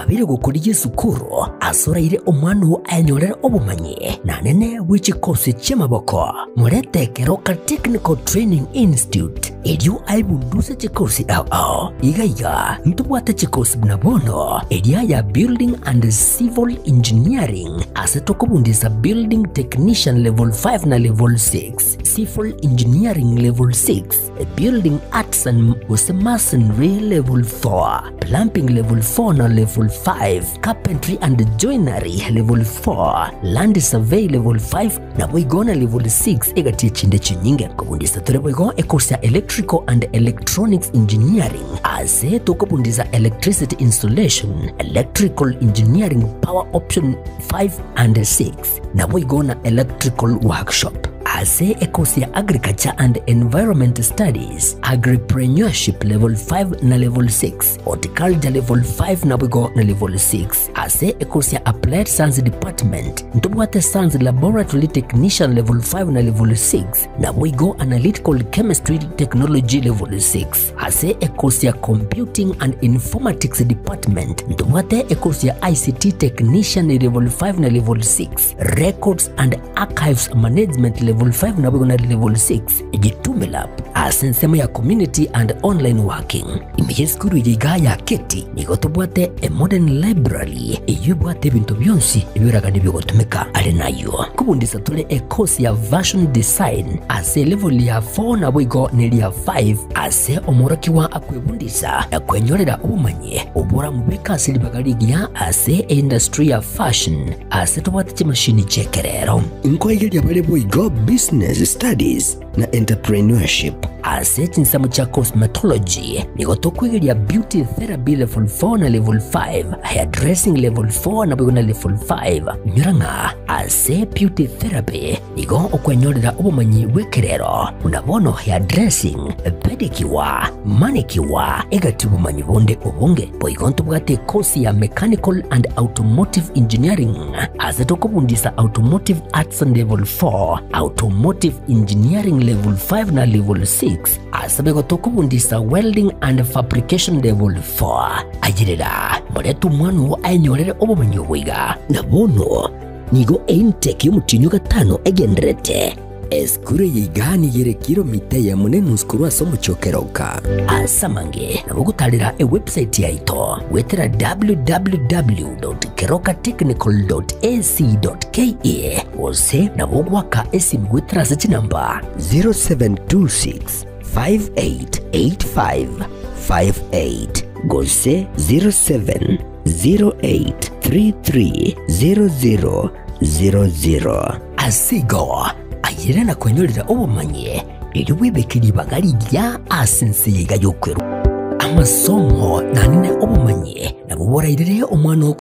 Kwabeire gokorigia esukuru ase oraire omwana oo ayenyorere obomanyi na nene bwe chikosi chi'amaboko, morete Keroka Technical Training Institute erio aebunduse chikosi ao ao. Iga iga ntobwate chikosi buna bono eria ya Building and Civil Engineering ase tokobundisa Building Technician Level 5 na Level 6, Civil Engineering Level 6, Building Arts and gose Masonry Level 4, Plumbing Level 4 na Level 5, Carpentry and Joinery Level 4, Land Survey Level 5, naboigo na Level 6 egati echinde chinyinge. Kobundisa tore boigo ecourse ya Electrical and Electronics Engineering ase tokobundisa Electricity Installation, Electrical Engineering Power Option 5 and 6, naboigo na Electrical Workshop. Ase ekosi ya Agriculture and Environment Studies, Agripreneurship Level 5 na Level 6, Horticulture Level 5 naboigo na Level 6. Ase ekosi ya Applied Science Department, ntobwate Science Laboratory Technician Level 5 na Level 6, naboigo Analytical Chemistry Technology Level 6. Ase ekosi ya Computing and Informatics Department, ntobwate ekosi ya ICT Technician Level 5 na Level 6, Records and Archives Management Level 5 naboigo na Level 6, Jitume Lab ase ensemo ya Community and Online Working. Ime y'esukuru eye iga ya Keti nigo tobwate a modern library eyio ebwate ebinto bionsi ebioragani bigotumeka. Are nayio kobundisa tore e course ya Fashion Design ase elevel ya 4 naboigo neria 5 ase omworokigwa akwebundisa na kwenyorera obomanyi oboramobeke ase ribaga rigiya ase eindustry ya fashion Ase tobwate chimashini chi'ekerero. Nkoigeria bare boigo Business Studies na Entrepreneurship. Ase chinsemo chia Cosmetology nigo tokoigeria Beauty Therapy Level 4 na Level 5, Hairdressing Level 4 naboigo na Level 5. Inyora ng'a ase Beauty Therapy nigo okwenyorera obomanyi bw'ekerero buna bono hairdressing, pedicure, manicure, egati obomanyi bonde obonge. Boigo ntobwate ekosi ya Mechanical and Automotive Engineering ase tokobundisa Automotive Arts Level 4, Automotive Engineering Level 5 na Level 6 ase boigo tokobundisa Welding and Fabrication Level 4. Ayerera, morete omwana oo aenyorere obomanyi obo iga. Na bono nigo eintake y'omotienyi o gatano egendererete. Esukuru eye iga nigo ere kilomita eyemo na enusu korwa ase omochie o Keroka. Ase amange nabo ogotarera ewebsite yaito goetera www.kerokatechnical.ac.ke gose nabo ogoaka esimi goetera ase chinamba 0726 588558 gose 0708330000. Ase igo, ayere na kwenyorera obomanyi, erio bwebeke ribaga rigiya ase ense eye iga y'okwerwa. Amasomo nanene obomanyi nabwo borairere omwana oo.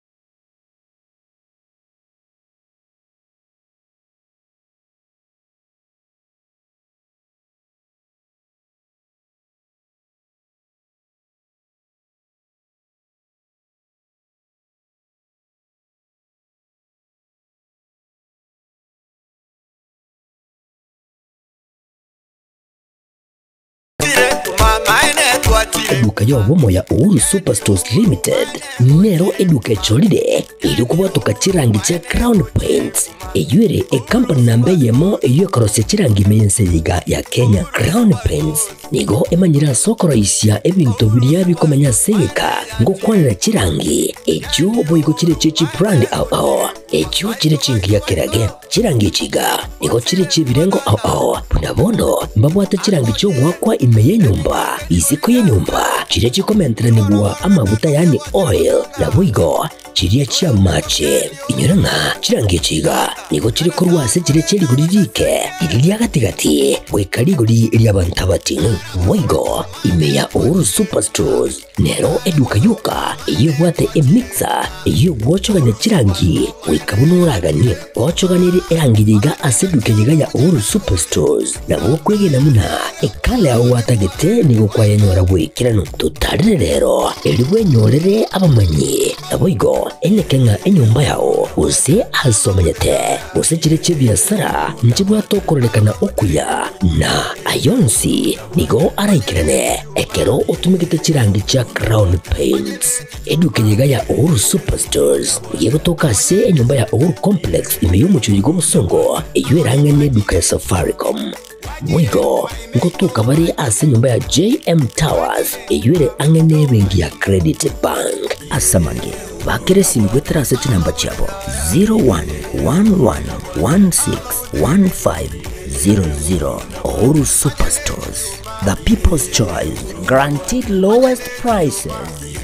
Eduka y'obomo ya Uhuru Superstores Limited nero eduka echorire erio kobwatoka chirangi chia Crown Paints eyio ere ekampani namba eyemo eyio ekorosia chirangi ime y'ense eye iga ya Kenya. Crown Paints nigo emanyire ase okoroisia ebinto biria bikomenya ase egeka ngokwanera chirangi echio boigo chire chie chibrand ao ao echio chire chingiya kerage. Chirangi echi iga nigo chire chi'ebirengo ao ao, buna bono mbabwate chirangi chi'ogoakwa ime y'enyomba, isiko y'enyomba, chiria chikomenteranigwa amaguta yaani oil, naboigo chiria chi'amache. Inyora ng'a chirangi echi iga nigo chire korwa ase chiria chie rigori rike, riria ria gati-gati, goika rigori ri'abanto abating'u. Boigo ime ya Uhuru Superstores Nero eduka yoka eyio ebwate emixer eyio egwochogania chirangi goika buna oraganie. Gochoganerie erangi eye iga ase eduka eye iga ya Uhuru Superstores nabo okwegena buna ekala yao gwatagete nigo kwayenyora bw'ekeranu. Totarire rero erio bwenyorere abamanyi naboigo. yao, eneke ng'a enyomba yao, gose ase omenyete, gose chire chi'ebiasara nchibwate okororekana okuya, na ay'onsi nigo araikerane ekero otumegete chirangi chia Crown Paints. Eduka eye iga ya Uhuru Superstores nigo egotoka ase enyomba ya Uhuru Complex ime y'omochie oyo bw'obosongo, eyio erang'e neduka ya Safaricom. Boigo ngotoka bare ase enyomba ya JM Towers eyio ere ang'e nebenki ya Credit Bank. Ase amange, bakera esimi goetera ase chinamba chiabo 0111161500. Uhuru Superstores, the people's choice, guaranteed lowest prices.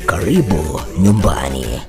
Karibu nyumbani.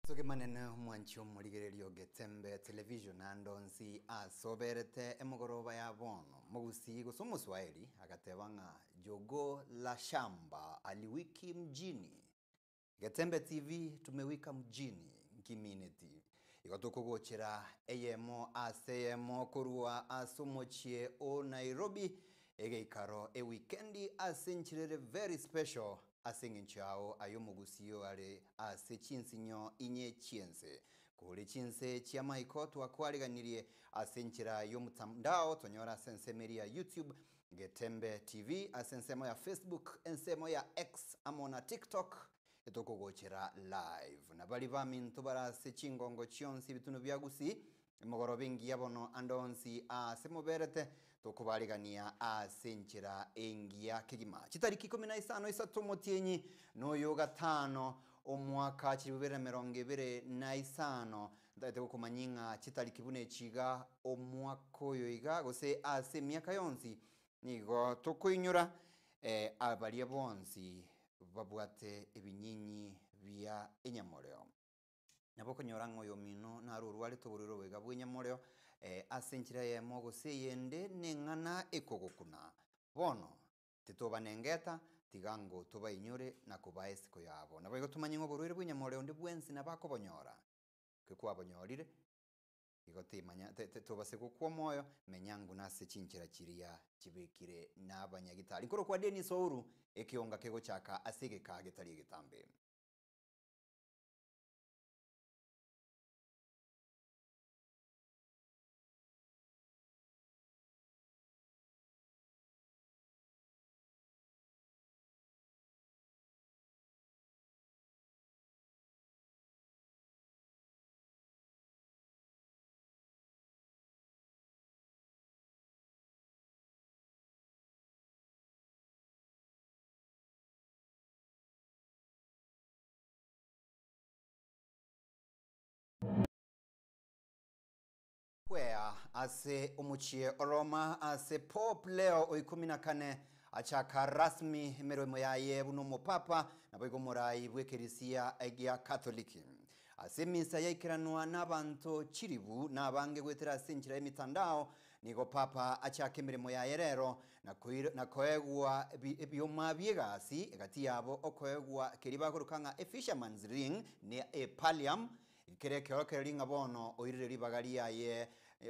Soke manene omwanchi omorigereria ogetembe television ande onsi ase oberete emogoroba ya bono. Mogusii gose omoswahili agateba ng'a jogoo la shamba aliwiki mjini. Getembe TV tumewika mjini nkimineti. Igo tokogochera eyemo ase eyemo korwa ase omochie o Nairobi egeikaro ewikendi ase enchera ere very special ase eng'encho yao aye omogusii are ase chinsinyo inye chi'ense. Kore chinse chi'amaiko twakwariganirie ase enchera y'omotandao tonyore ase ensemo eria ya YouTube, Getembe TV, ase ensemo ya Facebook, ensemo ya X amo na TikTok etokogochera live. Na baria baminto bare ase chingongo chionsi ebitunu bia Gusii, Emogoroba engiya bono ande onsi aase moberete, tokobarigania ase enchera engiya kegima. Chitariki ikomi na isano isato omotienyi na oyo gatano omwaka chilifu bibere na emerongo ebere na isano, ntagete gokomanyia ng'a chitariki buna echi iga omwaka oyo iga gose ase emiaka yonsi nigo tokoinyora abaria bonsi babwate ebinyinyi bia enyamoreo. Nabo okonyora ng'a oyomino naro orwarete oborwaire obo iga bw'enyamoreo, ase enchera eyemo gose eyende neng'ana ekogokuna. Bono, titoba nengeta, tiga ngo tobainyore na kobaa esiko yabo. Naboigo tomanye ng'a oborwaire bw'enyamoreo onde bwensi nabo akobonyora. Ekero kwabonyorire, igo timanya te- te tobase gokwa omoyo, menya nguna ase chinchera chiria chibekire nabanyagitari. Nkorokwa Dennis Ouru, ekeonga kegochaka ase egekaa getari egetambe. Kwea ase omochie o Roma ase Pope Leo o ikomi na kane achaka rasmi emeremo yaye buna omopapa naboigo omorai bw'ekerisia gia Katoliki. Ase emisa yaikeranwa n'abanto chiribu na abange goetera ase enchera y'emitandao, nigo Papa achaka emeremo yaye rero na koegwa ebioma bi'egasi, egati yabo okoegwa keria bakoroka ng'a e fisherman's ring ne e pallium, kere ekeorokererio ng'a bono oirire ribaga riaye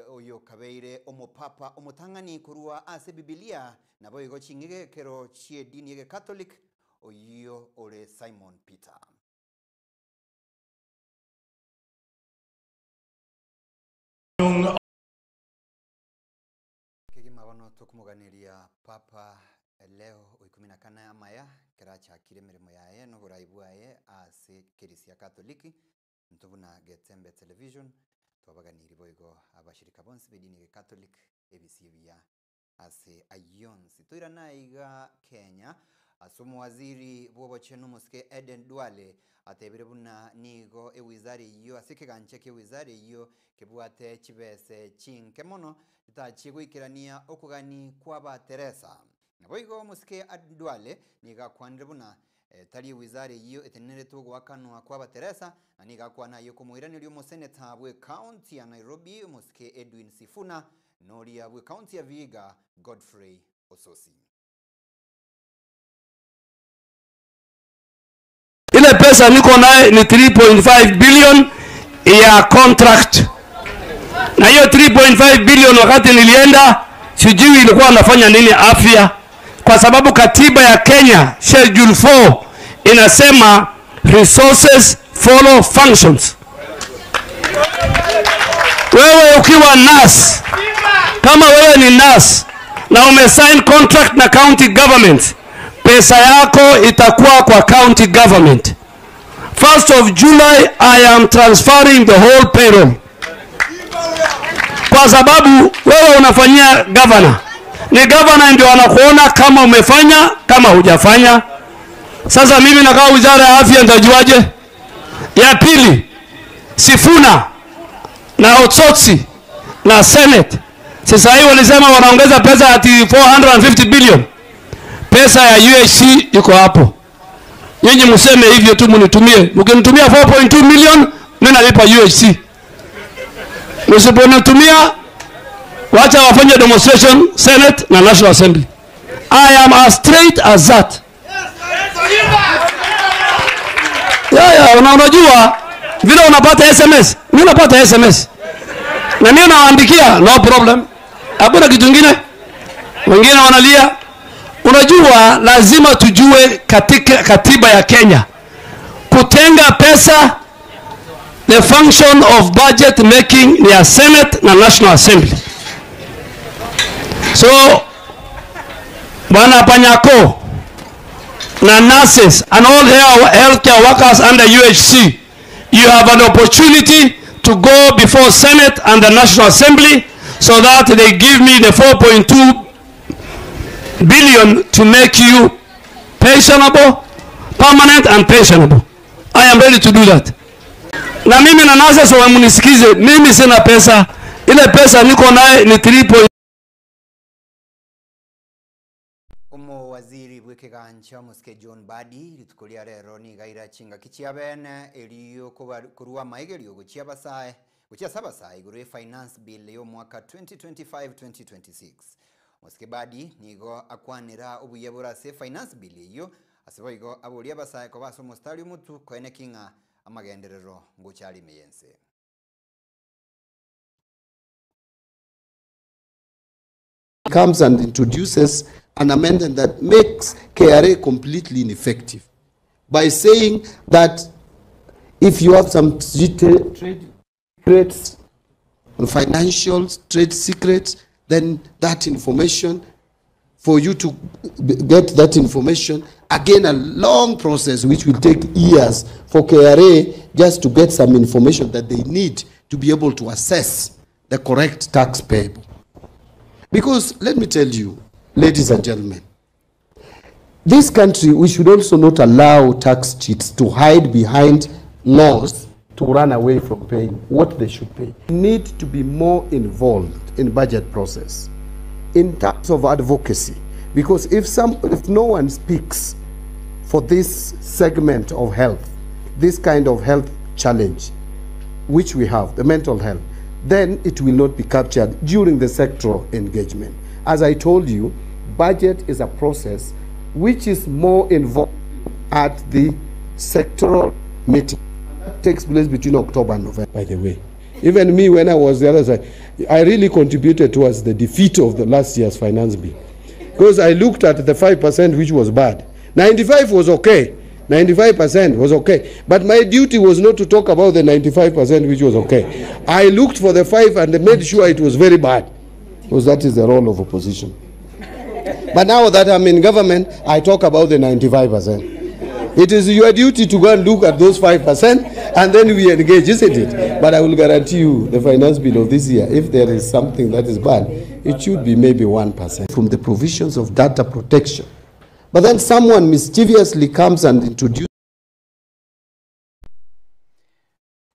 oyokabeire omopapa omotang'ani korwa ase Ebibilia, naboigo ching'igekero chi'edini y'Egekatoliki, oyio ore Simon Peter. Kegima bono tokomoganeria Papa Leo o ikomi na kane amaya ekero achakire emeremo yaye na oborai bwaye ase ekerisia Katoliki, intwe buna Getembe Television. Twabaganirie boigo abashirika bonsi b'edini ya Catholic ebisio ebiya ase ayio onsi. Toirane aiga Kenya ase omowaziri bw'obochenu omosike Aden Duale atebire buna nigo ewizara eyio ase ekegancha ki'ewizara eyio kebwate chibese chinke mono chitachie goikerania okogani kw'abateresa. Naboigo omosike Aden Duale nigo akwanire buna tari ewizara eyio etenenerete ogoakanwa kw'abateresa na nigo akwana ayio komoiraneria omoseneta bw'ecounty ya Nairobi omosike Edwin Sifuna Noria bw'ecounty ya Vihiga, Godfrey Ososi. Ile pesa niko naye ni 3.5 billion ya contract, na hiyo 3.5 billion wakati nilienda, sijui ilikuwa nafanya nini afya, kwa sababu katiba ya Kenya schedule 4 inasema resources follow functions. Wewe ukiwa nurse, kama wewe ni nurse na umesign contract na county government, pesa yako itakuwa kwa county government. First of July I am transferring the whole payroll, kwa sababu wewe unafanyia governor, ni governor ndio anakuona kama umefanya kama hujafanya. Sasa mimi nakaa wizara ya afya, nitajuaje? Ya pili, Sifuna na Otsotsi na Senate sasa hii walisema wanaongeza pesa ati 450 billion. Pesa ya UHC iko hapo. Nyinyi mseme hivyo tu mnitumie. Mkinitumia 4.2 million mimi nalipa UHC. Msiponitumia wacha wafanye demonstration Senate na National Assembly. I am as straight as that. Ya ya, una unajua vile unapata SMS, mimi napata SMS. Na mimi nawaandikia no problem. Hakuna kitu kingine. Wengine wanalia. Unajua lazima tujue katika katiba ya Kenya kutenga pesa, the function of budget making ni ya Senate na National Assembly. So Bwana Panyako na nurses and all healthcare workers under UHC, you have an opportunity to go before Senate and the National Assembly so that they give me the 4.2 billion to make you pensionable, permanent and pensionable. I am ready to do that. Na mimi na nurses wamunisikize, mimi sina pesa. Ile pesa niko naye ni 3. Omowaziri bw'ekegancha omosike John Mbadi rituko ria rero niga ira chingaki chia bene erio korwa amaigerio gochia abasae gochia ase abasae igoro ya finance bill ya omwaka 2025-2026. Omosike Mbadi nigo akwanera obuya bore ase finance bill eyio ase boigo aboria abasae koba ase omostari omotu koeneki ng'a amagenderero ngocha arime yense. Comes and introduces an amendment that makes KRA completely ineffective by saying that if you have some trade secrets, financial trade secrets, then that information, for you to get that information, again a long process which will take years for KRA just to get some information that they need to be able to assess the correct tax payable. Because let me tell you, ladies and gentlemen, this country, we should also not allow tax cheats to hide behind laws to run away from paying what they should pay. We need to be more involved in budget process, in terms of advocacy, because if no one speaks for this segment of health, this kind of health challenge, which we have, the mental health, then it will not be captured during the sectoral engagement. As I told you, budget is a process which is more involved at the sectoral meeting. That takes place between October and November, by the way. Even me, when I was the other side, I really contributed towards the defeat of the last year's finance bill. Because I looked at the 5% which was bad. 95 was okay. 95% was okay. But my duty was not to talk about the 95% which was okay. I looked for the 5 and made sure it was very bad. Because that is the role of opposition. But now that I'm in government, I talk about the 95%. It is your duty to go and look at those 5% And then we engage, isn't it? But I will guarantee you the finance bill of this year, if there is something that is bad, it should be maybe 1%. From the provisions of data protection. But then someone mischievously comes and introduces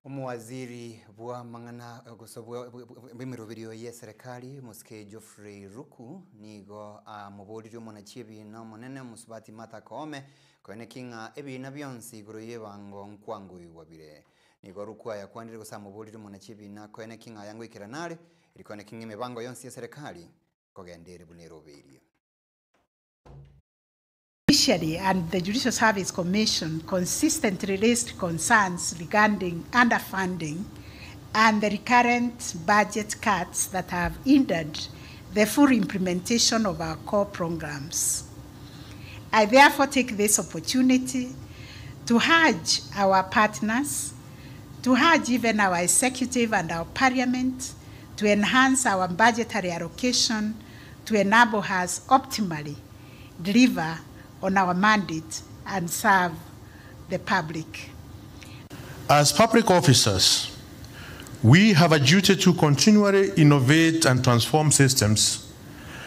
Omowaziri bw'amang'ana gose bw'emeroberio y'eserekari Omosike Geoffrey Ruku nigo amoboririe omonachi ebiina omonene Omosubati Martha Koome koeneki ng'a ebiina bionsi igoro y'ebango nkwangoigwa bire. Nigo Ruku ayakwanire gose amoboririe omonachi ebiina koeneki ng'a ayangoikerana are eri koeneki ng'a emebango yonsi y'eserekari nkogenda ere buna erobeirie. Judiciary and the Judicial Service Commission consistently raised concerns regarding underfunding and the recurrent budget cuts that have hindered the full implementation of our core programs. I therefore take this opportunity to urge our partners, to urge even our executive and our parliament to enhance our budgetary allocation to enable us optimally deliver on our mandate and serve the public. As public officers, we have a duty to continually innovate and transform systems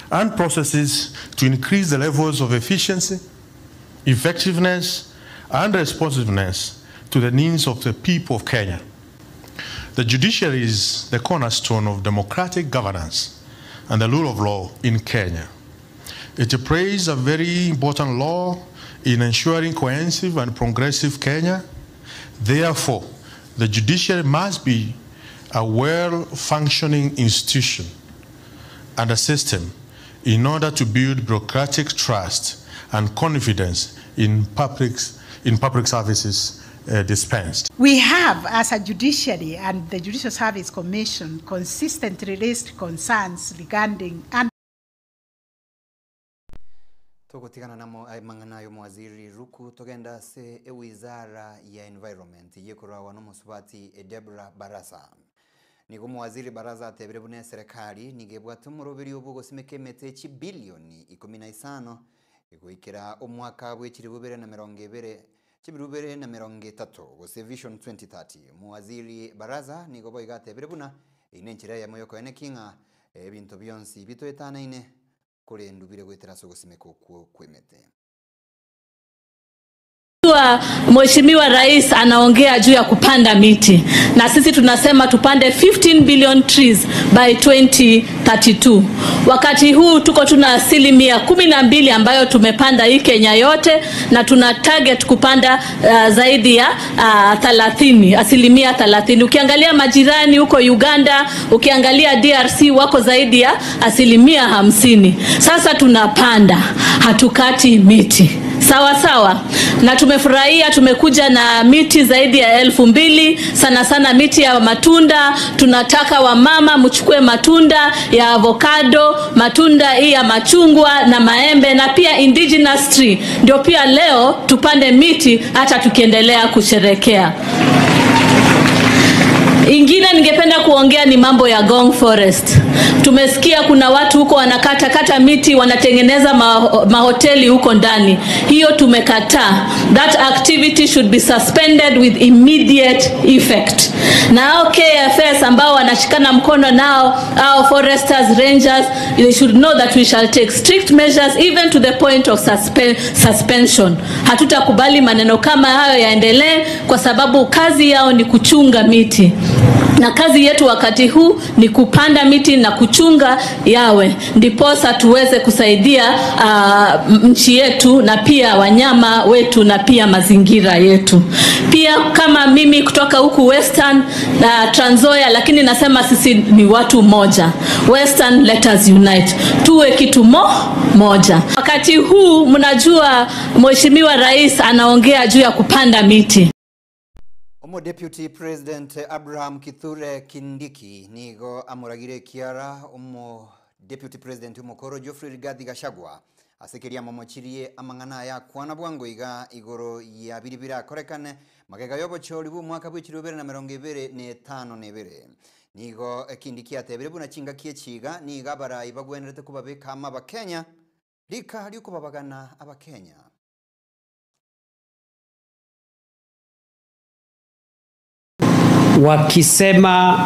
and processes to increase the levels of efficiency, effectiveness, and responsiveness to the needs of the people of Kenya. The judiciary is the cornerstone of democratic governance and the rule of law in Kenya. It plays a very important role in ensuring cohesive and progressive Kenya. Therefore, the judiciary must be a well-functioning institution and a system in order to build bureaucratic trust and confidence in public, in public services dispensed. We have, as a judiciary and the Judicial Service Commission, consistently raised concerns regarding Togotigana namo amang'ana ayo Mwaziri Ruku togenda ase ewizara ya environment yekoragwa nomosubati Deborah Barasa. Nigo Mwaziri Barasa atebire buna eserekari nigo ebwate omoroberi obwo ogosimeka emete chibilioni ikomi na isano goikera omwaka bwe chiribu bibere na emerongo ebere chibiri bibere na emerongo etato gose Vision 2030. Mwaziri Barasa nigo boigo atebire buna eyio nenchera eyemo yokoeneki ng'a ebinto bionsi bitoetanaine korendwa bire goetera ase ogosimeka okwo kw'emete. Mheshimiwa Rais anaongea juu ya kupanda miti na sisi tunasema tupande 15 billion trees by 2032. Wakati huu tuko tuna asilimia 12 ambayo tumepanda hii Kenya yote na tuna target kupanda zaidi ya 30, asilimia 30. Ukiangalia majirani huko Uganda, ukiangalia DRC wako zaidi ya asilimia 50. Sasa tunapanda, hatukati miti. Sawa sawa. Na tumefurahia, tumekuja na miti zaidi ya 2000, sana sana miti ya matunda. Tunataka wamama mchukue matunda ya avocado, matunda hii ya machungwa na maembe na pia indigenous tree. Ndio pia leo tupande miti hata tukiendelea kusherekea. Ingine ningependa kuongea ni mambo ya Ngong Forest. Tumesikia kuna watu huko wanakata kata miti, wanatengeneza mahoteli huko ndani. Hiyo tumekataa. That activity should be suspended with immediate effect. Na hao KFS ambao wanashikana mkono nao, hao foresters, rangers, they should know that we shall take strict measures even to the point of suspension. Hatutakubali maneno kama hayo yaendelee kwa sababu kazi yao ni kuchunga miti. Na kazi yetu wakati huu ni kupanda miti na kuchunga yawe, ndiposa tuweze kusaidia nchi yetu na pia wanyama wetu na pia mazingira yetu. Pia kama mimi kutoka huku Western na Trans Nzoia, lakini nasema sisi ni watu moja. Western, let us unite. Tuwe kitu moja. Wakati huu mnajua Mheshimiwa Rais anaongea juu ya kupanda miti. Omo Deputy President Abraham Kithure Kindiki nigo amuragire kiara omo Deputy President omokoro Geoffrey Rigathi Gachagua asekeria momochirie amang'ana ya kwana bwango iga igoro ya biribira akorekane magega yobochori bwa omwaka bwa echiro bibere na mirongo ibere na etano na ebere. Nigo Kindiki atebire buna chingaki echiga niga abarai bagwenerete kobabeka ama abakenya rika riokobabagana abakenya. Wakisema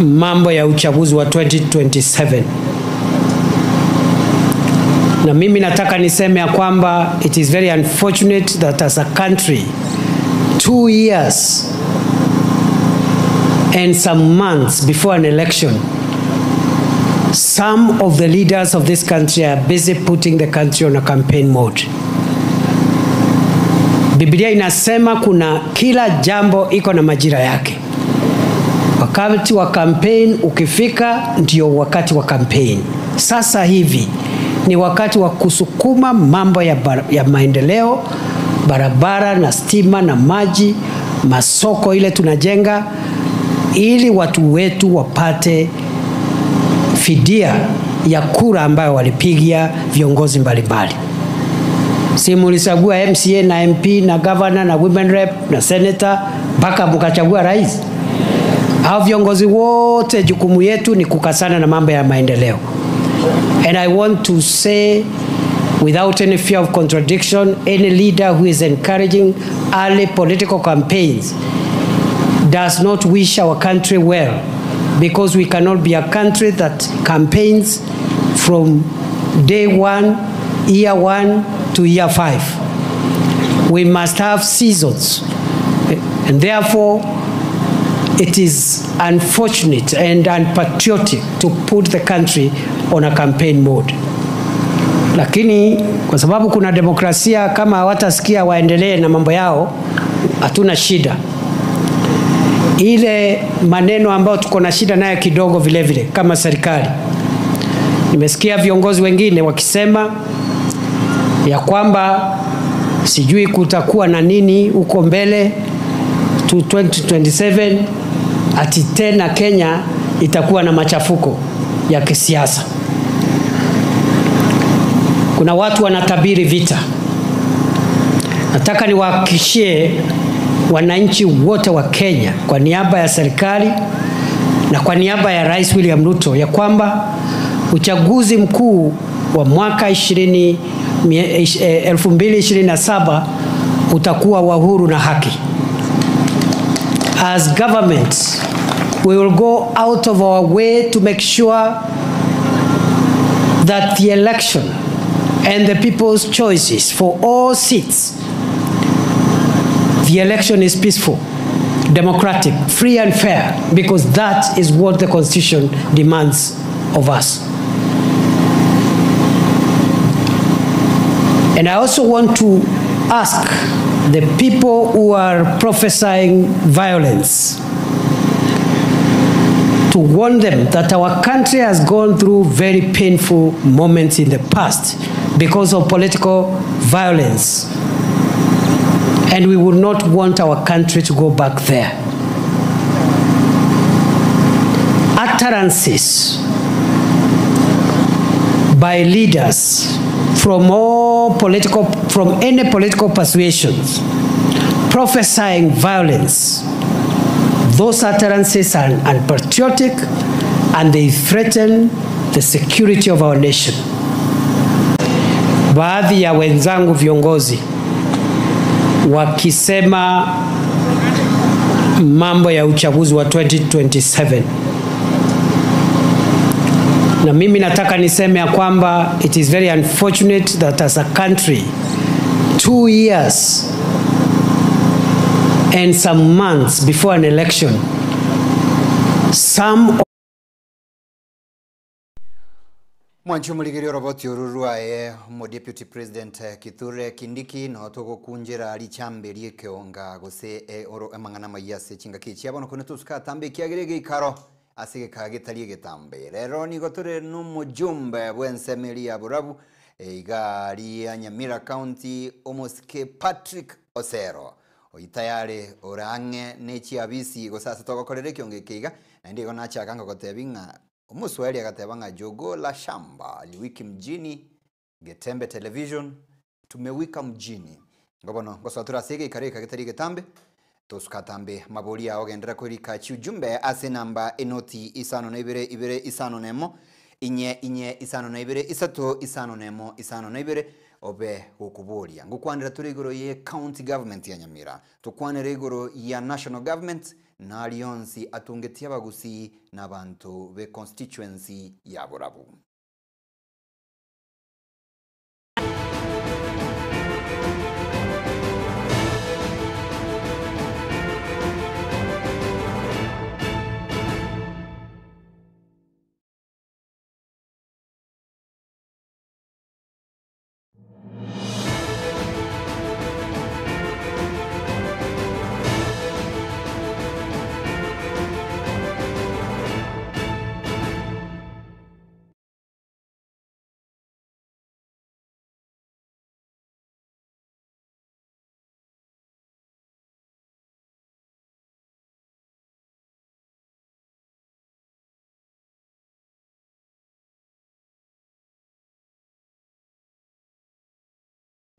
mambo ya uchaguzi wa 2027 na mimi nataka niseme ya kwamba it is very unfortunate that as a country 2 years and some months before an election, some of the leaders of this country are busy putting the country on a campaign mode. Biblia inasema kuna kila jambo iko na majira yake. Wakati wa campaign ukifika, ndio wakati wa campaign. Sasa hivi ni wakati wa kusukuma mambo ya maendeleo, barabara na stima na maji, masoko ile tunajenga, ili watu wetu wapate fidia ya kura ambayo walipigia viongozi mbalimbali. Si mulichagua MCA na MP na governor na women rep na senator mpaka mkachagua rais? Hao viongozi wote, jukumu yetu ni kukazana na mambo ya maendeleo. And I want to say without any fear of contradiction, any leader who is encouraging early political campaigns does not wish our country well, because we cannot be a country that campaigns from day one, year one to year five. We must have seasons. And therefore, it is unfortunate and unpatriotic to put the country on a campaign mode. Lakini kwa sababu kuna demokrasia, kama hawatasikia waendelee na mambo yao, hatuna shida. Ile maneno ambayo tuko na shida nayo kidogo vile vile kama serikali, nimesikia viongozi wengine wakisema ya kwamba sijui kutakuwa na nini huko mbele to 2027, ati tena Kenya itakuwa na machafuko ya kisiasa. Kuna watu wanatabiri vita. Nataka niwahakikishie wananchi wote wa Kenya kwa niaba ya serikali na kwa niaba ya Rais William Ruto ya kwamba uchaguzi mkuu wa mwaka 20, 2027 utakuwa wa huru na haki. As government, we will go out of our way to make sure that the election and the people's choices for all seats, the election is peaceful, democratic, free and fair, because that is what the Constitution demands of us. And I also want to ask the people who are prophesying violence to warn them that our country has gone through very painful moments in the past because of political violence. And we would not want our country to go back there. Utterances by leaders from any political persuasions, prophesying violence, those utterances are unpatriotic and they threaten the security of our nation. Baadhi ya wenzangu viongozi wakisema mambo ya uchaguzi wa 2027 na mimi nataka niseme ya kwamba it is very unfortunate that as a country, 2 years and some months before an election, some Mwanchi omoligeri oroboti oru rwaye omo Deputy President Kithure Kindiki no togokunjera richambe riekeonga gose oro emang'ana maiya ase chingaki chiabo nokone tosuka tambe ekiagere geikaro ase geka getari egetambe rero nigo tore nomojumbe bwensemeri ya borabu iga ria Nyamira County, omosike Patrick Osero oitayare orang'e nechiabisi gose ase togokorera ekiongo eke iga naende igo nachaka ngogotebi ng'a omuswahili agateba ng'a jogoo la shamba haliwiki mjini. Getembe Television tumewika mjini ngobono ngosoa ase egeikaro eka getari getambe tosukatambe mabori ao gendera korika chiujumbe ase namba enoti isano na ibere ibere isano nemo inye inye isano na ibere isato isano nemo isano na ibere. Obe gokoboria, Ngokwanera tore igoro ye county government ya Nyamira, tokwanere igoro ya national government, na aria onsi atungetie abagusii na abanto be constituency ya Borabu.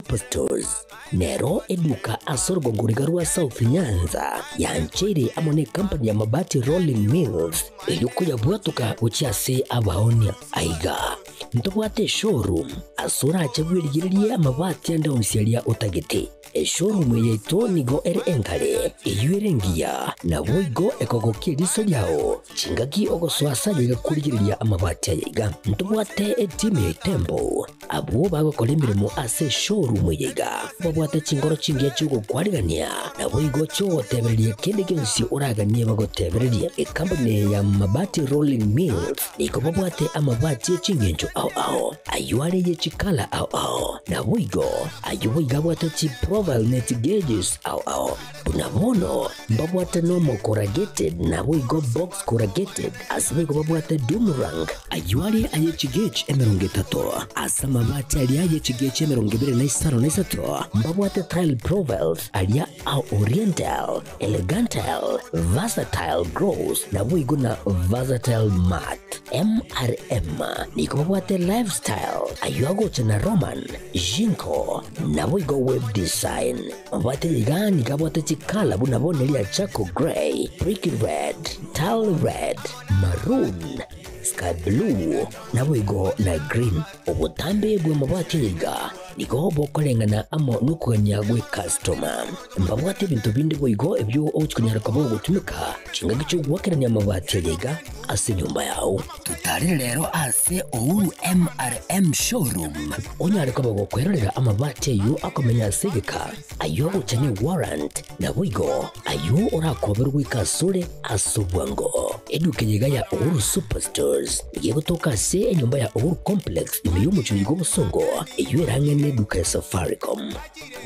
Superstores nero eduka ase orogongo riga rwa South Nyanza yancheire amo ne company ya Mabati Rolling Mills eyio koyabwatoka gochia ase abaonia. Aiga ntobwate eshowroom ase orache bwerigererie amabati ande onsi aria otagete. Eshowroom eye yaito nigo ere enkare, eyio ere engiya, naboigo ekogokia eriso riao chingaki ogosoa ase ayaiga korigereria amabati ayaiga. Ntobwate etimu ya Itembo Abwo bagokora emeremo ase eshowroom eye iga babwate chinkoro chingiya chi'ogokwarigania, naboigo chi'ogotebereria kende gionsi oraganie bagotebererie. Ekampuni eye ya Mabati Rolling Mills nigo babwate amabati e chingencho ao ao, ayio are ye chikala ao ao, naboigo ayio boigo abwate chiprofile ne chigeges ao ao. Buna bono mbabwate normal corrugated naboigo box corrugated, ase boigo babwate doomerang. Ayio are aye chigech 30, ase amabati aria aye chigech 25, mbabwate tile profiles aria a oriental, elegantal, versatile gross, naboigo na versatile matte. MRM nigo babwate lifestyle, ayio agocha na Roman, Jinko, naboigo web design. Mabwate iga nigo abwate chikala buna bono eria charcoal grey, brick red, tile red, maroon, sky blue, naboigo na green. Obotambe bw'amabati aya iga nigo bokoreng'ana amo nokogania gw'ecustoma. Mbabwate ebinto binde boigo ebio ogochia konyara koba ogotumeka chingaki chi'ogoakerania amabati aya iga ase enyomba yao. Totarere rero ase Uhuru MRM Showroom onyare koba gokwerorera amabati ayio akomenya ase egeka, ayio agocha ne warrant, naboigo ayio orakoberwe goika asore ase obwango. Eduka eye iga ya Uhuru Superstores nigo egotoka ase enyomba ya Uhuru Complex ime y'omochie oyo bw'obosongo eyio ere ang'e neduka ya Safaricom.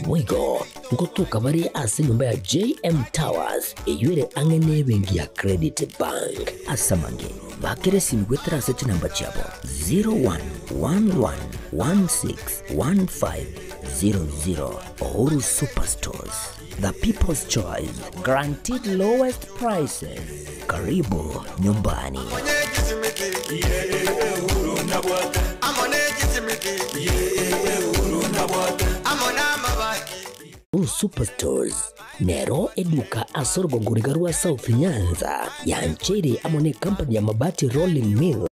Boigo ngotoka bare ase enyomba ya JM Towers eyio ere ang'e nebenki ya Credit Bank. Ase amange, bakera esimi goetera ase chinamba chiabo 0111161500. Uhuru Superstores, the people's choice, guaranteed lowest prices. Karibu nyumbani. Uhuru Superstores nero eduka ase orogongo riga rwa South Nyanza yancheire amo ne company ya Mabati Rolling Mill.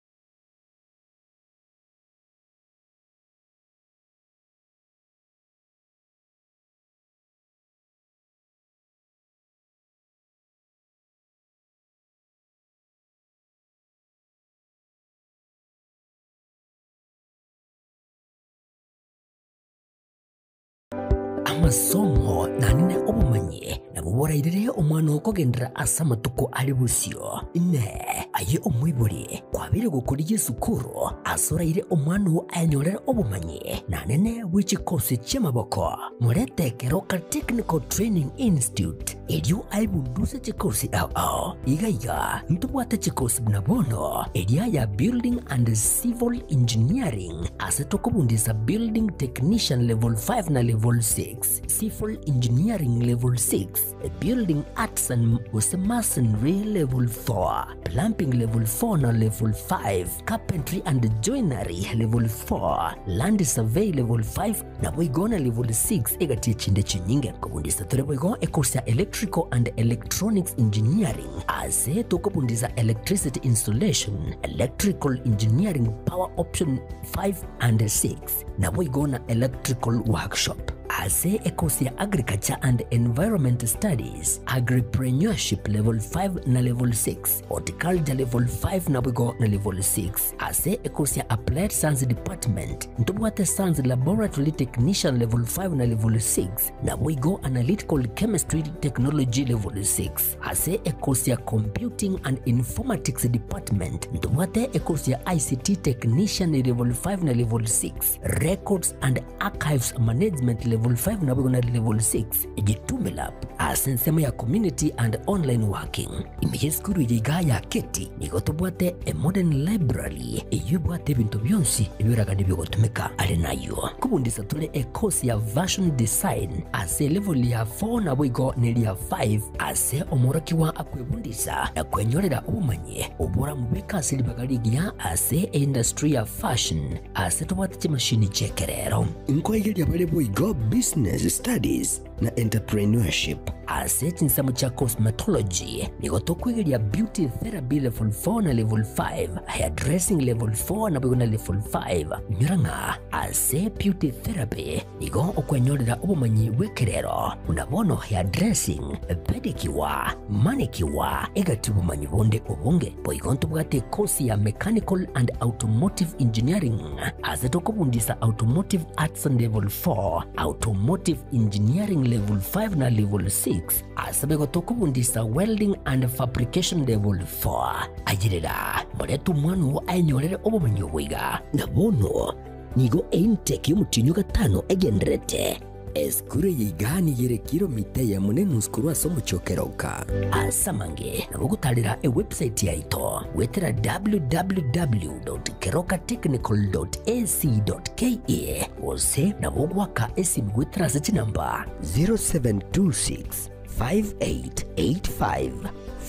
Amasomo nanene obomanyi nabwo borairere omwana okogenderera ase amatuko are bosio. Inee! Aye omoibori, kwabeire gokorigia esukuru ase oraire omwana oo ayenyorere obomanyi nanene bwe chikosi chi'amaboko? Morete Keroka Technical Training Institute, erio aebunduse chikosi ao ao. Iga iga ntobwate chikosi buna bono eria ya Building and Civil Engineering ase tokobundisa Building Technician Level 5 na Level 6, Civil Engineering Level 6, Building Arts and gose Masonry Level 4, Plumbing Level 4 na Level 5, Carpentry and Joinery Level 4, Land Survey Level 5, Naboigo na level 6 egati echinde chinyinge. Kobundisa tore boigo ekourse ya Electrical. Electrical and Electronics Engineering ase tokobundisa Electricity Installation, Electrical Engineering Power Option 5 and 6, naboigo na Electrical Workshop. Ase ekosi ya Agriculture and Environment Studies, Agripreneurship Level 5 na Level 6, Horticulture Level 5 naboigo na Level 6. Ase ekosi ya Applied Science Department, ntobwate Science Laboratory Technician Level 5 na Level 6, Naboigo Analytical Chemistry Technology Level 6. Ase ekosi ya Computing and Informatics Department ntobwate ekosi ya ICT Technician Level 5 na Level 6, Records and Archives Management Level 5 naboigo na Level 6, Jitume Lab ase ensemo ya Community and Online Working. Ime y'esukuru eye iga ya Keti nigo tobwate a modern library eyio ebwate ebinto bionsi ebioragani biogotumeka are nayio. Kobundisa tore ekosi ya Fashion Design ase elevel ya 4 naboigo neria 5 ase omworokigwa akwebundisa na kwenyorera obomanyi oboramobeke ase ribaga rigiya ase eindustry ya fashion ase tobwate chimashini chi'ekerero. Nkoigeria bare boigo Business Studies na Entrepreneurship. Ase chinsemo chia cosmetology, nigo tokwegeria Beauty Therapy Level 4 na Level 5, Hairdressing Level 4 naboigo na Level 5. Inyora ng'a ase Beauty Therapy nigo okwenyorera obomanyi bw'ekerero buna bono hairdressing, pedicure, manicure, egati obomanyi bonde obonge. Boigo ntobwate ekosi ya Mechanical and Automotive Engineering ase tokobundisa Automotive Arts Level 4, Automotive Engineering Level 5 na Level 6, ase boigo tokobundisa Welding and Fabrication Level 4. Ayerera, morete omwana oo aenyorere obomanyi obo iga. Na bono nigo eintake y'omotienyi o gatano egendererete. Esukuru eye iga nigo ere kilomita eyemo na enusu korwa ase omochie o Keroka. Ase amange nabo ogotarera ewebsite yaito goetera www.kerokatechnical.ac.ke gose nabo ogoaka esimi goetera ase chinamba 0726 5885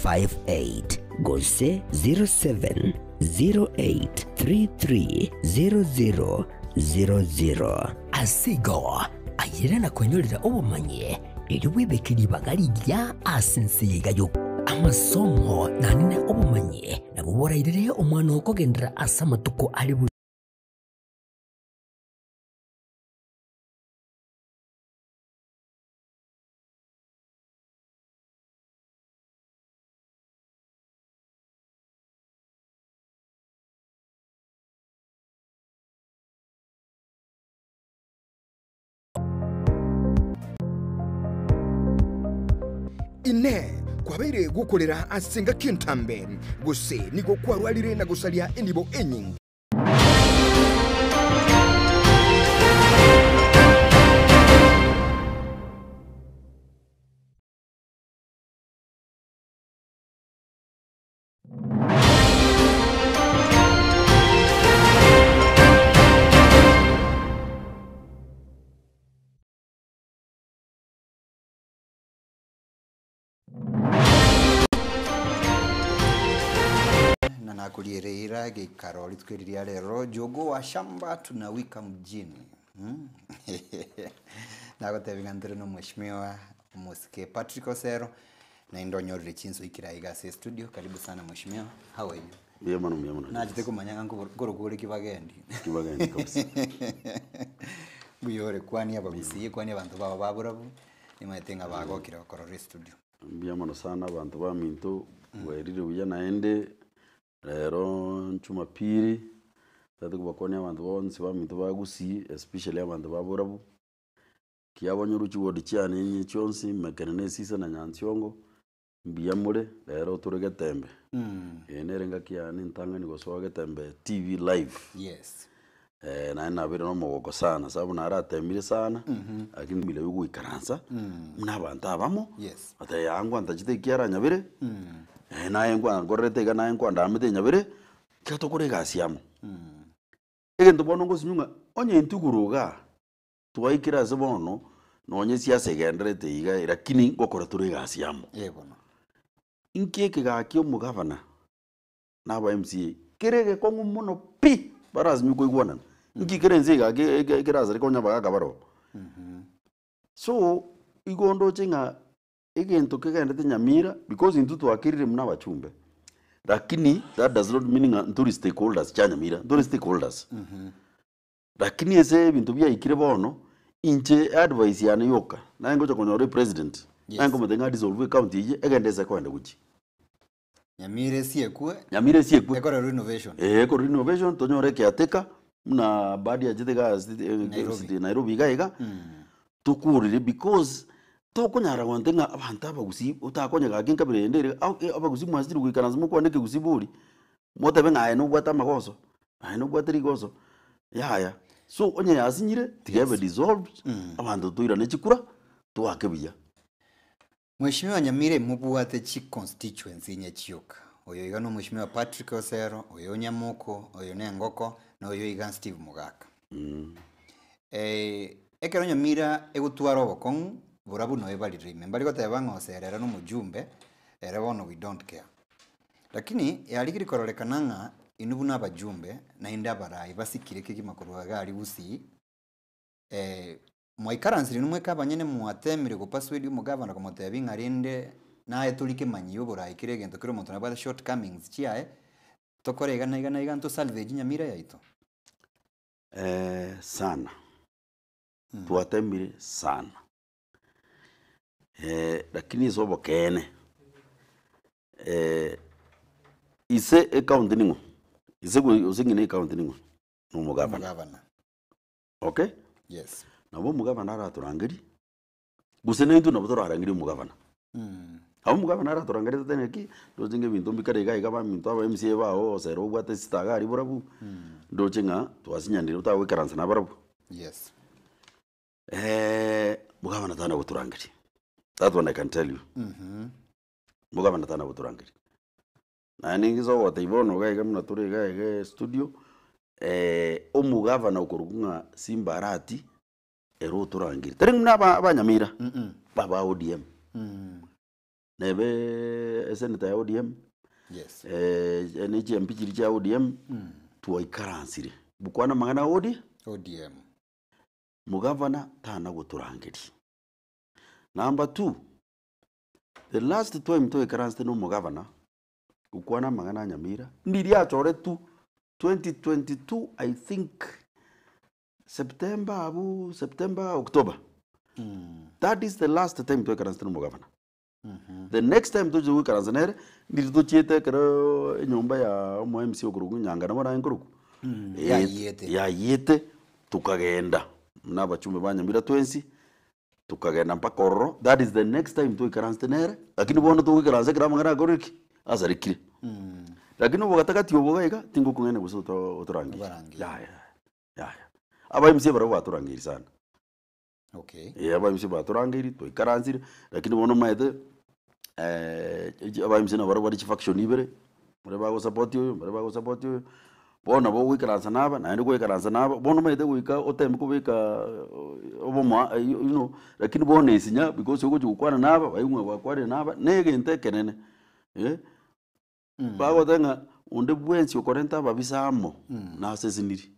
58 gose 0708330000. Ase igo, ayere na kwenyorera obomanyi, erio bwebeke ribaga rigiya ase ense eye iga yoka. Amasomo naende na obomanyi nabwo borairere omwana oo kogenderera ase amatuko are bosio. Inee! Kwabeire gokorera ase engaki entambe, gose nigo kwarwarire na gosaria enibo enyinge? Na nakoriere eira geikaro rituko eri ria rero jogoo wa shamba tunawika mjini mm? Nagotebia ng'a ntore na omweshimiwa omosike Patrick Osero Naende onyorire chinsu ikire aiga ase estudio. Karibu sana mheshimiwa. How are you? Mbuya mono, mbuya mono. Nachete komanya ng'a nkobo- nkorokwa ore Kibagendi. Kibagendi kabisa. Mbuya ore kwania abagusii, kwania abanto bao ba borabu, nimanyete ng'a bagokire gokorora estudio. Mbuya mono sana abanto baminto, bwairire buya naende, rero jumapili, ntagete kobakwania abanto bonsi baminto ba gusii, especially abanto ba borabu. Kiabonyorwa chiwodi chiane inye chionsi, Mekene na Esisa na Nyansiongo, mbuya more, rero tore Getembe. Eye nere engaki yane entang'ani gosoa Getembe TV live. Yes. Naende nabeire na omogoko sana sababu naratemire sana, lakini mira yogoikaransa buna abanto abamo, Yes. bateba yaya ngwantachete ekiara nyabere, naye nkwankorerete iga naye nkwandamete nyabere, tiga tokore egasi amo. Egento bono ngosinywa ng'a onye intwe igoro igaa. Twaikire ase bono, nonye siasa egendererete iga lakini ngokora tore egasi amo. Eh bono. Inki ekegaki omogavana na aba MCA kere egekong'u mono pi barasinye koigwanana. Inki kere ense egaki eke ekerasare konya abagaka baroo. So, igo ndoche ng'a. Egento kegenderete Nyamira, because intwe twakerire buna abachumbe, lakini that does not mean ng'a ntori stakeholders chia Nyamira, ntori stakeholders. Lakini ase ebinto biaikire bono, inche advice yane yoka, naye ngocha konyora epresident, naye nkomotebia ng'a adissolve ecounty eyio, egende ase ekoenda gochia. Nyamira esiekwe. Nyamira esiekwe. Ekore renovation. Eh, ekore renovation tonyore ekeateka buna Badi achete iga city eh, Nairobi. city Nairobi iga iga tokorire because tokonyara gonte ng'a abanto abagusii otakonye gaki enkabira ende ere au eh, abagusii mwasire goikaransa mokwane ekegusii bori, motebe ng'a aye nobwate amagoso, aye nobwate rigoso, yaya. So onye yasinyire tiga ebe dissolved, abanto toirane chikura, toake buya. Mweshimiwa Nyamira mobwate chi constituency inye chioka, oyo iga no mweshimiwa Patrick Osero, oyo Nyamoko, oyo ne Engoko, na oyo iga Steve Mogaka. Ekero Nyamira egotwara obokong'u, borabwo noe barire ime, mbari goteba ng'a Osero ere nomojumbe, ere bono we don't care. Lakini yarigiri kororekana ng'a inwe buna abajumbe, naende abarai basikire kegima korwa iga aria Gusii, Mwaikaransire inwe mweka abanyene mwateemire gopasuedia omogavana komotebia ng'a rende naye tori kemanyi oboraai kera egento kera omonto nabwate shortcomings chiaye, tokore iga na iga na iga nto salvage nyamira yaito. Sana, twatemire sana, lakini ase obokeene ise ecounty ning'o? Ise gose ng'ina ecounty ning'o? Nomogavana. Omogavana. Okay? Yes. Nabo omogavana aratorangerie, gose naintwe nabo torarangerie omogavana. Nabo omogavana aratorangerie totebe ng'a ki, ndoche ng'a ebinto mbikare iga iga baminto aba MCA bao gose ere obwate esita iga aria barabwo, ndoche ng'a twasinyanire otagoikaransa nabarabwo. Yes. Mogavana tana gotorangeria, that one I can tell you. Mogavana tana gotorangeria. Naende ninche ogotebia bono iga iga buna tore iga iga estudio, omogavana okorokwa ng'a Simba Arati, ere otorangeria, tari buna aba abanyamira, aba ODM. Nebe esenator ya ODM, Yes. ne chi MP chiria chia ODM, twaikaransire, gokwana amang'ana a OD, ODM. Mogavana tana gotorangeria. Number two, The last time twaikaransete na omogavana gokwana amang'ana a Nyamira, ndiria achoretwe 2022 I think September abwo September October. That is the last time twaikaransete na omogavana. The next time tochire goikaransa nere, ndiri tochiete ekero enyomba ya omo MC okorokwa Nyanga nabo naye nkorokwa. Eh, Yayiete. Yayiete, tokagenda na abachumbe ba Nyamira twensi, Tokagenda mpaka ororo, that is the next time twaikaransete nere, lakini bono togoikaransa ekero amang'ana akorire ki? Asarekire. Lakini obogatagati obo iga iga, tingokong'aina gose oto otorangerie. Obarangerie. Yaya, yaya. Aba MCA barabwo batorangeiri sana. Okay. Eh, aba MCA batorangeiri, twaikaransire, lakini bono omanyete aba MCA nabarabwo bare chifaction ibere, baria bagosupport oyo, baria bagosupport oyo, Bono nabo ogoikaransa naba, naende goikaransa naba, bono omanyete goika oteme kobeka obomo you know, lakini bono esinya because ogochi gokwana naba, baigwe ng'a gwakwanire naba, na egento ekenene eh, bagoteba ng'a onde bwensi okorenta ababisa amo, naseseniri.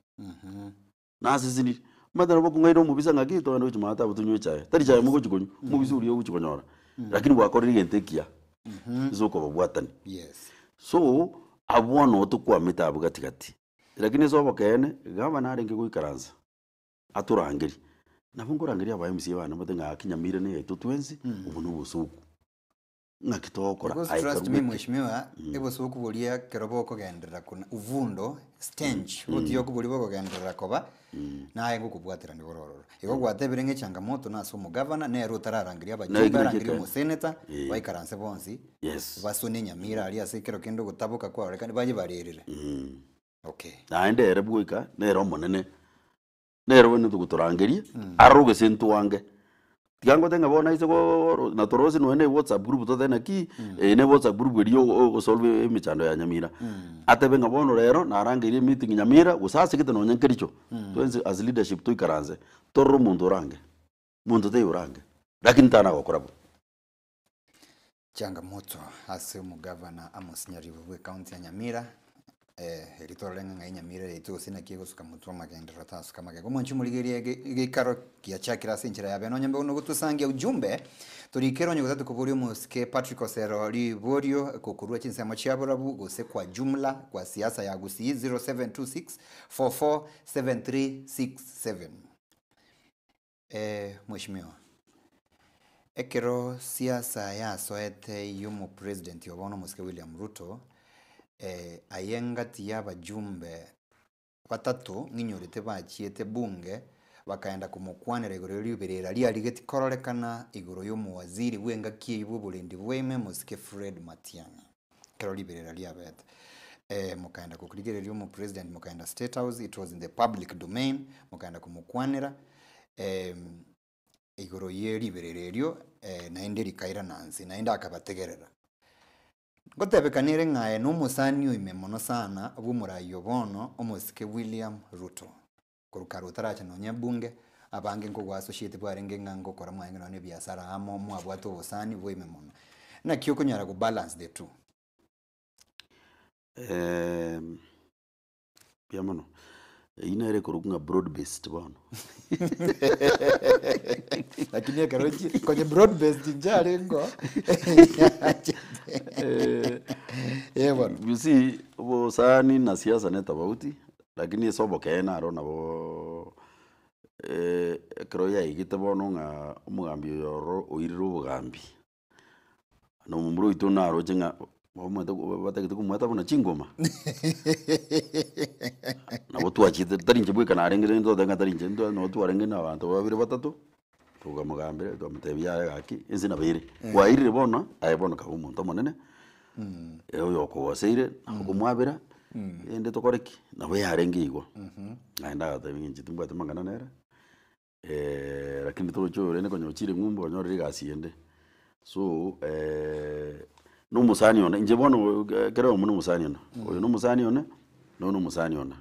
Naseseniri. Omanyete nabo okong'aina omobisa ng'aki togende gochia maate abwo tonywe echae, tari chae mogochi konywa, omobisa oria ogochi konyora, lakini gwakorire egento ekiya ase okobabwatania. Yes. So, abwo noo tokwamete abwo gati gati, lakini ase obokeene, gavana arenge goikaransa, atorangerie, nabo nkorangeria aba MCA bane mbote ng'a gaki Nyamira na eyaito twensi, obo na obosoku. Ng'aki togokora Because aye trust karue me ki? mheshimiwa, ebosoku boria ekero bokogenderera kona uvundo, stench, obotiyoku boria bokogenderera koba, naye ngokobwaterania bore ororo. Igo gwatebire ng'a echangamoto nase omogavana, nere otararangeria abajumbe, Naikire arangerie chikani. omoseneta, Eh. baikaranse bonsi, Yes. basone enyamira aria ase ekero kende ogotaboka kwarorekane, baye barerere. Okay. Naende ere bwoika, nere omonene, nere owenerete gotorangeria, arore ogese ntwange. Tiga ngote ng'a bono aise gooo na torosie nonya na ewhatsapp group totebe naki, eye na ewhatsapp group eria ogosolve emechando ya Nyamira. Atebe ng'a bono rero narangeirie emeeting Nyamira, gose asegete nonya nkericho, twensi as leadership toikaranse, torore omonto orange, monto taiyo orange, lakini tana gokora bo. Changamoto ase omogavana Amos Nyaribo bwe county ya Nyamira. Eh, eri torore ng'a ng'ai nyamira yaito gose naki egosuka motwe amagenderero tasuka magega. Omwanchi omorigereria ege- egeikaro giachakire ase enchera ya bene onye mbe nogotosangia ujumbe torikere onye gotatu koboria omosike Patrick Osero riborio gokorua chinsemo chia borabu gose kwa jumla kwa siasa ya Gusii 0726 447367. Eh, Mheshimiwa, ekero siasa yasoete y'omopresident obo bono omosike William Ruto, eh, aye ngati ya abajumbe batato ng'inyorete bachiete bunge bakaenda komokwanera igoro ya riberera riarigeti kororekana igoro ya omowaziri bw'engaki eywo bw'oborendi bwaime omosike Fred Matiang'i. Ekero riberera riabete eh, mokaenda kokrigereria omopresident mokaenda State House, it was in the public domain, mokaenda komokwanera igoro ye riberera erio naende rikairana nse, naende akabategerera. Ngotebekana ere ng'a aye nomosani oime mono sana bw'omorai o bono omosike William Ruto. Korwa kare otaracha nonya ebunge, abange nkogwa associate bwarenge ng'a ngokora mwarenge nonya na ebiasara amo, mwabwate obosani bwaime mono. Naki okonyara go balance the two? Mbuya mono. Eyio nere ekorokwa ng'a broad based bono. Lakini ekero chi konye broad based ncharengo eh bono. You see, obosani na siasa ne tofauti, lakini ase obokeene aro nabo ekero yaigete bono ng'a omogambi oyo ororo oirire obogambi, na omomura oito naroche ng'a omanyete batagete komwata buna chingoma, nabo twachete tari inche bweka narenge rende totebe ng'a tari inche nabo twarenge na abanto babere batato, tokamogambera twamotebia yaya gaki ense nabo ere, kwairire bono aye bono kaba omonto omonene, oyo okogoseire okomwabera, rende tokore ki? Nabo yarenge igo, naende agatebia ng'a inche timbwati mang'ana nere. Lakini toroche oyo rende konya ochire ng'umbu onyorire egasi ende. So na omosani one, inche bono ekero oyomo na omosani one, oyo na omosani one, na oyo na omosani one.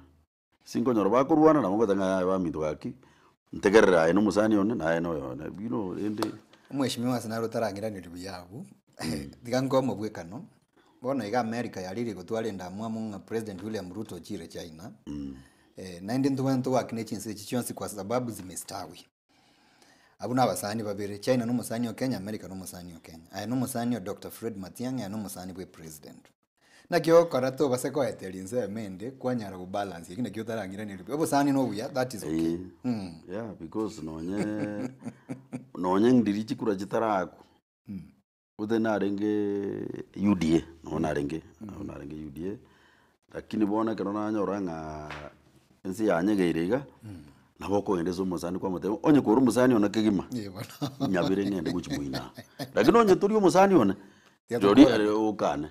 Sinkonyora bakorwana nabo ngoteba ng'a yaya baminto gaki, ntegerere aye na omosani one, na aye na oyo one, you know rende. Omweshimiwa ase naro otarang'iraneria buya abwo, tiga nkoe omobwekano, bono iga America yarire gotwara endamwamu ng'a President William Ruto ochire China, Naende ntobwenerete togoakina chinse echi chionsi kwa sababu zimestawi. Abwo na abasani babere, China na omosani o Kenya, America na omosani o Kenya. Aye na omosani o Doctor Fred Matiang'i, aye na omosani bwe president. Naki ogokora tobase koeteria ensemo ende kwanyara go balance eki naki otarang'iraneria buya. Obosani na obuya that is okay. Eh, yeah because nonye nonye ndiri chikura chitarakwa, Gose narenge UDA, nabo narenge, nabo narenge UDA, lakini bono ekero nanyora ng'a ense yanyegeire iga, nabo okogenda ase omosani kwamotebia onye kore omosani one kegima, nyabere ng'ende gochia moino aa. Lakini onye tori omosani one, rirorio ere okane.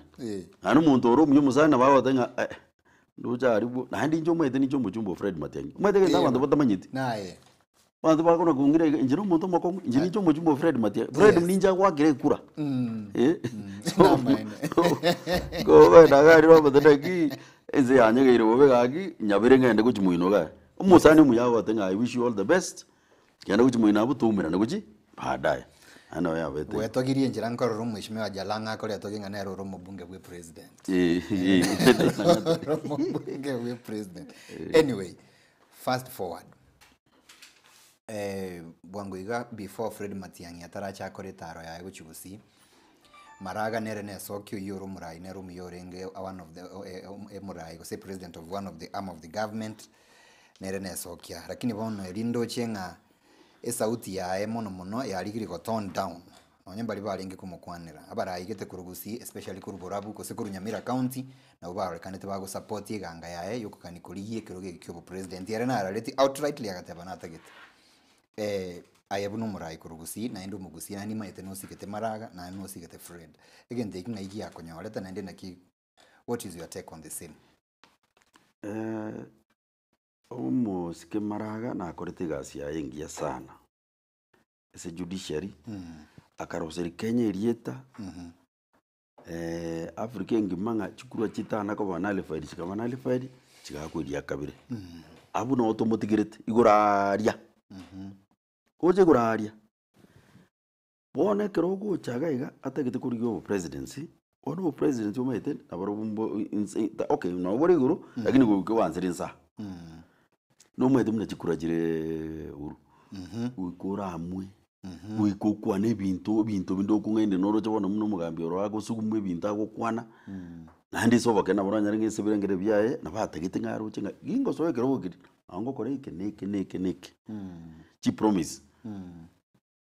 Naende omonto ore omuya omosani nabo agoteba ng'a eh, ndoche aria bwo, naende inche omanyete ninche omochumba o Fred Matiang'i, omanyete gento abanto batamanyeti. Naye. Abanto bakona kong'ira iga, inche nomonto omokong'u, inche ninche omochumba o Fred Matiang'i, Fred Yes. ninche agoakera ekura. Eh, so, Namaene. kogenda iga aria omanyete naki, ense yanyegeire bobe gaki, nyabere ng'ende gochia moino igaa. Omosani omuya agote ng'a I wish you all the best, genda gochia moino abwo toumerane gochia baadaye. Naende nabo yabete igo. Gwetogirie enchera nkorora omweshimiwa Jalang'o akoretogia ng'a nere ore omobunge bwe president. Eh, eh. Ore omobunge bwe president. Anyway, fast forward. Bwango iga before Fred Matiang'i atarachakora etaro yaye gochia gusii, Maraga nere nesokia oyio ore omorai nere omuya orenge one of the omorai gose president of one of the arm of the government, nere nesokia. Lakini bono eri ndoche ng'a esauti yaye mono mono yarigirie go tone down, nonye mbaria barenge komokwanera, abaraigete korwa gusii especially korwa borabu gose korwa Nyamira county, nabwo barorekanete bagosupport eganga yaye yokogania korigia ekerogo eke kia obopresident. Ere narareti outrightly agateba natagete. Aye buna omorai korwa gusii naende omogusii naende nimanyete nosigete Maraga naende nosigete Fred. Egento eki ng'ai giakonyorete naende naki what is your take on the same? Omosike Maraga nakorete egasi yaye engiya sana, ase judiciary, akaroseria Kenya erieta. Africa engima ng'a chikurwa chitana koba nullified chikaba nullified, chigakwa eria kabere. Abwo nabo tomotigerete igoro aaria, oche igoro aaria. Bono ekero ogocha iga iga atagete korigia obopresidency. Bono obopresident omanyete nabarobwo mbo inse okay nabo bore igoro lakini goika oansere inse aa. Nomanyete buna chikura chireee uru, goika oramwe, goika okwane ebinto ebinto binde okong'aini noroche bono buna omogambi oro agosuguma ebinto agokwana, naende ase obokene nabo oranyare ng'a ase ebirengero biaye nabo atagete ng'a aroche ng'a gingosoa ekerogo keria, nabo ngokora eke na eke na eke na eke. Chipromise.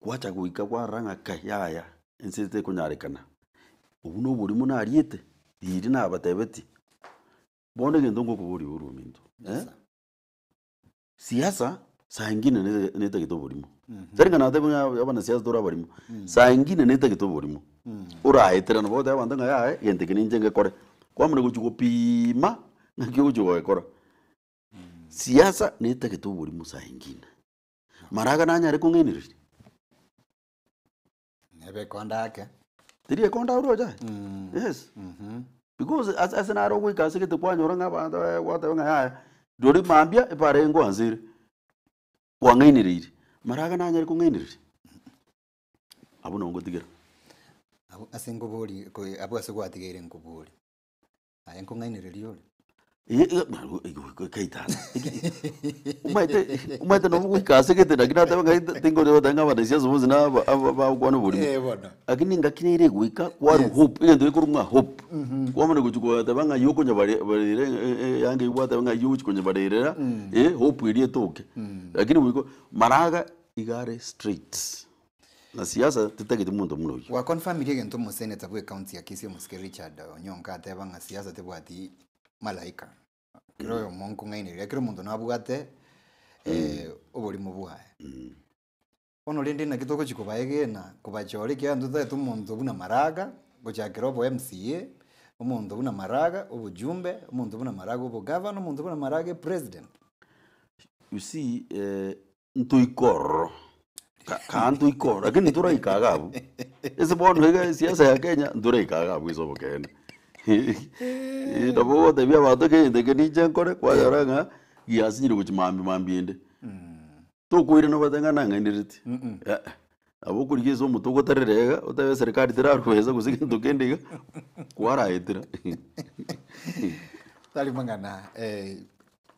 Gwacha goika kwarora ng'a kai yaya, ense tekonyarekana, obwo na oborimo nariete, riria nabatebetie, bono egento ngokoboria oborwa ominto eh, siasa saa ingine ne netagete oborimo, tari ng'a natebia ng'a abanasiasa tore abarimo, saa ingine netagete oborimo, oraeterana goteba abanto ng'a yaya egento eke ninche ngekore, kwamanya gochia gopima ng'aki ogochia gokora. Siasa netagete oborimo saa ingine. Maraga nanyare kong'ainereria? Nebe ekonda ake. Teri ekonda oroche aye? Yes. Because ase ase naro ogoika ase gete kwanyora ng'a abanto eh, gwateba ng'a yaya, rori mambia ebara eye nkwansa ere, kwang'ainereiri. Maraga nanyare kong'ainereria? Abwo nabo ngotigera. Abwo ase nkobori ko- abwo ase gwatigeire nkobori. Aye nkong'ainereria ore. Kaitana. Omanyete omanyete nabo goika ase gete lakini nateba ng'a tingori goteba ng'a abanasiasa bonsi na aba aba bagokwana oborimo. Eh, bono. Lakini engaki nere egoika kwarwa hope, egento gekorwa ng'a hope. Kwamanya gochia goteba ng'a aywo okonyabarera eanga eywo gwateba ng'a aywo ogochia konyabarerera, hope eria etoke. Lakini goika maraga iga are straight. Na siasa titageti monto buna oyio. Gwa confirmirie egento omoseneta bwe county ya Kisii omosike Richard Onyonka ateba ng'a siasa tebwati malaika. Kera oyomo nkong'ainereria kera omonto nabwate oborimo bwaye. Bono rende naki togochi kobaegena kobachora ekiagera ntotagete omonto buna Maraga gochakera obo MCA, omonto buna Maraga obojumbe, omonto buna Maraga obogavana, omonto buna Maraga epresident. You see ntoike ororo, ka kaa ntoike ororo, lakini ntoraika iga abwo, ase bono iga esiasa ya Kenya ntoraika iga abwo ase obokeene. Nabo ogotebia abanto egento eke ninche nkore, kwanyora ng'a giasinyire gochia mambia mambia ende. Tokoirana obatebie ng'a nang'ainereti, eh eh, nabo okorigia ase omote ogotarera iga, otebe eserikari terarwesa gose gento kende iga, kwaraetera. Tari mang'ana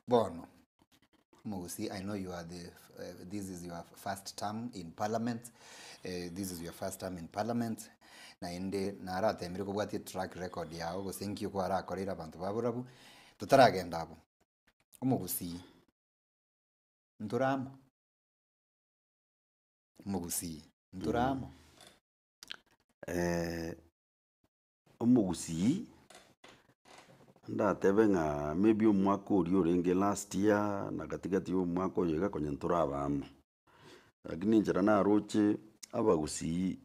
bono. Omogusii I know you are the this is your first term in parliament, this is your first term in parliament, naende naratemire kobwatia etrack record yago gose nki kwarakoreire abanto ba borabu, totaragenda abwo, omogusii ntore amo? Omogusii ntore amo? Omogusii, ndatebe ng'a maybe omwaka oria orenge last year na katikati ya omwaka oyo iga konya ntoraba amo. Lakini enchera naroche abagusii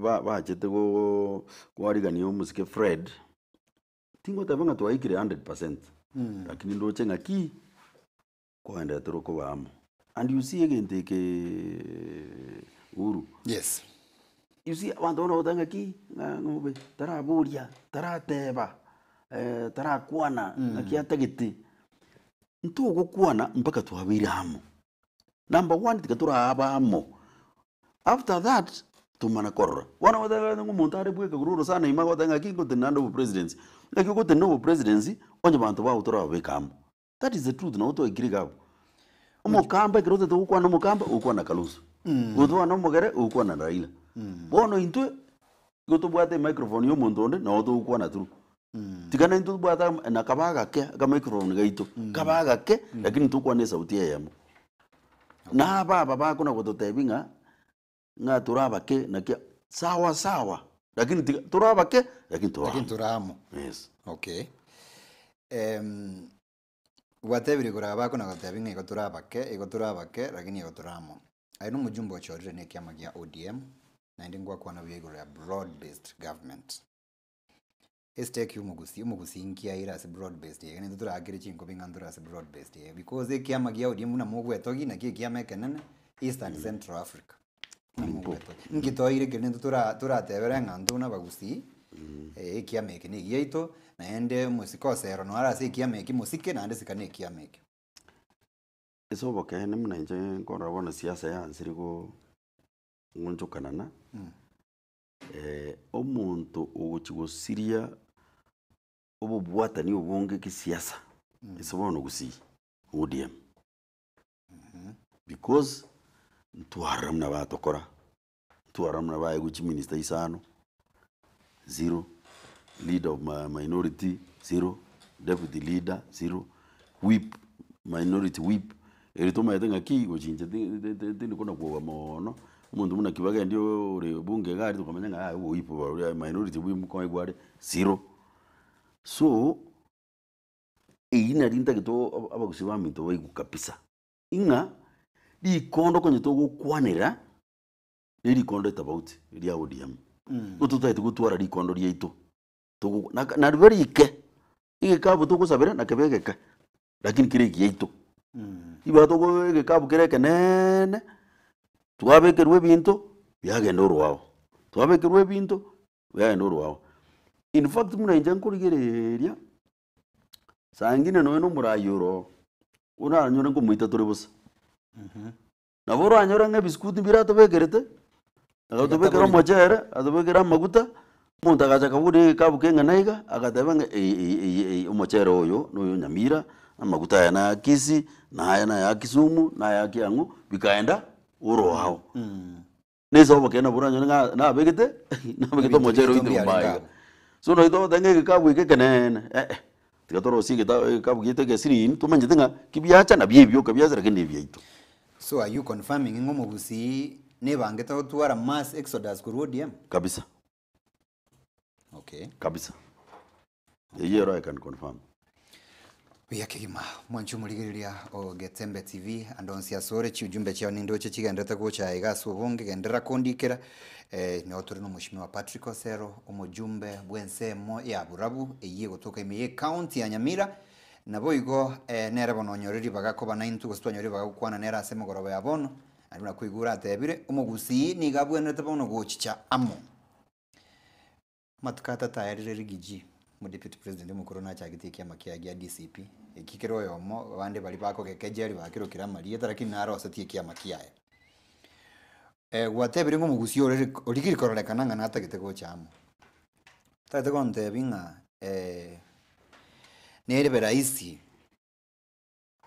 ba- bachete goo kwarigania omosike Fred, tingoteba ng'a twaikire hundred percent, lakini ndoche ng'aki, kogenderera tore koba amo. And you see egento ekeeee Uhuru, Yes. you see abanto bono bagoteba ng'aki, ng'a ng'obe taraboria, tarateba, tarakwana, ng'aki atagete. Ntogokwana mpaka twabeire amo. Number one tiga torabe amo, after that tomana korora. Bono ogoteba ng'a omonto are bweka korwa orosana ime agoteba ng'aki ngotenena nde obopresidency, ng'aki ogotenena obopresidency onye banto bago torababeke amo. That is the truth nabo twaikire iga abwo. Omokamba ekero otagete gokwana omokamba ogokwana Kalonzo, gotwana omogere ogokwana Raila. Bono intwe igo tobwate emicrophone ya omonto onde nabo togokwana through. Tiga naintwe tobwate ama na kabe agake akamicrophone gaito, kabe agake lakini tokwane esauti eyemo. Na aba aba bakona gototebia ng'a ng'a tore abake naki sawa sawa lakini tiga tore abake lakini tore Lakini amo. tore amo. Yes. Okay. Gwatebire igoro aba bakona gotebia ng'a igo tore abake, igo tore abake, lakini igo tore amo. Aye na omojumbe ochorire na ekiama gia ODM, naende ngwakwana buya igoro ya broad based government. Estake ya omogusii, omogusii nki aire ase broad based eye, naintwe torakere chinkobi ng'a ntore ase broad based eye because ekiama gia ODM buna mogwetogia naki ekiama ekenene East and Central Africa. Buna mogwetogia. Nki toire keri naintwe tora toratebere ng'a intwe buna abagusii, ekiama eke na egiaito, naende omosike osero noare ase ekiama eke mosike naende sika na ekiama ekio. Ase obokeene buna inche nkorora bono siasa yansire go ng'onchokanana. Omonto ogochia gosiria obobwatani obonge kisiasa ase bono gusii ODM. Because ntwarora buna batokora, ntwarora buna baegwa chiminista isano, zero, leader of minority zero, deputy leader zero, whip, minority whip, eri tomaete ng'aki gochi inche tindi kona kwoga moono, omonto buna Kibagendi ore bunge iga aria tokamanya ng'a yaya obo whip oria minority whip nkoegwa are zero. So, eyio nari ntagete abagusii baminto baigwe kabisa, ing'a rikondo konye togokwanera, ne rikondo etofauti ria ODM. Igo totagete gotwara rikondo riaito, togo naka naribe rike, egekabu togosabera nakebe egeke, lakini kere egiaito. Igo togo egekabu kere ekeneeene, twabekerwa ebinto, biagenda orwao, twabekerwa ebinto, biagenda orwao. In fact buna inche nkorigereria, saa ingine nonye na omorai oro oo, oranyore nkomoita tore bosa. Nabo oranyore ng'a ebisikuti mbire atobekerete, agatobekera omochere, atobekera amaguta, omonto agacha akabuna egekabu keng'ana iga, agateba ng'a eye eye eye eye omochere oyo noyo Nyamira, amaguta aya na Kisii, na aya na ya Kisumu, na aya kiang'o, bikaenda oroao. Nese obokene nabo oranyore ng'a nabegete nabegete omochere oito nyomba iga. So nonye togoteba ng'a egekabu eke ekeneene eh eh, tiga torosie egeta egekabu giaito egesirini tomanyete ng'a kibiacha nabio ebioka biacha lakini nebiaito. So are you confirming ng'a omogusii nebangete gotwara mass exodus korwa ODM? Kabisa. Okay. Kabisa. Eyio ero I can confirm. Buya kegima mwanche omorigereria o Getembe TV ande onsi asore chiujumbe chiao nindoche chigenderete gocha iga ase obonge genderera kondikera eh, nigo tore nomoshimiwa Patrick Osero omojumbe bw'ensemo ya Burabu eyio egotoka ime ye county ya Nyamira naboigo eh, nere bono onyore ribaga koba naintwe gose twanyora ribaga gokwana nere ase emegoroba ya bono naende buna koigure atebire omogusii nigo abwenerete bono gochicha amo. Amatuko atato ayarire Rigiji, omodeputy president omokoro nachagete ekiama kiaye gia DCP, eki kere oyomo abande baria bakogekejeria bakerokire amarieta lakini narosetie ekiama kiaye. Gwatebire ng'a omogusii ore origiri kororekana ng'a natagete gocha amo. Otagete gontebia ng'a nerebe rahisi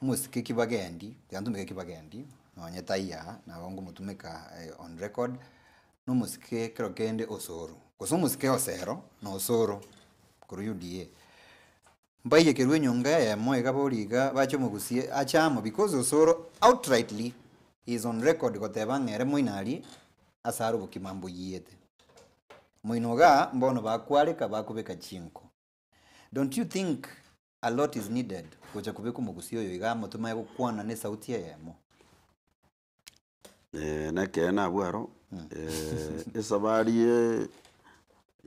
omosike kibagendi, tiga ntumeke kibagendi, nonye taiyo aa, nabo ngomotumeka on record, na omosike ekero kende osoro, gose omosike osero na osoro korwa UDA. Mbaiyekerwe enyonga eyemo iga boria iga bache omogusie ache amo because osoro outrightly is on record goteba ng'a ere moino aria ase are obokima mboyiete. Moino igaa mbono bakwareka bakobeka chinko. Don't you think A lot is needed gocha kobeka omogusii oyo iga amo tomanye gokwana ne esauti eyemo. Nekeene abwo aro, esabari ye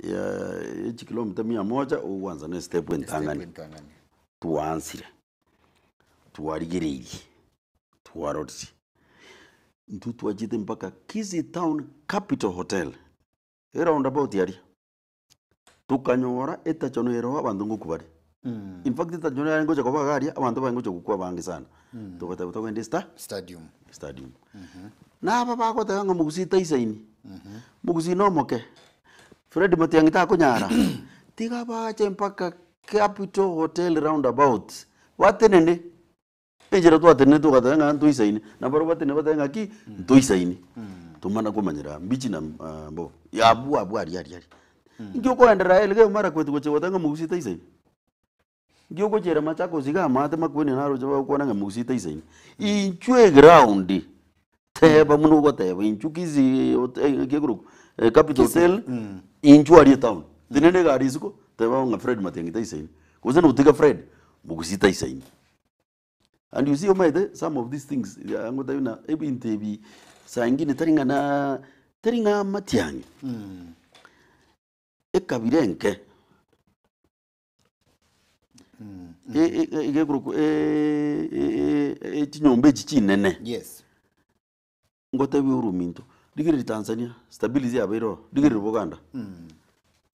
ya echikilomita mia moja ogwansa na estep entang'ani. Entang'ani. Twaansire, twarigereirie, twarorire, intwe twachete mpaka Kisii Town Capital Hotel, eroundabout aria. Tokanyora etachono ere oo abanto ngokwa bare. In fact etachono yarenge gocha koba iga aria, abanto barenge gocha gokwa abange sana. Togateba togende esta Stadium. stadium. Na aba bagoteba ng'a mogusii taisaini, mogusii na omoke, Fred Matiang'i takonyara, tiga bache mpaka Capital Hotel roundabout, batenene. Enchera twatenenete togateba ng'a ntoisaine, na barabwo batenene batebe ng'a ki? Ntoisaine. Tomana komanyera mbichi na mbobe. Abwo abwo aria aria aria. Inki okoenderera Elgeyo Marakwet gochia goteba ng'a mogusii taisaini? Inki ogochiera Machakos iga amaate makueni naroche bagokwana ng'a mogusii taisaini? Inchuo eground, teba buna ogoteba inchuo Kisii hotel naki ekorokwa Capital Hotel, inchuo aria etown. Tenena egari isiko, teba ng'a Fred Matiang'i taisaini. Gose notiga Fred, mogusii taisaini. And you see omanyete some of these things ngotebi buna ebinto ebi saa ingine tari ng'a na tari ng'a amatiang'i ekabira enke e- e- e- iga ekorokwa chinyomba echi chinene Yes. Ngotebi ore ominto, rigereria Tanzania, stability yabeire ororo, rigereria Buganda.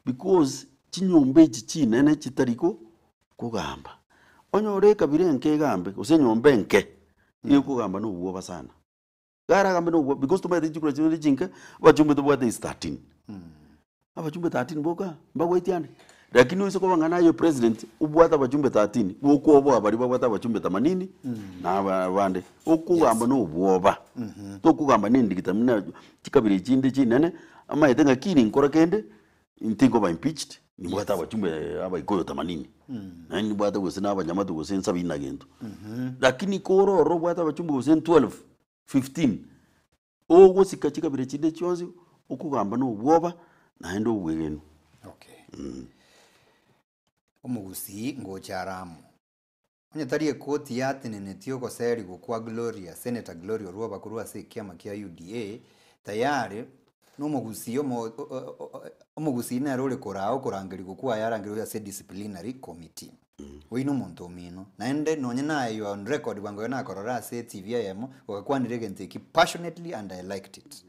Because chinyomba echi chinene chitari ko kogamba. Onyore ekabira enke egambe, gose enyomba enke, ekogamba na obwoba sana. Iga aragambe na obwoba because tomanyete chikura chinde chinke, abachumbe tobwate is 13. Abachumbe 13 boka, mbagwetie ande. Lakini oise koba ng'a naye president, obwate abachumbe 13, gokwoboa baria babwate abachumbe themanini, na aba abande. Okogamba na obwoba, tokogamba na endigita buna chikabira echinde chinene, amaete ng'a kiri nkore kende, ntinkoba impeached, nimbwate abachumbe abaikoyo themanini, naende nimbwate gose na abanyamatu gose nsabini na gento. Lakini kore ororo obwate abachumbe gose 12, 15, Ogosika chikabira chinde chionsi, okogamba na obwoba, naende obwegenu. Okay. Omogusii ngocha are amo. Onye tari ekoti yatenenetie ogoserigwa kwa Gloria, Senator Gloria Orwoba korwa ase ekiama kia UDA, tayari nomogusii omo omogusii nere ore koraa okorangerigwa kwaye arangerigwe ase disciplinary committee. Oyio nomonto omino. Naende nonye naye you are on record bwango iga nakorora ase etv eyemo, ogakwanire egento ekio passionately and I liked it.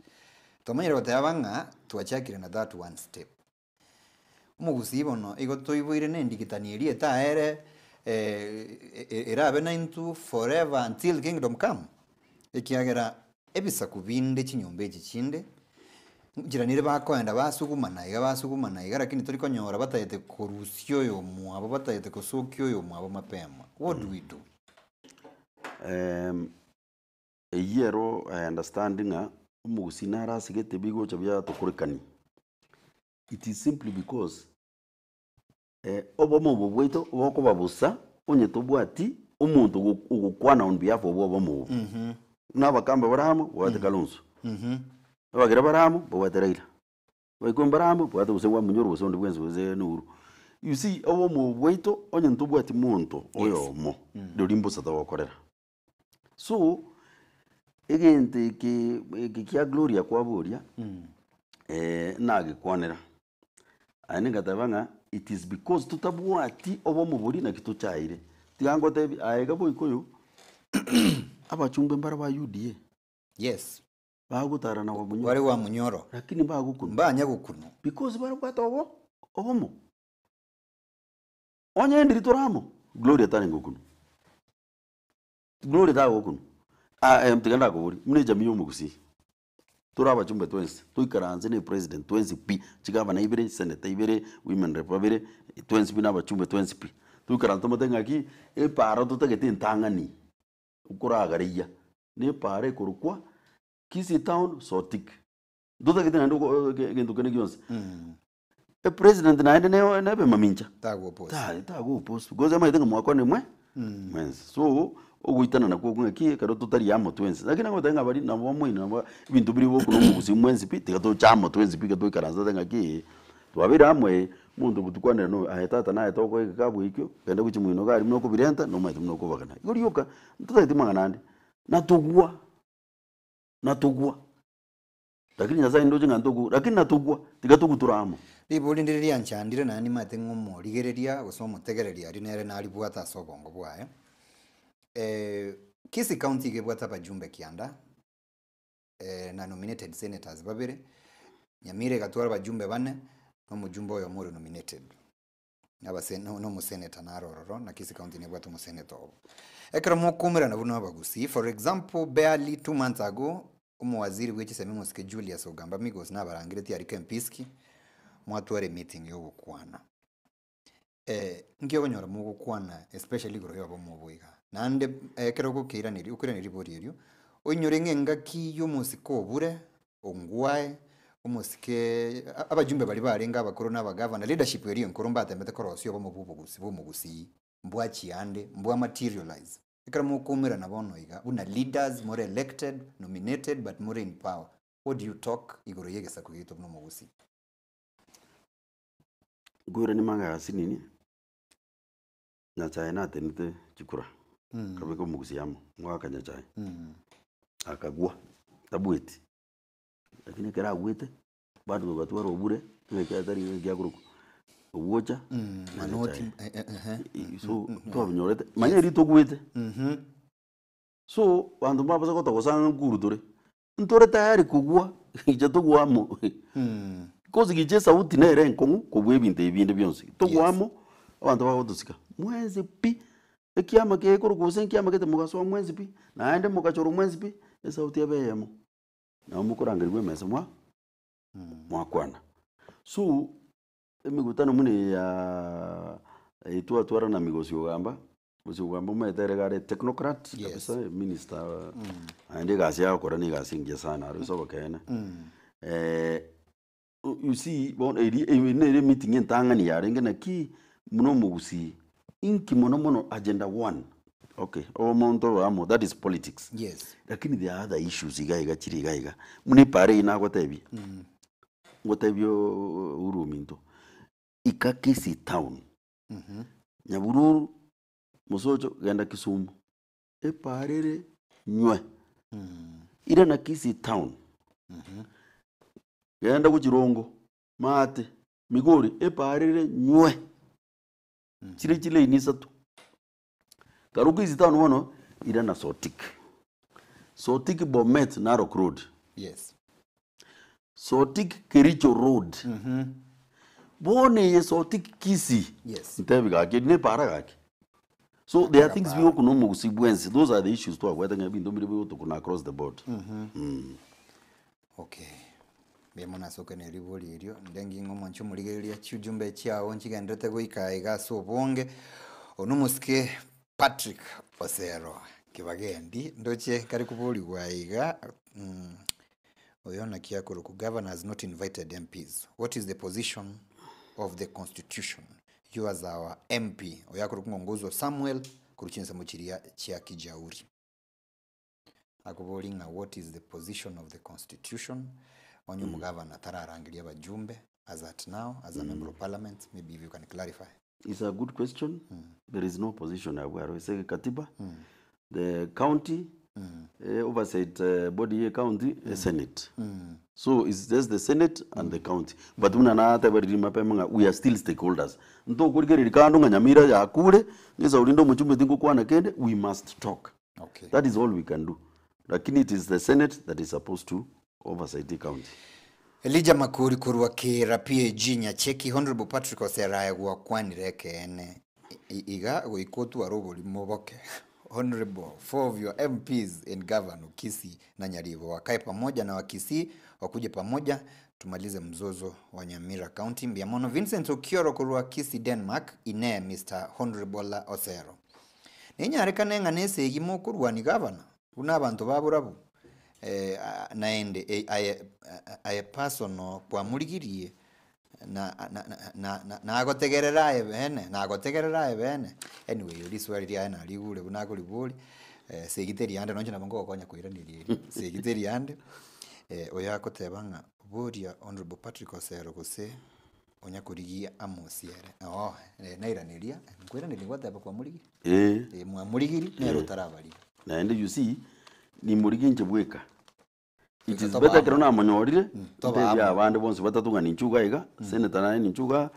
Twamanyire goteba ng'a twachakire na that one step. Omogusii bono igo toiboire na endigitani eria etaere erabe naintwe forever until kingdom come, ekiagera ebisaku binde chinyomba echi chinde, Nchera nere bakoenda basugumana iga basugumana iga lakini tori konyora batagete korusia oyomwabo batagete kosokia oyomwabo mapema. What do we do? Eyio ero I understand ng'a omogusii nare asigete bigocha biatokorekani. It is simply because obomo obo bwaito bokoba bosa onye tobwati omonto ogokwana on behalf of obomo obo. Buna abakamba bare amo babwate Kalonzo, abagere bare amo babwate Raila, abaikuyu bare amo babwate gose Wamunyoro gose onde bwensi gose na Uhuru. You see obomo obo bwaito onye ntobwati monto oyomo, rirorio mbosa togokorera. So, egento eke eke kia Gloria kwaboria, nagekwanera. Aye ngateba ng'a it is because totabwati obomo boria naki tochaire. Tiga ngotebi aye iga boikoyo, abachumbe mbare ba UDA. Yes. Bagotara na Wamunyoro. Bare Wamunyoro. Lakini mbagokunwa. Mbanya gokunwa. Because barabwate obo, obomo. Onye ndiri tore amo, Gloria tarenge gokunwa. Gloria tagokunwa. Ah, eh, tiga ndakoborie, buna ejamii ya omogusii, Tore abachumbe twensi, toikaranse na epresident twensi pi, chigavana ibere, chiseneta ibere, women rep babere, twensi pi na abachumbe twensi pi. Toikaranse tomotebie ng'aki, epaaro totagete entang'ani, okoragareia, na epaaro ekorokwa Kisii town Sotik. Ntotagete naende oko egento kende gionsi. Epresident naende neo nebe mamincha. Tago oppose. Ta tago oppose because amaete ng'a mwakwane mwe mwensi. So ogoitana nakwo okwo ng'aki ekero totari amo twensi. Lakini nagoteba ng'a baria nabo bamoino nabo ebinto biria bokuna omogusii mwensi pi, tiga toche amo twensi pi toikaranse tote ng'aki ee, twabeire amo ee, omonto ogotukwanera noyo aye tata naye tokoa egekabu ekio, genda gochia moino iga aria buna okobirenta nomanyete buna okobagana. Igo rioka, ntotageti mang'ana ande, natogwa, natogwa. Lakini Nyasaye ndoche ng'a ntokogwa, lakini natogwa, tiga togwe tore amo. Ribori ndire rianchandire naende nimanyete ng'a omorigereria gose omotegereria aria nere naribwate ase obongo bwaye. Kisii County iga ebwate abajumbe kianda, na nominated senators babere, Nyamira egatwara abajumbe bane, na omojumbe oyomo ore nominated. Abase no nomoseneta naro ororo, na Kisii County nebwate omoseneta obo. Ekero mokoumerana buna abagusii, for example, barely 2 months ago, omowaziri bwe chisemi omosike Julius Ogamba Migos nabarangeretie aria Kempiski, mwatwara emeeting ya ogokwana. Nki okonyora mogokwana especially igoro ya obomo obo iga? Naende ekero ogokeiraneria okoiraneria ribori erio, oinyore ng'a engaki ya omosike obure, Ongwae, omosike, abajumbe baria barenge abakoro na abagavana, leadership eria enkoro mbatemete korosia obomo bwa obogusi bwa omogusii, mbwa chiande, mbwa materialize. Ekero mokoumerana bono iga, buna leaders, more elected, nominated but more in power, what do you talk igoro ya egesaku giaito buna omogusii? Nkoirania magega asinini, Nyachae natenete chikura, akabeka omogusii amo, ngoaka Nyachae, akagwa, tabweti, lakini ekero agwete, bado togatwara obure, ng'aki atari ng'aki akorokwa, obwocha na Manoti, Nyachae. ehe. So, twabinyorete, manya erio togwete. So, banto mbabasa gotogosa ng'a nkuru tore, ntore tayari kogwa, inche togwe amo, cause gicha esauti nere enkong'u kobua ebinto ebi binde bionsi, togwe amo, abanto bagotosika, mwensi pi, ekiama kekorokwa gose nkiama gete mogasoa mwensi pi, naende mogachorwa mwensi pi, esauti ebe eyemo, nabo mokorangerigwa emesa mwa mwakwana. So, emegutano buna eye yaaa eye twatwara na Migosi Ogamba, Migosi Ogamba omanyete ere iga are technocrat kabisa, minister naende egasi agokora na egasi engiya sana aro ase obokeene. You see bono eria eye nere emeeting entang'ani yarenge naki, buna omogusii, inki mono mono agenda one, okay omonto oyo amo that is politics. Yes. Lakini there are other issues iga iga chire iga iga, buna epara eywo nagotebia, ngotebie Uhuru ominto, ika Kisii town, Nyabururu, Mosocho, genda Kisumu, epara ere nywe, irana Kisii town, genda gochia Rongo, Maate, Migori, epara ere nywe, chire chilaini isato. Karue Kisii town bono, irana Sotik, Sotik Bomet Narok road, Yes. Sotik Kericho road, bono eye Sotik Kisii, Yes. ntebi gaki eri nepara gaki. So there are things bigokuna omogusii bwensi, those are the issues twabwate ng'a ebinto mbire bigotokuna across the board. Okay, mbuya mono ase okene ribori erio, nde ng'a omonche omorigereria chiujumbe chiago nchigenderete goika iga ase obonge, oyio na omosike Patrick Osero Kibagendi, ndoche kare koborigwa iga oyo naki akorokwa governor has not invited MPs, what is the position of the constitution, you as our MP, oyo akorokwa ng'a Ongozo Samuel korwa chinsemo chiria chia Kijauri. Akoboria ng'a what is the position of the constitution, onye omogavana tararangeria abajumbe as at now as a member of parliament, maybe if you can clarify. It's a good question. There is no position abwo aro ase katiba. The county eh, oversight eh, body ye county eh, senate. So it's just the senate and the county. But buna nateba riria mapema ng'a we are still stakeholders. Ntokorigereria kando ng'a Nyamira yakure, ng'esa rinde omochumbe tingokwana kende, we must talk. Okay. That is all we can do. Lakini it is the senate that is supposed to oversight the county. Elijah Makori korwa Kira PAG Nyacheki Honourable Patrick Oserae gwakwanire ekeene iga goika otware oborimo boke Honourable four of your MPs in Governor Kisii na Nyaribo wakae pamoja na Wakisii wakuje pamoja tumalize mzozo wa Nyamira County mbuya mono Vincent Okioro korwa Kisii Denmark Inee Mister Honourable Osero Nenyarekane ng'a nesegi mokorwania gavana buna abanto ba borabu, naende aye aye personal kwamorigirie na na na nagotegerera aye beene nagotegerera aye beene. Anyway riswali riaye narigure buna akoriboria, segi teri ande nonye nabo nkogokonya koiraneria erio, segi teri ande, oyo agoteba ng'a boria honourable Patrick Osero gose Onya korigia amosiere. Oo, eh, nairaneria, nkoiraneria gwateba kwamorigia? Eh. Eh, mwamorigirie, nere otarabarigia. Naende you see, nimorigie inche bweka. It Goika is toba better amo. ekero namonyorire, toba ntebie amo. abande bonsi batato ng'a ninchu iga iga, senator naye ninchu igaa,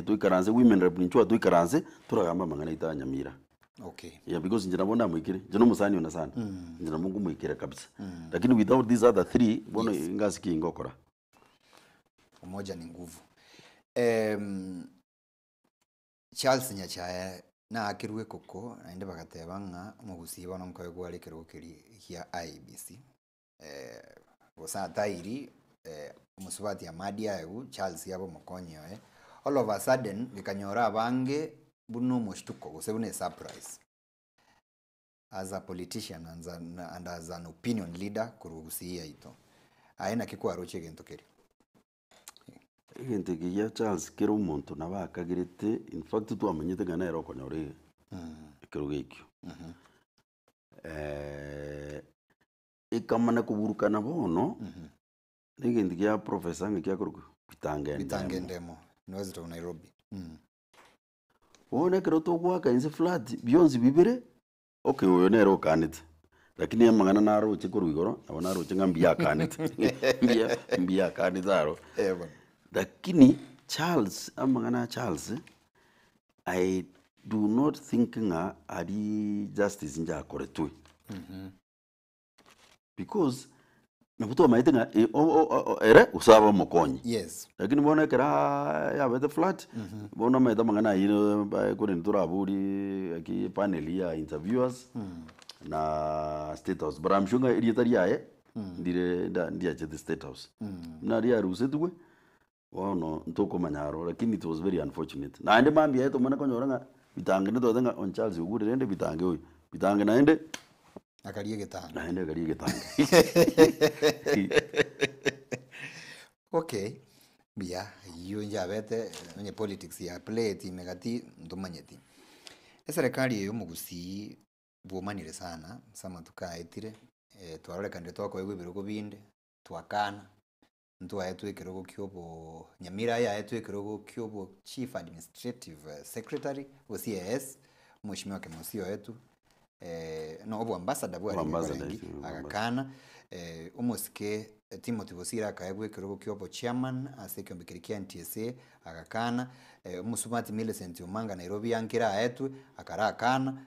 toikaranse women rep ninchu igaa toikaranse, toragambe amang'ana aito aya Nyamira. Okay. Yeah, because inche nabo ndamoikire, inche na omosani one sana, inche nabo nkomoikera kabisa. Lakini without these other three, bono ngasi ki ngokora. Umoja ni nguvu. Charles Nyachae naakirwe ekoko naende bagateba ng'a omogusii bono nkoegwa are ekerogo keria gia IEBC. Gose atairi omosubati Amadi aegwe, Charles abe omokonyi oye. All of a sudden gekanyora abange buna omoshtuko gose buna esurprise. As a politician and as an opinion leader korwa Gusii yaito, aye naki kwaroche egento keria? Egento eke gia Charles kera omonto nabo akagerete, in fact twamanyete ng'a nere okonyora ekerogo ekio. Ekamana koburukana bono, na egento gia professor ng'a kiakorokwa Bitange Ndemo. Bitange Ndemo, University of Nairobi. Bono ekero togoaka inse flat, bionsi bibere, okay oyo nere okanete, lakini amang'ana naroche korwa igoro, nabo naroche ng'a mbuya akanete, mbuya mbuya akanete aro. Eh bono. Lakini Charles, amang'ana a Charles, I do not think ng'a aria justice njakoretwe. Because nabo twamaete ng'a e- o- o- o- ere gose abe omokonyi. Yes. Lakini bono ekero yabete flat, bono omanyete amang'ana ayio ba korende toraborie gaki panel ya interviewers, na state house. But I'm sure ng'a erieta riaye, ndire nda ndiachete state house. Buna riarusetigwe. Bono ntokomanya aro lakini it was very unfortunate. Naende mambia yaye tomana konyora ng'a bitange ntoete ng'a on Charles ogure rende bitange oyo, bitange naende Akaria egetange. Naende akaria egetange. Okay, mbuya, eyio njabete onye politics ya play ime gati ntomanyeti. Eserekari eye omogusii bwomanire sana ase amatuko aetire, twarorekanire twakoegwa ebirogo binde, twakana, ntwaetwe ekerogo kia obo Nyamira yaetwe ekerogo kia obo chief administrative secretary o CAS, omweshimiwa Kemosi oetwe, no obo ambassador bwarenge Oboambassador, korenge, yes, oboambassador. agakana, omosike Timothy Bosire akaegwa ekerogo kia obo chairman ase ekeombe keria kia NTSA, agakana, omosubati Millicent Omanga Nairobi ankere aetwe, akarakana,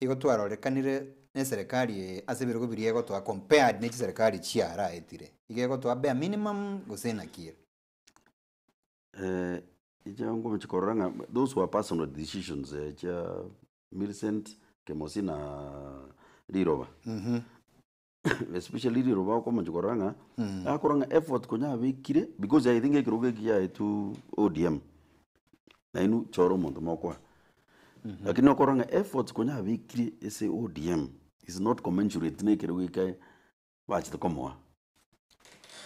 igo twarorekanire na eserekari eye ase ebirogo biria egotoa compared ne chiserekari chiaraetire, iga egotoa bare minimum gose naki ere? Inche nkomochia korora ng'a those were personal decisions chia Millicent, Kemosi na Riroba. Especially riroba okomochia korora ng'a akora ng'a effort konya abekire because I think ekerogo eki kiaetwe ODM nainwe chora omonto mokoa. Lakini okorora ng'a efforts konya abekire ase ODM is not commensurate na ekerogo eke bachete komoa.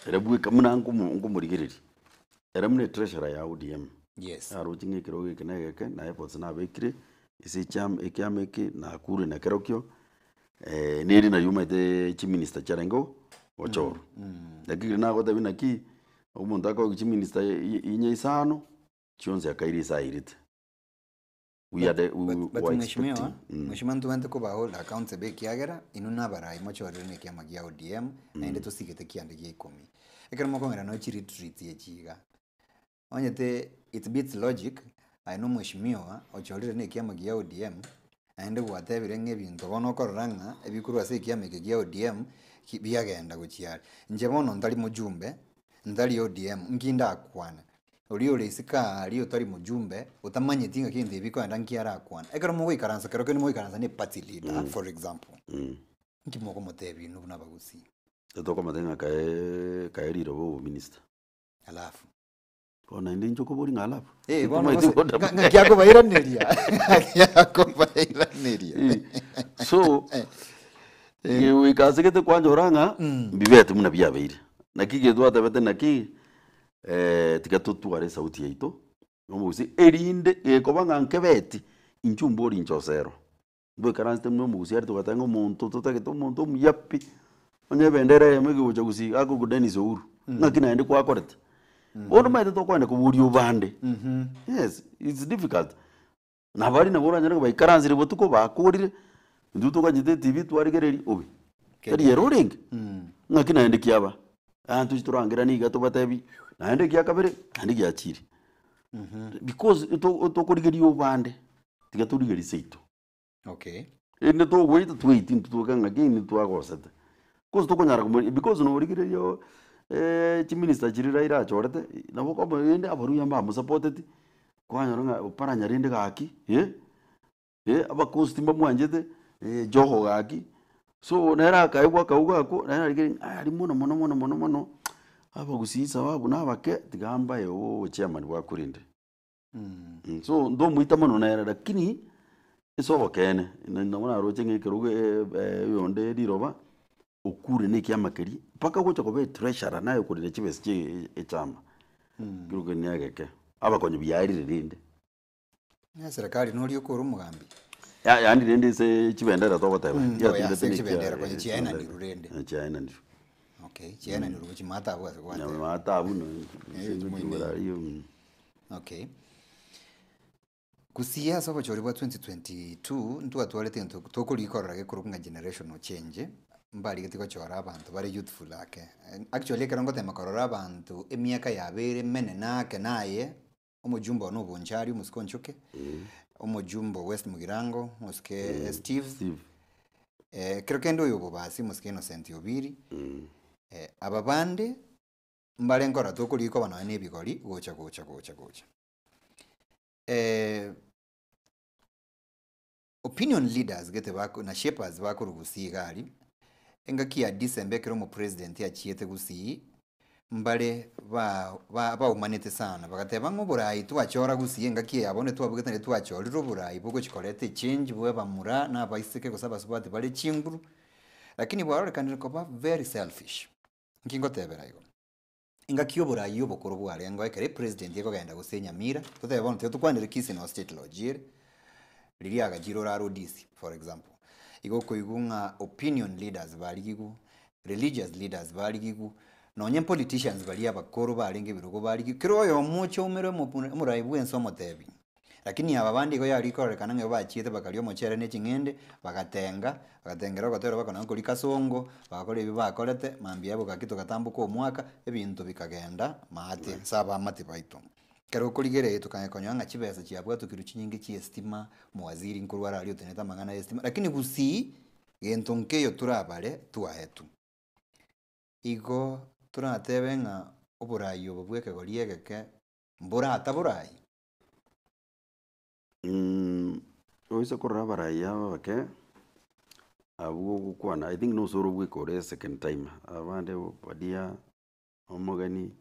Ere bweka buna nkomo nkomorigereria, ere buna etreasurer ya ODM, Yes. aroche ng'a ekerogo eke na egeke na efforts nabekire ase echiama ekiama eke nakure nakerokio. Neri nario omanyete chiminister chiarenge gochorwa. Lakini riria nagotebia naki, omonto akoegwa chiminister inye isano, chionsi akaira ase airete. We are the, we But, but were mheshimiwa, expecting. Mheshimiwa ntobwate koba hold accountable ekiagera inwe na abarai mochorire na ekiama gia ODM naende tosigete kianda gia ikomi. Ekero mokong'era nonya chiretreats echi iga, Onyete it beats logic, aye na omweshimiwa ochorire na ekiama gia ODM, naende gwatebire ng'a ebinto bono okorora ng'a ebikorwa ase ekiama eke gia ODM ki biagenda gochia are. Inche bono ntari mojumbe, ntari ODM, nki ndakwane? Oria ore isiko aaria otari mojumbe, otamanyeti ng'a kegento ebikoenda nki arakwane. Ekero mogoikaransa kero kende mogoikaransa na eparty leader for example, nki mokomotebia inwe buna abagusii? Tokomotebia ng'a kae kae riroba obominister. Alafu. Bono naende inche okoboria ng'a alafu? Eh, bono Tomaeti gose goda- ng'a- ng'aki akobairaneria ng'aki akobairaneria Eh, so goika ase gete kwanchora ng'a mbibete buna biabeire. Naki egento twatebete naki tiga totware esauti yaito nomogusii erinde gekoba ng'a nkebeti inche ombori inche osero. Ngoikaransete buna omogusii aria togateba ng'a omonto totagete omonto omuya pi, onye ebendera eyemo ekegocha gusii akorokwa Dennis Ouru, ng'aki naende kwakorete? Bono omanyete tokoenda koboria obande, yes it's difficult. Na baria nabo oranyore ng'a baikaransire botuko bakorire, intwe togachete etibi twarigereria obe, tari ere orenge, ng'aki naende kiaba? Aa tochi torangeranie iga tobatebi, naende ekia kabere, naende giachire. Because to tokorigeria obande. Tiga torigerie seito. Okay. Erinde togoita tweiti intwe twoka ng'aki intwe twagosete. Cause tokonyara komori because norigereria oo chiminister chiria Raila achorete, nabo okomo rende abaruya mbamosapoteti, kwanyora ng'a oparanya rende gaki eh, eh, abacoast mbamwanchete, Joho gaki, so nere akaegwa akauga akwo, nere arigereria ng'a aria mono mono mono mono mono, abagusii sababu nabake tiga mbae obochairman bwakwo rende. So ntomoita mono nere lakini ase obokeene nabo naroche ng'a ekerogo oyonde riroba okure na ekiama keria mpaka gocha koba etreasurer naye okorina chibesa chia echama ekero keria na egeke abakonyi biarire rende. Na eserekari noria okore omogambi. Ya yaani rende ase chibendera togoteba Mm, ya oh, ya, tindete ase na chibendera ekia- konya chiaenanirwe rende. Chiaenanirwe. Okay, chiaenanirwe gochia maatabu ase gwateba. Maatabu no Eh, moine. Okay. Gusii ase obochori bwa 2022 ntwatwarete egento tokorikorora gekorokwa ng'a generational change, mbarigetie gochora abanto bare youthful ake. Actually ekero ngotema korora abanto emiaka yabeire emenene ake naye, omojumbe one obonchari omosike onchoke, omojumbe o West Mugirango omosike Steve, Steve. Ekero kende oyo obobasi omosike Innocent Obiri, aba bande Mbare nkorora tokorigia koba nonya nebigori gocha gocha gocha gocha. Opinion leaders gete bako na shapers bakorwa Gusii iga aria, engaki ya December ekero omopresident achiete Gusii, Mbare ba ba baumanete sana, bagateba ng'a oborai twachora gusii engaki eye bono twabugete naende twachorire oborai bogochi koreta echange bwa abamura na abaiseke gose abasubati bare chinguru, lakini bwarorekanire koba very selfish. Nki ngotebera igo? Engaki ya oborai obokoro bwarengeo ekero epresident ekogenda gose Nyamira, totebe bono tiga tokwanere Kisii noo state lodge ere, riria agachire ore RDC for example, igo okoigwa ng'a opinion leaders barigigwe, religious leaders barigigwe, nonye politicians baria abakoro barenge ebirogo barigigwe, kera oyomo oche oumere omo omorai bwense omotebi. Lakini aba bande igo yari kororekana ng'a bachiete bakaria omochere ne ching'ende, bagatenga, bagatengera ogotera bakona nkoria kasongo, bagakora ebio bakorete, mambia yabo gaki togatamboka omwaka, ebinto bikagenda maate ase abamate baito. Ekero okorigereria tokanya konyora ng'a chibesa chiabwatokirwe chinyinge chia estima, omowaziri nkorwa araria otenenete amang'ana ya estima, lakini gusii. Gento nkeiyo torabare twaetwe. Igo toratebe ng'a oborai obo bw'ekegori egeke mborataborai? Oise korora abarai aba abake, abwo ogokwana I think nose ore bweka ore second timer, abande Obadia omogeni,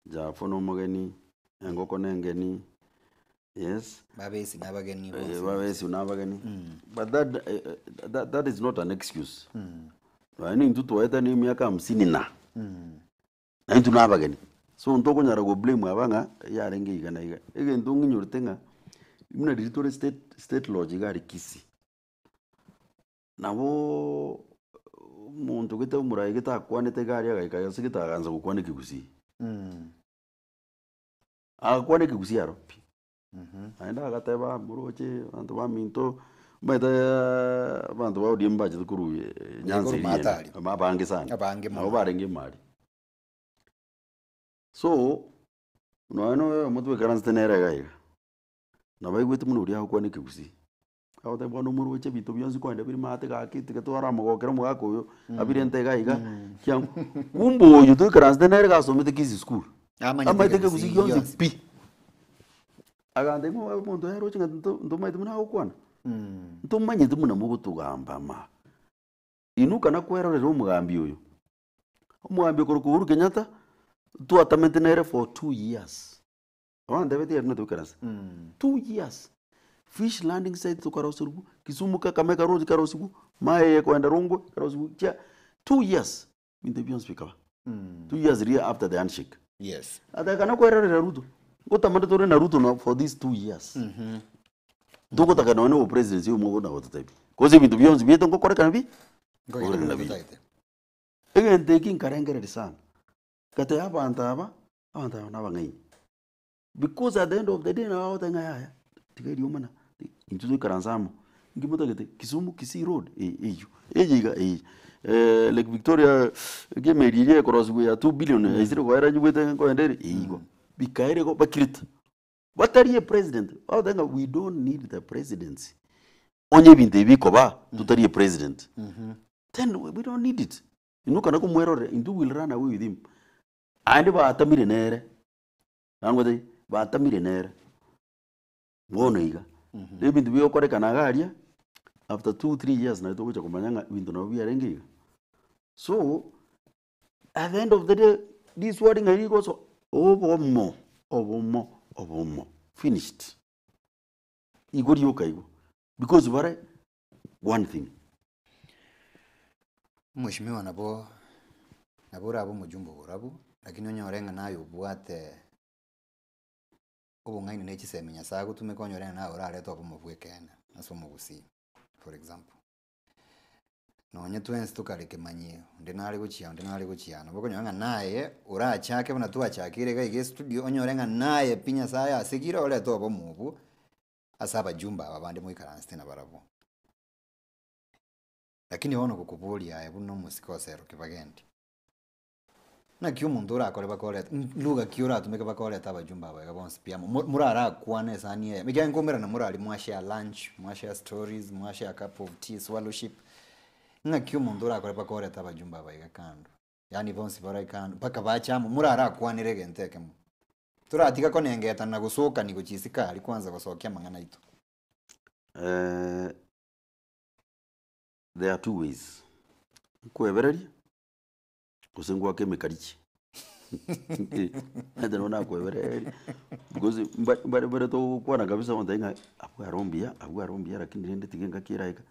Jafo na omogeni, engoko na engeni, yes. Babesi na abageni bonsi. Eh, babesi na abageni. But that, eh, eh, that, that is not an excuse. Nonya intwe twaetania emiaka hamsini na, na intwe na abageni. So ntokonyara go blame aba ng'a yarenge iga na iga. Egento ng'inyorete ng'a, buna riria tore state, state lodge iga aria Kisii, Naboo omonto gete omorai gete akwanete iga aria agaika ase gete agansa gokwana ekegusii. Agakwana ekegusii aro pi. Naende agateba moroche abanto baminto, omanyete abanto ba ODM mbachete korwa Nyanza Korwa eria maate ende, aria. abange sana. Abange Nabo mono. barenge emari. So, nonya na oyomo twekaransete nere iga iga, nabaigwete buna oria agokwana ekegusii. Agoteba bono omoroche ebinto bionsi kwenda bire maate gaki tiga twaramogokera omogaka oyo abirente iga iga kiang'u. Kumbe oyo toikaransete nere gasomete Kisii school, Amanyete amaete ekegusii ekegusii gionsi gionsi. pi. Agantebia ng'a omonto oyo aroche ng'a nto ntomanyete buna agokwana, ntomanyete buna mogotogamba ama. Inuka nakwerorere omogambi oyo, omogambi okorokwa Uhuru Kenyatta, twatamete nere for 2 years. Abantebetie ere natoikaranse 2 years, fish landing site tokaroserigwa, Kisumu Kakamega road ekarosigwa, maye ekoenda Rongwe ekarosigwa chia 2 years ebinto ebio bionsi bikaba. 2 years riria after the handshake. Ataka nakwerorera Ruto, ngotamande tore na Ruto na for these 2 years. Ntogotaka nonye na obopresidency obo mokona gototebia. Cause ebinto bionsi biaito ngokorekana bi, ngokorekana bi. Egento eki nkarengereria sana, ngateba abanto aba, abanto aba nabang'aini. Because at the end of the day nabo bagoteba ng'a yaya, tiga eriomana, intwe toikaranse amo, nki motagete Kisumu Kisii road eh eywo, eye iga eye, Lake Victoria eke emeri eria ekorosiwa ya 2 billion yaisire koera nyigwete nkoenda ere, igo. Bikaera igo bakirete, batari epresident, bagoteba ng'a we don't need the presidency, onye ebinto ebi bikoba, totari epresident, then we don't need it. Inwe ekero komwerorera intwe we will run away with him. Aende batamire nere, nangotebie, batamire nere, bono iga. Na ebinto bigokorekana iga aria, after 2, 3 years nario togocha komanya ng'a ebinto nabo biarenge iga. So, at the end of the day, riswali ng'a rigosoa, obomo, obomo, obomo, finished. Igo rioka igo, because bare one thing. Omweshimiwa nabo nabo orabe omojumbe oborabu, lakini onyore ng'a naye obwate obong'aini na chisemi Nyasaye agotumeka onyore ng'a naye orarete obomo bwa ekeene ase omogusii for example. Nonye twensi tokare kemanyi onde nare gochia onde nare gochia nabo okonyora ng'a naye orachake buna twachakire iga iga estudio onyore ng'a naye pi Nyasaye asegire orete obomo obwo ase abajumbe aba bande moikaransete nabarabwo. Lakini bono gokoboria aye buna omosike osero kibagendi, naki omonto orakore bakorete lugha ki oratumeke bakorete abajumbe aba iga bonsi pi amo morarakwane esani eyemo ekiagera nkomerana morari mwashare lunch, mwashare stories, mwashare cup of tea, swallowship, ng'aki omonto orakore bakorete abajumbe aba iga kando, yaani bonsi bare kando mpaka bache amo morarakwanere egento ekemo. Toratiga konengetana na gosokani gochia isiko aria kwanza gosokia amang'ana aito. There are two ways, nkwebereria gose ngwake emekarichi. Omanyete nabo nakwebereria, because mba mbare mbare togokwana kabisa ogontebia ng'a abwo aro mbuya, abwo aro mbuya lakini rende tiga engaki eraika,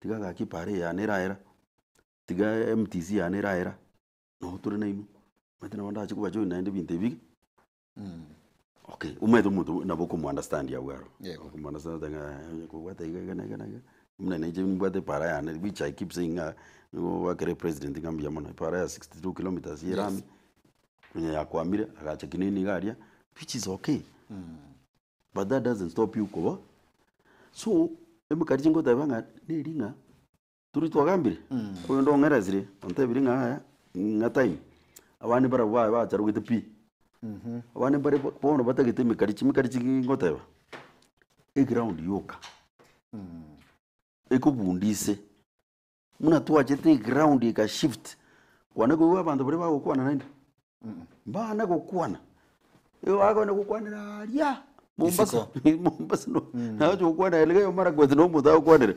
tiga gaki epara eye yane eraera, tiga MTC yane eraera, nabo tore nainwe, omanyete nabo ndache kobajoin naende ebinto ebi. Okay, omanyete omonto nabo okomo understand abwo aro, okomo understand oteba ng'a onye kobwate iga iga na iga na iga, buna nainche nimbwate epara yane which I keep saying ng'a nigo goakera epresident ng'a mbuya mono, epara ya 62 kilometres ya erami, onye yakwamire agacha kinini iga aria, which is okay, but that doesn't stop you koba, so emekari chingoteba ng'a neri ng'a. Turi twagambire, oyonde ong'eresire, ontebirie ng'a yaya, ng'a time, abande mbarabwo baye bacharogete pi. Abande mbare bo- bono batagete emekari chimekari chigi ngoteba, eground yoka, ekobundise, buna twachete eground eka shift, kwana koigwa abanto baria bagokwana naende, mbana gokwana, igo bakogenda gokwanera aria Mombasa, Mombasa no nagocha gokwana Elgeyo Marakwet na omonto agokwanera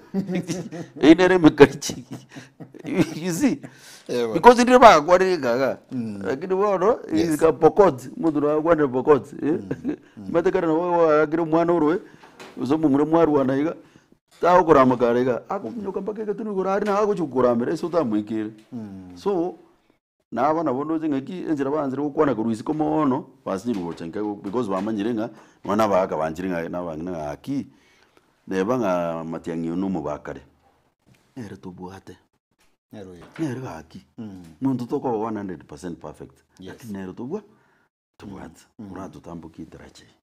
eywo nere emekarichi you see because ndire bagakwanire ekaga lakini bono ika Pokot omonto nagokwanera Pokot omanyete kare nabo gwagakire omwana orwe gose omomura mwarwana iga tagokorama kare iga akominyoka mpaka egetunu igoro aria naye agochi gokoramera ase otamoikere so. Na aba nabo ndoche ng'aki enchera baanchire gokwana korwa isiko moono, basinyirwe gocha inka igo because bamanyire ng'a nonya na abagaka banchire ng'a na abang'ina ng'a gaki, neba ng'a matiang'i oyo na omobakare, nere tobwate, Nere oyo. nere gaki, monto tokoba 100% perfect, lakini nere tobwa tobwate, oratotambokie etaracha eye.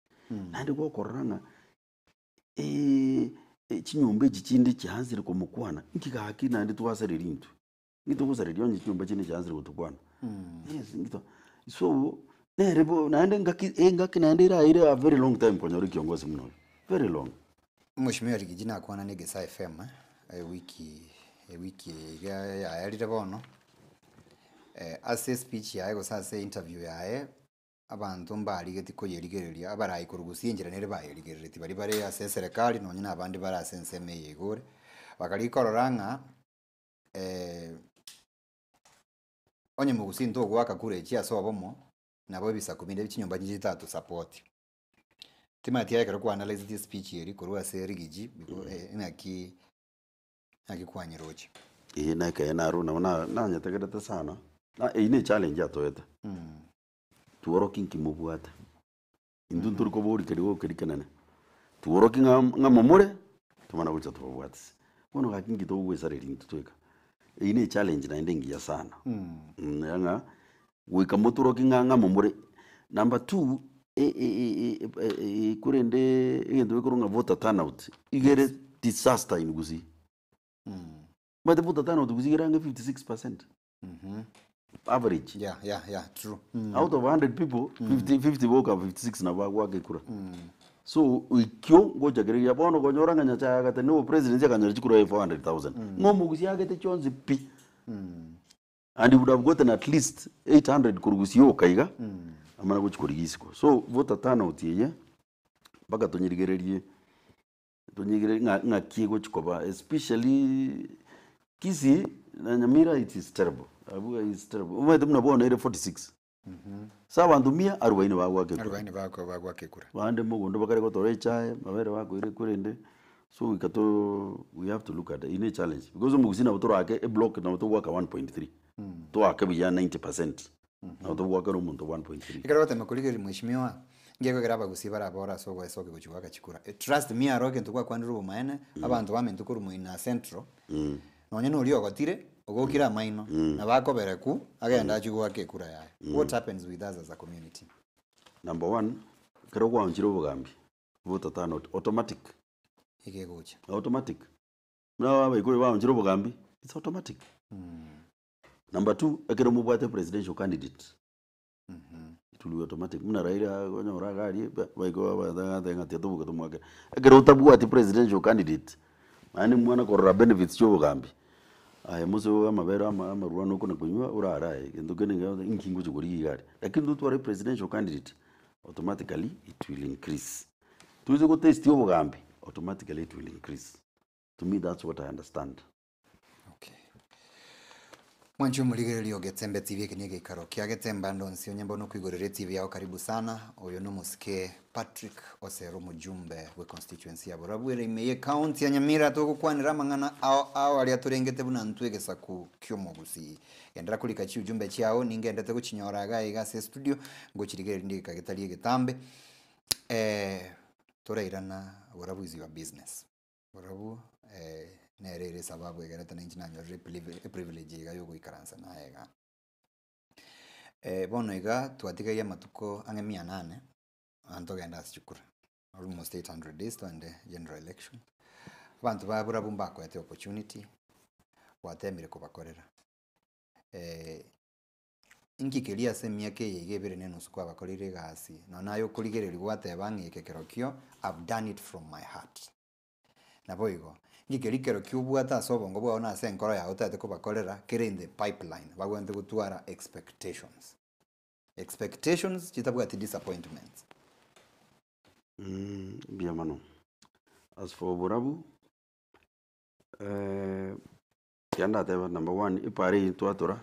Naende gokorora ng'a chinyomba echi chinde chiansire komokwana, inki gaki naende twasareria intwe. Inki togosareria onye chinyomba chinde chiansire gotokwana? Yes, inki to so nere bo naende engaki engaki naende eraire a very long time konyora ekiongozi buna oyo, very long. Mheshimiwa Rigiji nakwana na Egesaa FM ewiki ewiki eye iga yaerire bono, ase espeech yaye gose ase interview yaye, abanto mbarigeti koyerigereria, abarai korwa gusii enchera nere bayerigereretie baria bare ase eserekari nonye na abande bare ase ensemo eye iga ore, bakarigia korora ng'a. onye mogusii ntogoaka kura echio ase obomo, nabo ebisaku binde chinyomba chinche chitatosupport. Timanyeti aye ekero kwa analyse speech eria korwa ase rigiji ng'aki ng'aki kwanyeroche. Eye na ekeene aro nabo na- nanyetegerete sana, na eywo ne echallenge atoete, tworokie nki mobwate. Intwe ntori koboria keria gokeria ekenene, tworokie ng'a ng'a momore, tomana gocha tobabwatisi. Bono gaki inki togoesareria intwe tweka? Eyio ne echallenge naende engiya sana, ya ng'a goika motorokie ng'a ng'a momore. Number two, korende egento gekorwa ng'a voter turnout, iga ere disaster in Gusii. Omanyete voter turnout Gusii iga ere ang'e 56 percent. Average. Yeah, yeah, yeah, true. Out of 100 people, 50, 50 boka 56 nabo bagwaka ekura. So ekio ngochakereria bono okonyora ng'a Nyasaye agate nigo presidency akanyora chikura 400,000. Ng'a omogusia agete chionsi pi. And he would have gotten at least 800 korwa gusii oka iga, amana gochia korigia isiko. So voter turnout eye, mpaka tonyerigererie Tonyigere ng'a ng'aki egochi koba especially Kisii na Nyamira it is terrible, abwo is terrible. Omanyete buna bono ere 46, ase abanto mia arubaini bagoaka ekura. Arubaini bako bagoaka ekura. Bande mogondo bakare gotora echae, mabere bakoira ekura ende, so goika to we have to look at eywo ne echallenge because omogusii nabo torake eblock nabo togoaka 1.3, toake buya 90 percent, nabo togoakera omonto 1.3. Ekero ogotema korigereria mheshimiwa, ngekwegera abagusii barabore ase ogoesokia gochia goaka chikura. Trust me aro egento gwakwanire obomaene, abanto baminto korwa moino central, nonye na oria ogotire, ogokire amaino, nabo akoberekwa, agende achie goaka ekura yaye. What happens with us as a community? Number one, ekero gwaonchire obogambi, voter turnout automatic. Iga egocha. Automatic. Buna abaikuyu baonchire obogambi, it's automatic. Number two, ekero mobwate presidential candidate, it will be automatic. Buna Raila okonyora iga aria, ba- baiko bagateba ng'a tiga toboke tomoakere. Ekero otabwati presidential candidate, naende mwana korora benefits chia obogambi, aye mose obe amabere ama amaruranu okona konywa orare aye, gento kende nge inki ngochi korigia iga aria. Lakini totware presidential candidate, automatically it will increase. Toise gotestia obogambi, automatically it will increase. To me that's what I understand. Okay. Mwanche omorigereria o Getembe TV eke negeikaro kia Getembe ande onsi onye mbono okoigorera etv yao karibu sana oyo nomosike Patrick Osero omojumbe bwe constituency ya Borabu ere ime ye county ya Nyamira togokwanera amang'ana ao ao aria torengete buna ntwe egesaku kiomogusii gendera korika chiujumbe chiao ningendete gochinyora iga iga ase estudio ngochirigereria rinde egeka getari egetambe torairana Borabu is your business. Barabwo nere ere esababu egerete nainche nanyorire eprivilege iga yogoikaransa naye iga. Bono iga twatigaire amatuko ang'e mia nane, abanto togende ase chikura, almost 800 days togende general election, abanto ba barabwo mbakoete opportunity, gwatemire kobakorera. Inki keria ase emiaka eye iga ebere na enusu kwabakoreire egasi, nonya naye okorigereria gwateba ng'a eke kerokio I've done it from my heart. Naboigo, inki keria kerokio obwate ase obongo bwao na ase enkoro yao otagete kobakorera kere in the pipeline, bagwenerete gotwara expectations. Expectations chitabwati disappointments. Mbuya mono. As for oborabu, Ekiagera ndateba number one, epara eywo twatora,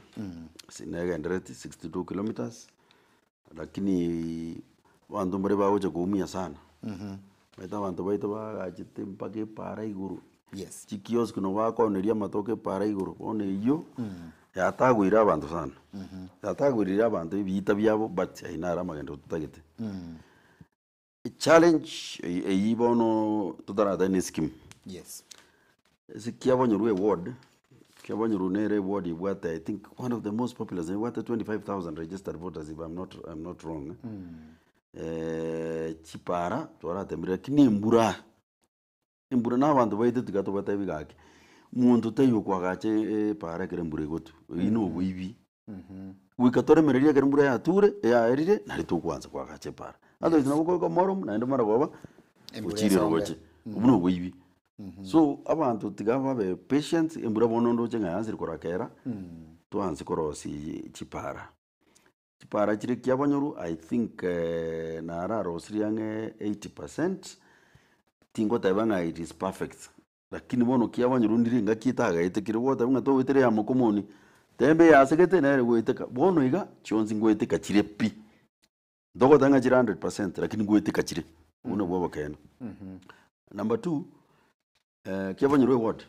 ase negendereti 62 kilometres, lakini abanto mbare bagocha koumia sana, omanyete abanto baito bagachete mpaka epara igoro, Yes. chikiosk nabo bakooneria amatoke epara igoro, bono eywo, yatagoire abanto sana, yatagoirire abanto ebiita biabo but aywo naro amagenderero totagete. Echallenge eywo bono totaratari na eskimu. Yes. Ase kiabonyorwa eward, kiabonyorwa nere eward ebwate I think one of the most populous ebwate 25,000 registered voters if I'm not, I'm not wrong. Chipara twaratemire lakini embura, embura na abanto baito tiga tobatebi gaki, monto taiyo okoagacha epara ekero embura egotwa, oyio na oboibi. Goika toremererie ekero embura yature, yaerire, nario tokwansa koagacha epara. Otherwise nabo okoika omoromo naende maragoba, Embura ochire esombe. roche, obwo na oboibi. So abanto tiga babe patient, embura bono ndoche ng'a yansire korakera, twanse korosia chipara. Chipara chire kiabonyoru I think nararosirie ang'e 80%, tingoteba ng'a it is perfect, lakini bono kiabonyoru ndire engaki etagaetekire goteba ng'a togoetera ya mokomoni, tembe yasegete nere goeteka, bono iga chionsi ngoeteka chire pi. Ntogoteba ng'a chire 100% lakini ngoeteka chire, obwo nabwo obokeene. Number two, kiabonyoru eward.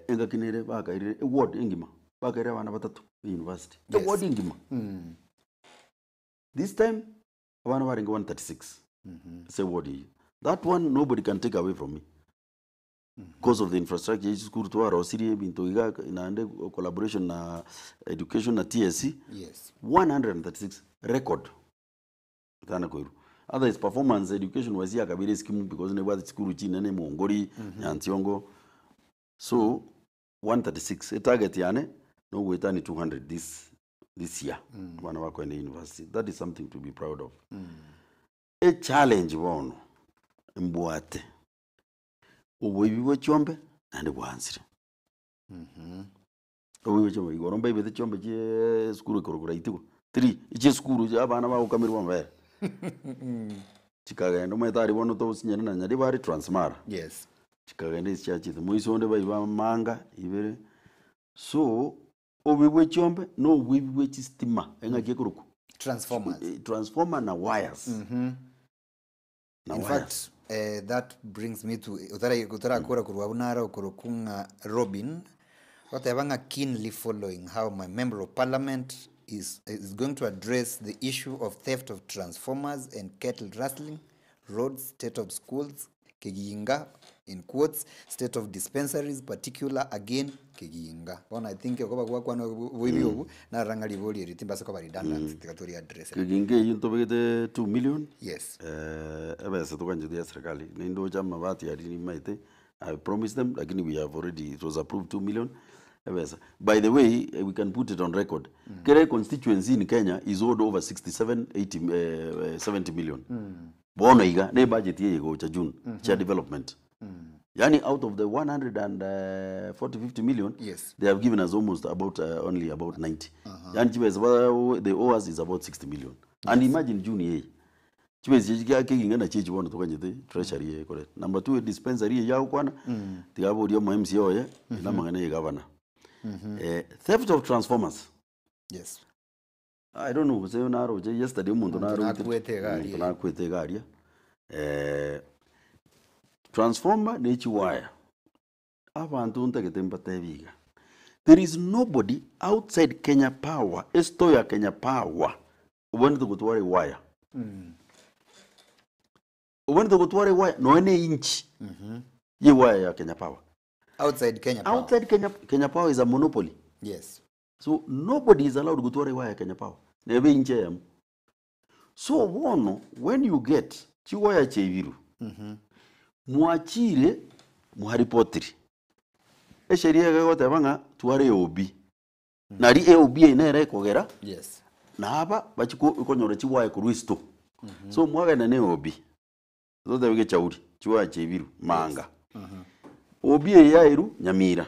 Engaki nere bakairire eward engima, bakairire abana batato university, Yes. eward engima. This time, abana barenge 136 ase eward eyio. That one nobody can take away from me because of the infrastructure ya chisukuru twarosirie ebinto iga naende collaboration na education na TSC, Yes. 136 record. Tana koirwa. Otherwise performance education wise yakabeire eskimu because nebwate chisukuru chinene Mwongori, Nyansiongo. So 136 etarget yane nogoetania 200 this this year abana bakoenda university. That is something to be proud of. Echallenge bono mbwate, oboibi bwa chiombe naende bwansire. Oboibi chiombe igoro mbaibete chiombe chiaaa esukuru ekorokwa Raitigo, three, echia esukuru chia abana bagokamerwa amabere. Chikagenda omanyete aria bono tosinyane na Nyaribari Transmara. Yes. Chikagenda ase chiachete, moiso onde baiba amanga ibere, so oboibi bwa echiombe na oboibi bwa echistima eng'aki ekorokwa Transformers. transformer na wires. Na In wires. fact, eh, that brings me to otara otarakora korwa abwo naro okorokwa ng'a Robin, ogoteba ng'a keenly following how my member of parliament is, is going to address the issue of theft of transformers and cattle rustling, roads, state of schools, Keginga, in quotes, state of dispensaries, particular again, Keginga. Bono I think okoba gwakwana oboibi obwo, narora ng'a ribori eri timbasa koba redundant, tiga tori address. Keginga eyio ntobegete 2 million, Yes. ebesa toganchete ya serikali, nindoche amabati aria nimaete, I promised them lakini we have already, it was approved 2 million, ebesa. By the way, we can put it on record, kera econstituency in Kenya is owed over 67, 80, 70 million. Bono iga ne budget eye egocha June chia development. Yaani out of the 140 50 million Yes. they have given us almost about only about 90. Yaani chibesa ba they owe us is about 60 million. And imagine June eye. Chibesa echi kia keginga nachi echi bono tokanyete treasury ekorete. Number two dispensary eye agokwana tiga aborie omo MCA oye na amang'ana ya egavana. Eh, theft of transformers. Yes. I don't know gose naroche yesterday omonto Omonto naroche nakwete iga aria. omonto nakwete iga aria. Eh, transformer ne chiwaya abanto ntagete mbatebi iga, there is nobody outside Kenya Power, estore ya Kenya Power obwenerete gotwara ewaya. Obwenerete gotwara ewaya nonya na einch ya ewaya ya Kenya Power. Outside Kenya Power. Outside Kenya, Kenya Power is a monopoly. Yes. So nobody is allowed gotwara ewaya ya Kenya Power nebe inch eyemo. So bono when you get chiwaya chiaibirwe, mwachire mwaripotiri, esheria iga egoteba ng'a tware EOB, nari EOB eye nere ekogera Yes. naba bachie ko konyora chiwaya korwa esito. So mwagenda na EOB, totebe gechauri, chiwaya chiaibirwe manga, OB eye yairwe Nyamira,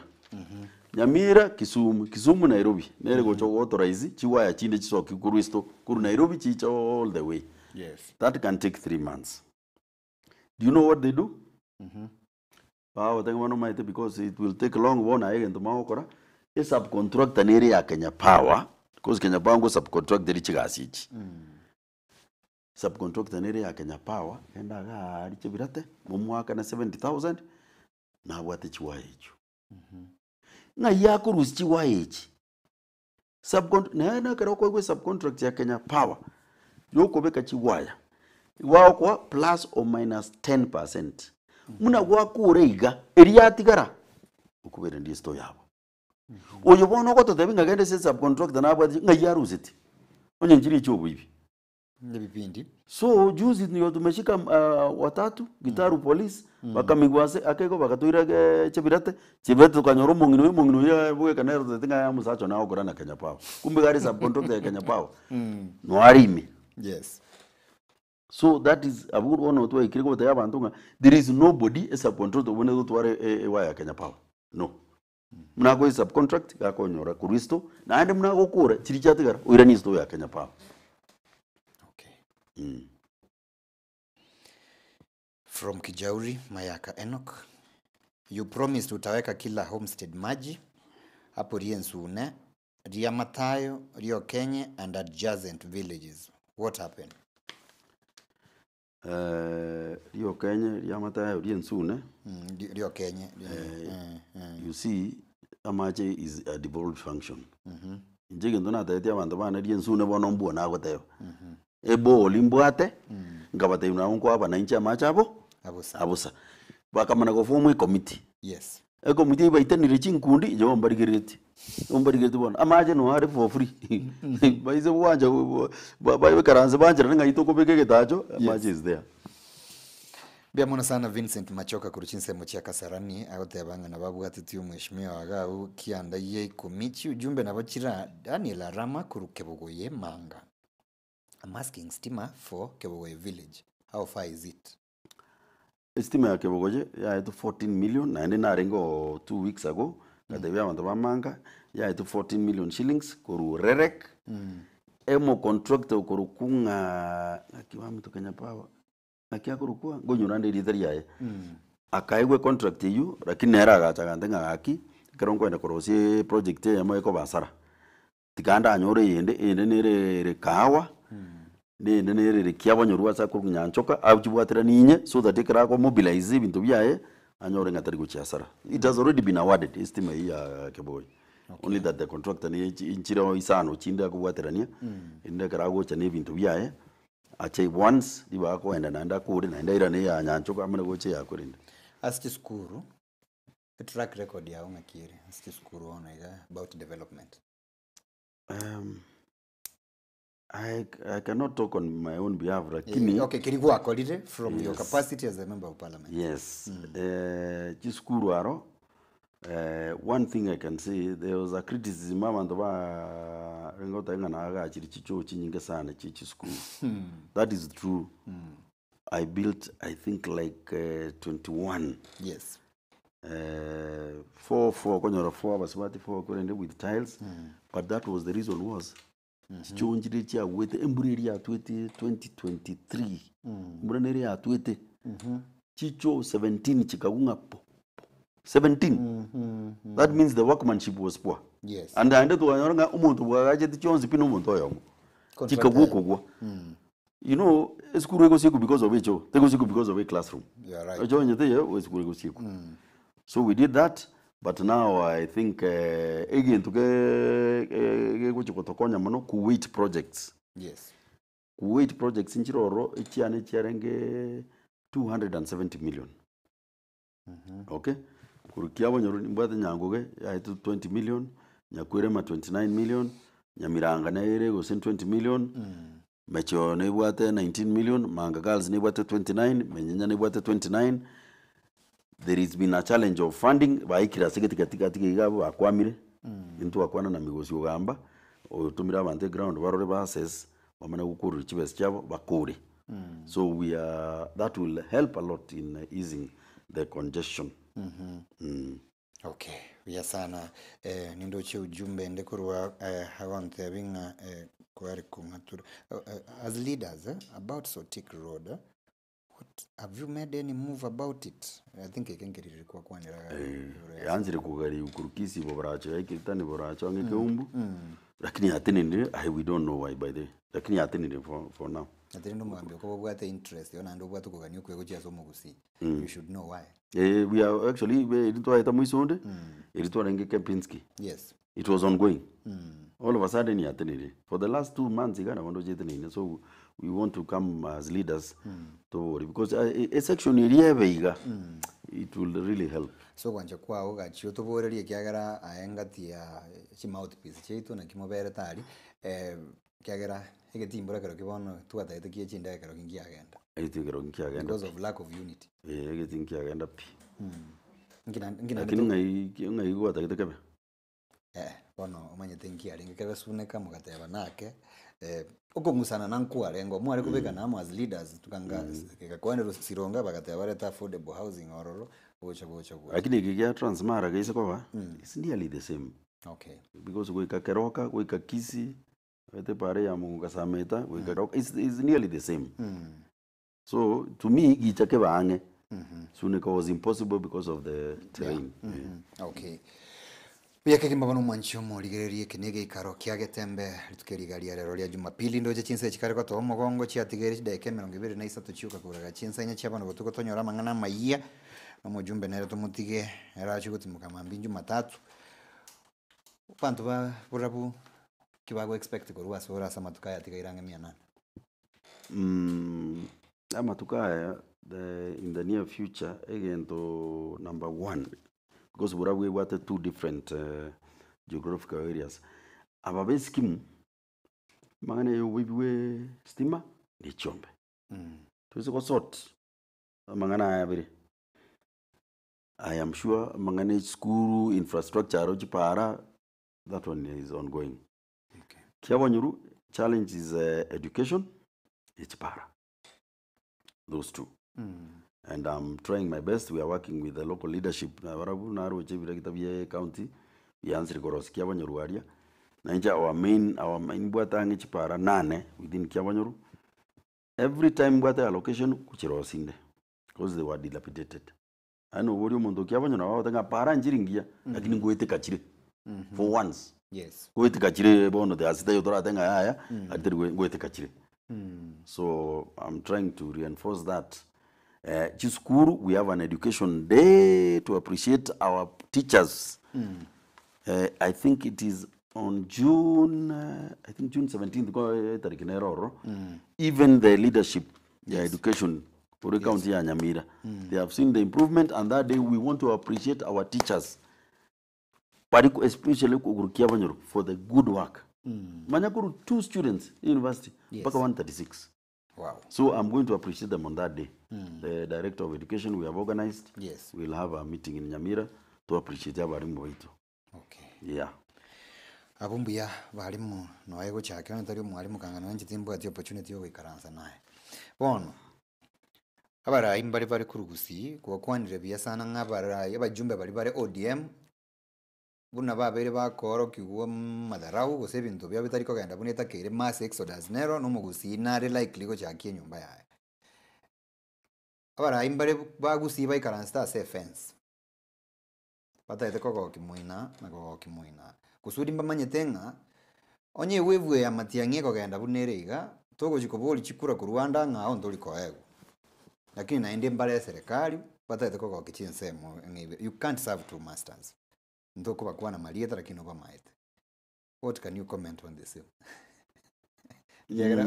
Nyamira Kisumu, Kisumu Nairobi, nere gocha goauthorize chiwaya chinde chisoke korwa esito korwa Nairobi chiche all the way. Yes. That can take 3 months. Do you know what they do? Bagoteba bono omanyete because it will take long bono aye egento magokora, esubcontractor nere ya Kenya Power, because Kenya Power ngo subcontract ere chigasi echi. Subcontractor nere ya Kenya Power, genda iga aria Chebirate, momwakane 70,000, nabwate chiwaya echio. Ng'ai akorusia chiwaya echi? Subcon naende ekero okoigwa esubcontract ya Kenya Power, yokobeka chiwaya, bagokoa plus or minus 10%. Buna gwakora iga, eria yatigara, okobera ndie store yabo. Oyo bono ogototebia ng'a genda ase esubcontractor nabwate ng'ai aruseti, onye nchire chia oboibi. Ebipindi. So juzi ndio tumeshika watatu Gitaru police bakamigwa ase akego bakatoira ge Chebirate Chebirate tukanyora omong'ina oyo omong'ina oyo bweka nere ototebeti ng'a omosacha one agokora na Kenya Power kumbe iga are subcontractor ya Kenya Power noare ime. Yes. So that is abwo bono twaikire gotebia abanto ng'a there is nobody a subcontractor obwenerete gotwara ewaya ya Kenya Power no. Buna akoe subcontract gakonyora korwa esito naende buna agokora chiria chiatigara oiranie esito ya Kenya Power. Okay. From Kijauri, Mayaka Enoch. You promised utaweka kila homestead maji hapo Riensune, Riamatayo, Riokenye and adjacent villages. What happened? Eh, Riokenye, Riamatayo, Riensune. Riokenye. You see, amache is a devolved function. Inche egento natebetie abanto bane Riensune bono mbua nagoteba. Ebori mbwate, nkabatebia nabo nkoabana inche amache abo, Abosa. abosa. Bakamana goform ecommittee. Yes. Ecommittee baitanire chinkundi, inche bono mbarigereretie. Bono mbarigereretie bono, amache no are for free. Baise gwancha baikaranse bancherane ng'ai tokobeka egetacho, amache is there. Mbuya mono sana Vincent Machoka korwa chinsemo chia Kasarani agoteba ng'a nababwatetie omweshimiwa iga abwo kianda ya ikomi chiujumbe nabo chira Daniel Arama korwa Kebugoye Manga. I'm asking stima for Kebugoye village. How far is it? Estima ya Kebugoye yaetwe 14 million naende narenge oo 2 weeks ago ngatebia abanto ba Manga yaetwe 14 million shillings korwa REREC emo contractor okorokwa ng'a ng'aki baminto Kenya Power ng'aki akorokwa nkonyora ande erieta riaye akaegwa econtract eywo lakini nere agacha agante ng'a gaki ekero nkoenda korosia eproject eyemo ekoba hasara tiga ndanyore eyende eyende nere ere kahawa neyende nere ere kiabonyoru ase akorwa nyanchoka achibwateranie inye so that ekero akomobilize ebinto biaye anyore ng'a tari gochia hasara. It has already been awarded estima eywo ya Kebugoye only that the contractor ne nchire isano chinde akobwaterania erinde ekero agocha na ebinto biaye ache once ribaga akoenda naende akore naende airane eya nyanchoka amane gocha eyakwe rende. Ase chisukuru, etrack record yago ng'aki ere ase chisukuru bono iga about development? I cannot talk on my own behalf lakini Okay, keri gwakorire from your Yes. capacity as a member of parliament. Yes. Chisukuru aro one thing I can say there was a criticism abanto ba renge ng'a nagachire chichoo chinyinge sana chi chisukuru. That is true. I built I think like 21. Four four konyora four abasubati four korende with tiles but that was the reason was chichoo nchire chiagwete embura eria yatwete 2023 embura nere yatwete chichoo 17 chikagwa ng'a po po. 17 That means the workmanship was poor. Yes. And naende twanyora ng'a omonto bwagachete chionsi pi na omonto oyomo. Contractor. Chikagwa okogwa. You know, esukuru egosiekwa because of echo, tegosiekwa because of a classroom. You are right. Echo onye teiyo, esukuru egosiekwa. So we did that, but now I think eh, egento ke eh, gegochi gotokonya mono Kuwait projects. Yes. Kuwait projects nchire ororo echiane chiarenge 270 million. Okay? Korwa kiabonyoru nimbwate nyangoge yaetwe 20 million, nyakwerema 29 million, nyamiranga nere gose 20 million, mecheo nebwate 19 million, manga girls nebwate 29, menyenya nebwate 29. There is been a challenge of funding baikire ase getigati gati iga abwo bakwamire intwakwana na migosi ogamba otumire abanto eground barore ba assess bamane gokorera chibesa chiabo bakore. So we are that will help a lot in easing the congestion. Okay, buya sana eh, nindoche ujumbe ende korwa eh, agontebi ng'a eh, kware kong'atura as leaders eh, about Sotik Road eh, what have you made any move about it? I think ekenkerire kwakwanera yanzire kugari ukurukisi boracho yaikitani boracho ange keumbu lakini atenire I we don't know why by the way lakini atenire for now. Atiri ndomwambia okoba obwate interest yo naende obwate okogania okwe gochia ase omogusii, you should know why. Eh, we are actually eri twaeta mwisonde eri twarenge Kempinski. It was ongoing. All of a sudden yatenire for the last 2 months igana bondo jetenine, so we want to come as leaders to worry because a section eri iga it will really help. So gwancha kwago gachio toborerie ekiagera aye ngati ya chimouthpiece chiaito naki moberete aria eh, kiagera egetimbora kero ki bono twataete kie chindege kero ki nkiagenda. Etigero nkiagenda. Because of lack of unity. Eh, egeti nkiagenda pi. Nkina Lakini ng'ai gwatagete kebe? Eh, bono omanyete nkiarenge kebesuneka mugateba nake eh, okong'usana na nkwarengo mware kobekana amo as leaders tukanga gekakwanera sironga bagateba bareta affordable housing ororo gocha gocha gocha. Lakini eki gia Transmara geise koba it's nearly the same. Because goika Keroka, goika Kisii, ete pare ya Mungu Sameta, goika Keroka, it's nearly the same. So to me gicha kebange Suneka was impossible because of the terrain. Yeah. Okay, buya kegima bono omwanchi omorigererie eke na egeikaro kia getembe rituko eriga ria rero ria jumapili ndoche chinsa chikare gotoa omogongo chiatigere chidaeka 23 chioka koraga chinsa inya chia bono botuko tonyora amang'ana amayia na omojumbe nere tomotige ere gotimoka mambi jumatatu banto ba borabu ki bago expect korwa ase ore ase amatuko aya atigaire ang'e 800. Amatuko aya in the near future egento number one, because burabwo ebwate two different geographical areas, aba beskimu mang'ana ya oboibi stima na echombe twese gosort amang'ana aya abere. I am sure amang'ana esukuru infrastructure aro chipara, that one is ongoing. Kiabonyuru challenge is education, echipara, those two. And I'm trying my best. We are working with the local leadership na barabu naroche biregita bia county biansire korosi kiabonyoru aria nainche our main bwata chipara nane within Kiabonyoru. Every time bwata allocation kuchirosinde because they were dilapidated. Ano bori omonto kiabonyoru bagotenga para nchiringia lakini ngwetika chire for once. Ngwetika chire bono the asita yotoratenga yaya atiri ngwetika chire. So I'm trying to reinforce that. Chisukuru, we have an education day to appreciate our teachers. I think it is on June, I think June 17th, kwa tariki nero. Even the leadership, yeah, education for the county ya Nyamira, they have seen the improvement, and that day we want to appreciate our teachers, especially kugurukia Banyoro for the good work. Manyakuru two students university, mpaka 136. So I'm going to appreciate them on that day. The director of education we have organized. We'll have a meeting in Nyamira to appreciate abarimu baitu. Yeah. Abo mbuya barimu noe gochakera ntari omwarimu kanga noe timbwati opportunity yo goikaransa naye bono abarayi mbari bari kurugusi gwakwanire buya sana ng'a abarayi abajumbe bari bare ODM buna babere bakorokigwa madharau gose ebinto bia bitari kogenda buna etakeire mass exodus nero nomogusi nare likely gochakia enyomba yaye abarayi mbare bagusii baikaransete ase efence. Bataete kogokia moina na kogokia moina. Kusudi mbamanyete ng'a onye ewave ya Matiang'i ekogenda buna ere iga, togochi koboria chikura korwa ande ang'e ao ntori koegwa. Lakini naende mbare eserekari bataete kogokia chinsemo ng'a ibe you can't serve two masters. Ntokobakwana marieta lakini obamaete. What can you comment on the same? Ekiagera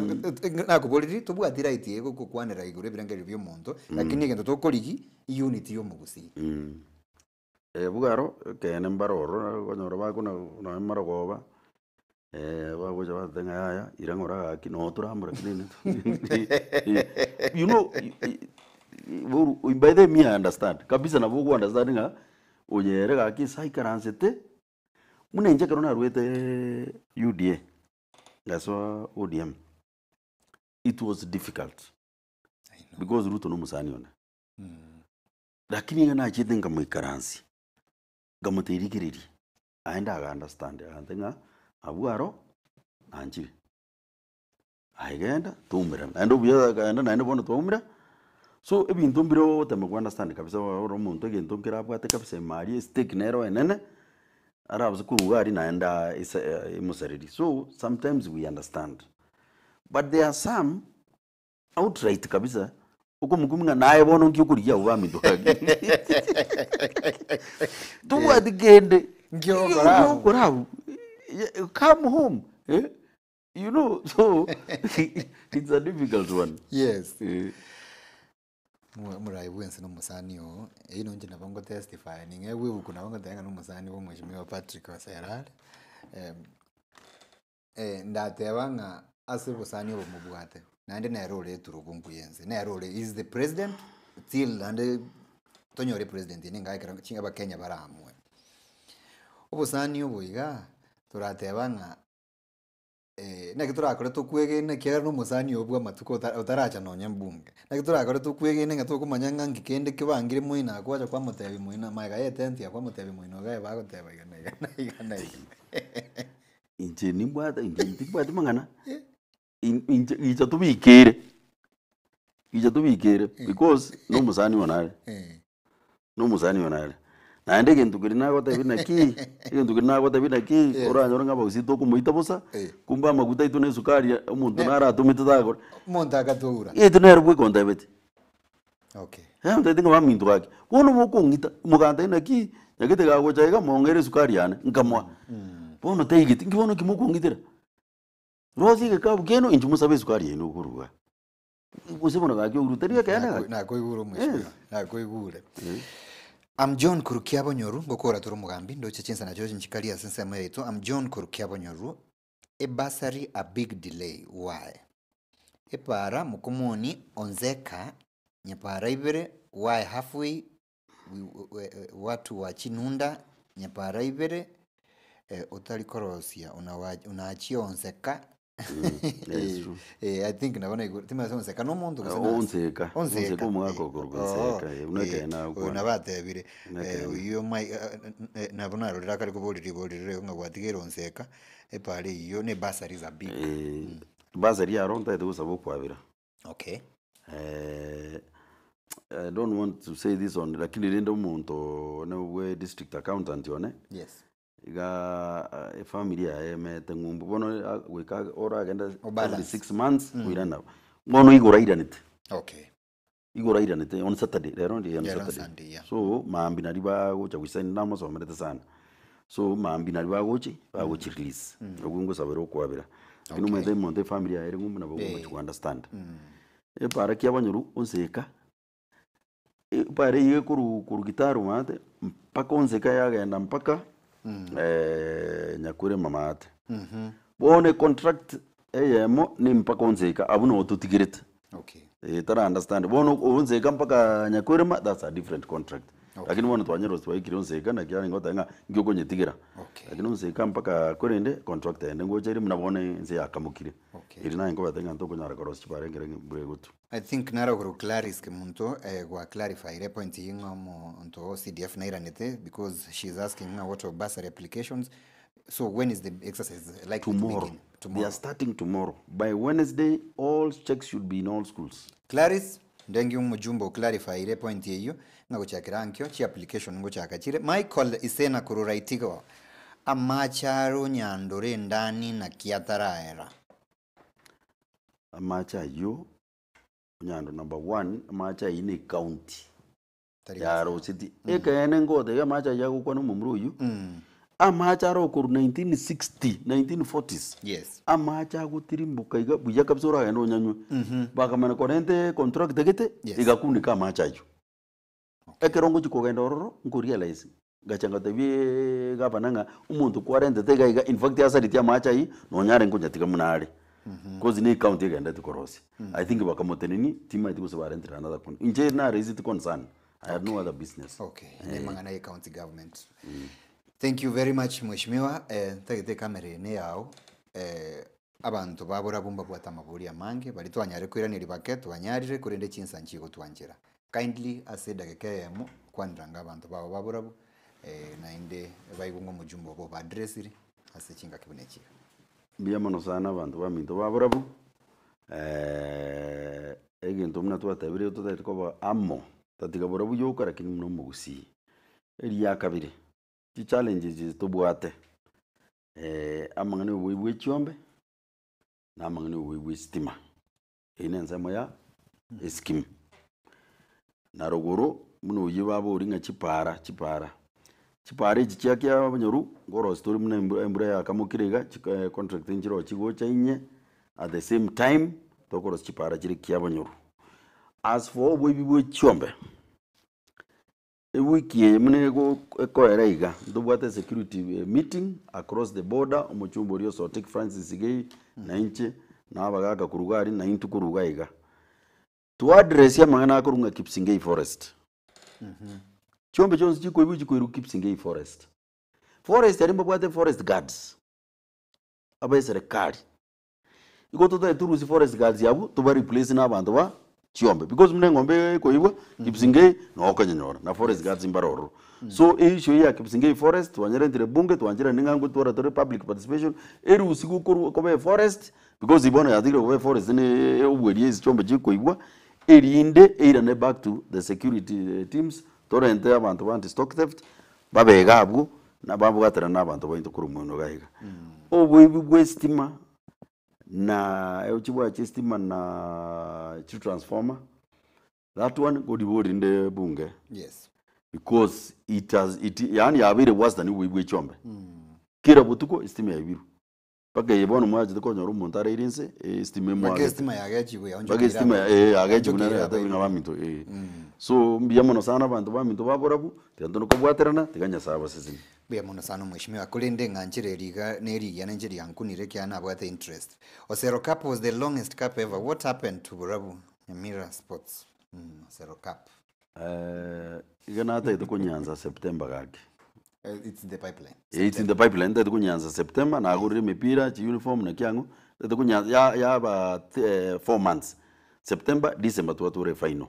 nakoboriri tobwati right eye gokwanera igoro ebirengererio bia omonto, lakini egento tokorigi unity ya omogusii. Bugaro ekeene mbare ororo okonyora bakuna nonye marogoba, bagocha bateba ng'a yaya ira ng'ora gaki noo toramora kinene you know by the way me I understand kabisa nabo ogo understand ng'a oyo ere gaki ase aikaransete. Buna inche ekero naruete UDA ngasoa ODM, it was difficult because Ruto na omosani one. Lakini iga nachete nkamoikaransia, nkamotebia rigereria, aye ndaga understand agantebia ng'a abwo aro nanchire. Aye genda toumerana, naende obuya akaenda naende bono twaumera, so ebinto mbire ogotema go understand kabisa ore omonto egento nkere abwate kabisa ime aria estake nero enene, arabase korwa iga aria naende aa ese emosarerie. So sometimes we understand, but there are some outright kabisa, okomokumia ng'a naye bono nki okorigia abwo baminto gaki tobwati kende, Nki ogokora abwo? Nki ogokora abwo? Come home eh. You know, so it's a difficult one. Yes. Eh. Omorai bwensi na omosani oo, eyio nonye inche nabo ngotestify, ning'egwe ebuku nabo ngoteba ng'a na omosani bwa omweshimiwa Patrick Osera are, ndateba ng'a ase obosani obo mobwate, naende nere ore eturugo nkuya ense, nere ore he is the president till naende tonyore epresident ende enga ekero abakenya baramue. Obosani obo igaa, torateba ng'a. Naki torakore tokwegena ekiagera na omosani oo bw'amatuko otaracha nonya mbunge. Naki torakore tokwegena ng'a tokomanya ng'a nki kende kebangire moino aa kwacha kwamotebia moino magega ya etent aa kwamotebia moino iga bagoteba iga na iga na iga na iga. Inche nimbwate inche timbwati mang'ana, inche gicha tobikere, gicha tobikere because na omosani one are. Na omosani one are. Naende egento keria nagotebia naki, egento keria nagotebia naki, Yes. oranyore ng'a abagusii tokomoita bosa, Eh. kumbe amaguta aito na esukari omonto naro atomete tagora. Omonto akatoura. Egento nere bweka ontebeti. Okay. Yaani ontebeti ng'a baminto gaki, bono mokong'ita, mogantebia naki, nyagete gagocha iga mong'ere esukari yane, nkamoa. Bono taigeti, nki bono ki mokong'itera? Rosia egekabu kiaino inchuo mosabe esukari yaino okoruga. Gose bono gaki ourwe tari ekeene gaki. Nakoigure omweshimiwa, nakoigure. I'm John korwa Kiabonyoru, ngokora tore omogambi, ndoche chinsa nachio nchikari ase ensemo yaito. I'm John korwa Kiabonyoru, ebursary a big delay, why? Epaara mokomoni onzeka nyapaara ibere, why halfway, watu wa chinunda nyapaara ibere, otari korosia unaachia onseka Yes, true. Eh, I think nabo naigure timanyeti onseka na omonto gose nase? Onseka, onseka omogaka okorokwa Oo, Onseka, eh, buna eh, ekeene oyo agokwana. nabo atebire Buna eh, ekeene. oyio mai nabo narorire akare koboria ribori riria ng'a gwatigeire onseka, epara eyio na ebursary is a big. Eh, bursary aro ntagete gosaba okwabera. Okay. I don't want to say this on lakini rende omonto one bwe district accountant one, Yes. iga efamiri yaye emete ng'umbu bono goika oragende every Obalance. 6 months koirana bono igoro airanete. Okay. Igoro airanete on Saturday, rero ndi on Rero on Saturday. Sunday, yeah. So maambia nari bagocha goisaini namosomerete sana. So maambia nari bagochi bagochi release. Obwo ngosabera okwabera. Lakini Okay. omanyete omonto efamiri yaye ere ng'umbu nabo ogochi go understand. Epara kia abanyoru onseka, epara eywo ekorwa korwa Gitaru maate mpaka onseka yagenda mpaka Nyakorema maate. Bono econtract eyemo ni mpaka onseka abwo noo totigerete. Okay. Eh, tara understand bono onseka mpaka Nyakorema that's a different contract. Okay. Lakini bono twanyora twaikire onseka naki arenge goteba ng'a nki okonyetigera. Okay. Lakini onseka mpaka korende contract ende ngocha ere buna bono ense yakamokire. Okay. Eri naye nkobete ng'a ntokonyara korosia chibara ekero embura egotwa. I think naro korwa Clarice Kemunto gwa clarifyire point eyio ng'a omonto o CDF nairanete because she is asking ng'a what of bursary applications so when is the exercise likely to Tomorrow. begin? They are starting tomorrow. By Wednesday all checks should be in all schools. Clarice? Ndengi omojumbe oclarifyire epoint eyio, ng'a gochakera ankio chiapplication ngochaka chire. Michael Isena korwa Raitigo, amache are onyandore endani naki ataraera? Amache ayio, onyando number one, amache ayio na ecounty Tari yaroseti. Ekeene ngotebia amache ayio agokwana omomura oyio, amache are okorwa 1960, 1940s, Yes. amache agotirimboka iga buya kabisa oragende onyanywe. Bakamanya korenta econtractor gete, Yes. egakunika amache ayio. Ekero ngochia kogenda ororo, nkorealize, ngacha ngatebia gavana ng'a omonto kwarentete iga iga in fact asareti amache ayio, nonya arenge konyatiga buna are. Cause ne ecounty egenderete korosia. I think bakamotenenia, timaeti gose barentire another con- inche naraiseti concern, I had no other business. Okay, ne mang'ana ye county government. Thank you very much mheshimiwa, eh, ntagete ekamera eye neyao, eh, abanto ba borabu mbabwate amabori amange, baria twanyare koiraneria bake twanyarire korende chinsa nchigotwanchera. Kindly ase edageka eyemo kwanera nga abanto bao ba borabu, eh, naende baigwe ng'a omojumbe obo obaadressire ase chingaki buna echi iga. Mbuya mono sana abanto baminto ba borabu, egento buna twatebire totagete koba amo, tatiga borabu yoka lakini buna omogusii. Eria kabere, chichallenges echi tobwate, amang'ana ya oboibi bwa echiombe, na amang'ana ya oboibi bwa estima, eywo na ensemo ya eskimu. Na rogoro, buna oyio baboria ng'a chipara chipara, chipara echi chia kiabonyoru, nkorosia tore buna embura embura yakamokire iga, chika contract nchire chigocha inye, at the same time, tokorosia chipara chire kiabonyoru. As for oboibi bwa echiombe, ewiki eye buna ego ekoera iga, ntobwate security meeting across the border, omochumba oria o Sotik Francis Sigei, na inche, na abagaka korwa iga aria, na intwe korwa iga iga. Twaadressie amang'ana akorwa ng'a Kipsingei Forest. Chiombe chionsi chikoibwa chikoirwa Kipsingei Forest. Forest aria mbabwate forest guards, aba eserekari. Igo totagete torusie forest guards abwo toba replace na abanto ba chiombe because buna eng'ombe ekoibwa Kipsingei noo okonyenyora na forest guards mbare ororo. So eissue eye ya Kipsingei Forest twanyerentire bunge twancherani ng'a ngotwara tore public participation erusigwe korwa koba eforest Because bono yatigire koba eforest ne obweria ase chiombe chikoigwa, erinde eirane back to the security teams, torente abanto ba anti stock theft, babe iga abwo, na babwaterane na abanto baito korwa moino iga iga. Oboibi bwa estima na chibwaya chia estima na chitransformer, that one nkoribori rinde bunge, Yes. because it has it yaani yabeire worse than oboibi bwa echiombe. Kera botuko estima yaibirwe. Mpaka eye bono mwachete konyora omonto areire inse, estima Mpaka emwagete. estima yagechigwe Mpaka yaonchokire estima aba- eh, yagechigwe nere yaonchokire yatebire ng'a abaibori. baminto eh. So mbuya mono sana abanto baminto ba borabu, tiga tore kobwaterana, tiga Nyasaye abasesenie. Mbuya mono sana omweshimiwa, korende ng'anchire riga nerigiya ninche riankunire ekiagera nabwate interest. Osero cup was the longest cup ever, what happened to Borabu Nyamira sports? Osero cup. Iga natagete konyansa September gaki. It's in the pipeline. It's in the pipeline ntagete konyansa September, nagorire emepira, chiuniform naki ang'o, ntagete konyansa ya yaba 4 months, September, December twatwara efinal.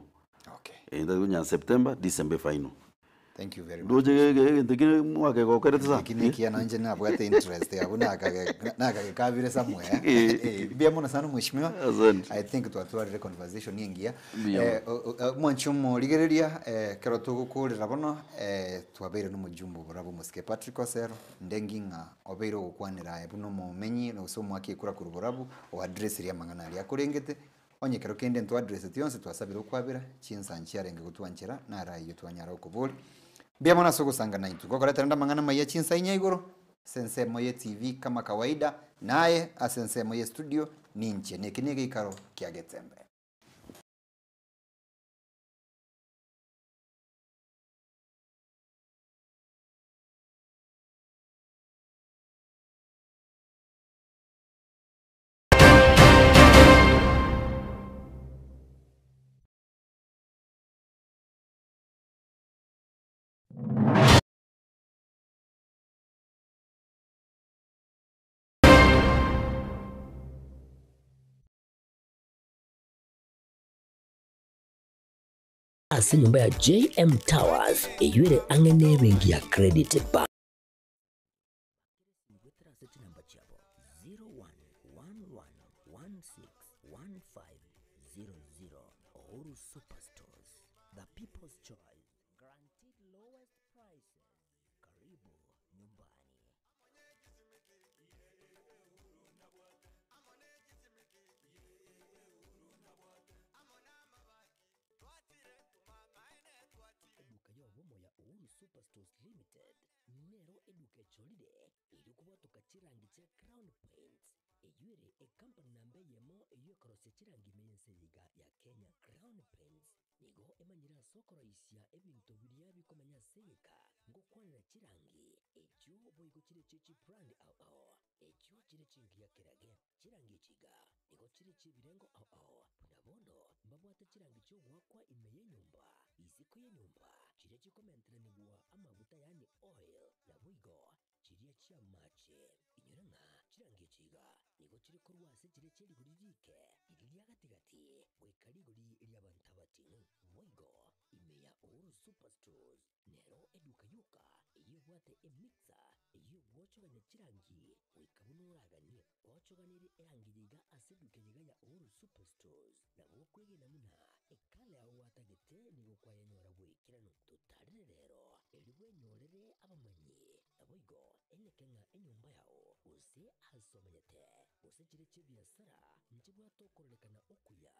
Okay. Ntagete konyansa September, December efinal. Thank you very much. Ndoche egento ekio mwakegokerete sana. Eki nekiya nonche nabwate interest abwo nakagekabire somewhere. Mbuya mono sana mheshimiwa. Asante. I think twatwarire conversation engiya. Mbuya mono. Mwanche omorigereria ekero togokorera bono twabeire na omojumbe oborabwo omosike Patrick Osero, ndengi ng'a obeire ogokwanera aye buna omomenyi gose omoaki ekura korwa borabu, oaddressirie amang'ana aria akorengete. Onye ekero kende ntwaddresseti onsi twasabire okwabera, chinsa nchiarenge gotwanchera, naro ayio twanyara gokoboria. Mbuya mono ase ogosanga naintwe. Ngokoretera nde amang'ana amaya chinsa inya igoro, ase ensemo ye TV kama kawaida, naye ase ensemo ye studio ninche. Neki negeikaro kia Getembe. Ase enyomba ya JM Towers eyio ere ang'e nebenki ya Credit Bank. Goetera ase chinamba chiabo 0111161500 Uhuru. Uhuru Superstores, the people's choice, guaranteed lowest prices. Karibu nyumbani. Eduka y'obomo ya Uhuru Superstores Limited nero eduka echorire erio kobwatoka chirangi chia Crown Paints eywo ere ecompany namba eyemo eywo ekorosia chirangi ime y'ense eye iga ya Kenya. Crown Paints nigo emanyire ase okoroisia ebinto biria bikomenya ase egeka ngokwanera chirangi echio boigo chire chie chibrand ao ao echio chire chingiya kerage. Chirangi echi iga nigo chire chi'ebirengo ao ao buna bono mbabwate chirangi chi'ogoakwa ime y'enyomba, isiko y'enyomba, chiria chikomenteranigwa amaguta yaani oil, naboigo chiria chi'amache. Inyora ng'a chirangi echi iga nigo chire korwa ase chiria chie rigori riike, riria ria gati-gati, goika rigori ri'abanto abating'u. Boigo ime ya Uhuru Superstores nero eduka yoka eyio ebwate emixer eyio egwochogania chirangi goika buna oraganie. Gwochoganirie erangi eye iga ase eduka eye iga ya Uhuru Superstores, nabo okwegena buna ekala yao gwatagete nigo kwayenyora boikeranu. Totarere rero erio bwenyorere abamanyi, naboigo eneke ng'a enyomba yao, gose aase omenyete, gose chire chi'ebiasara nchibwate okororekana okuya,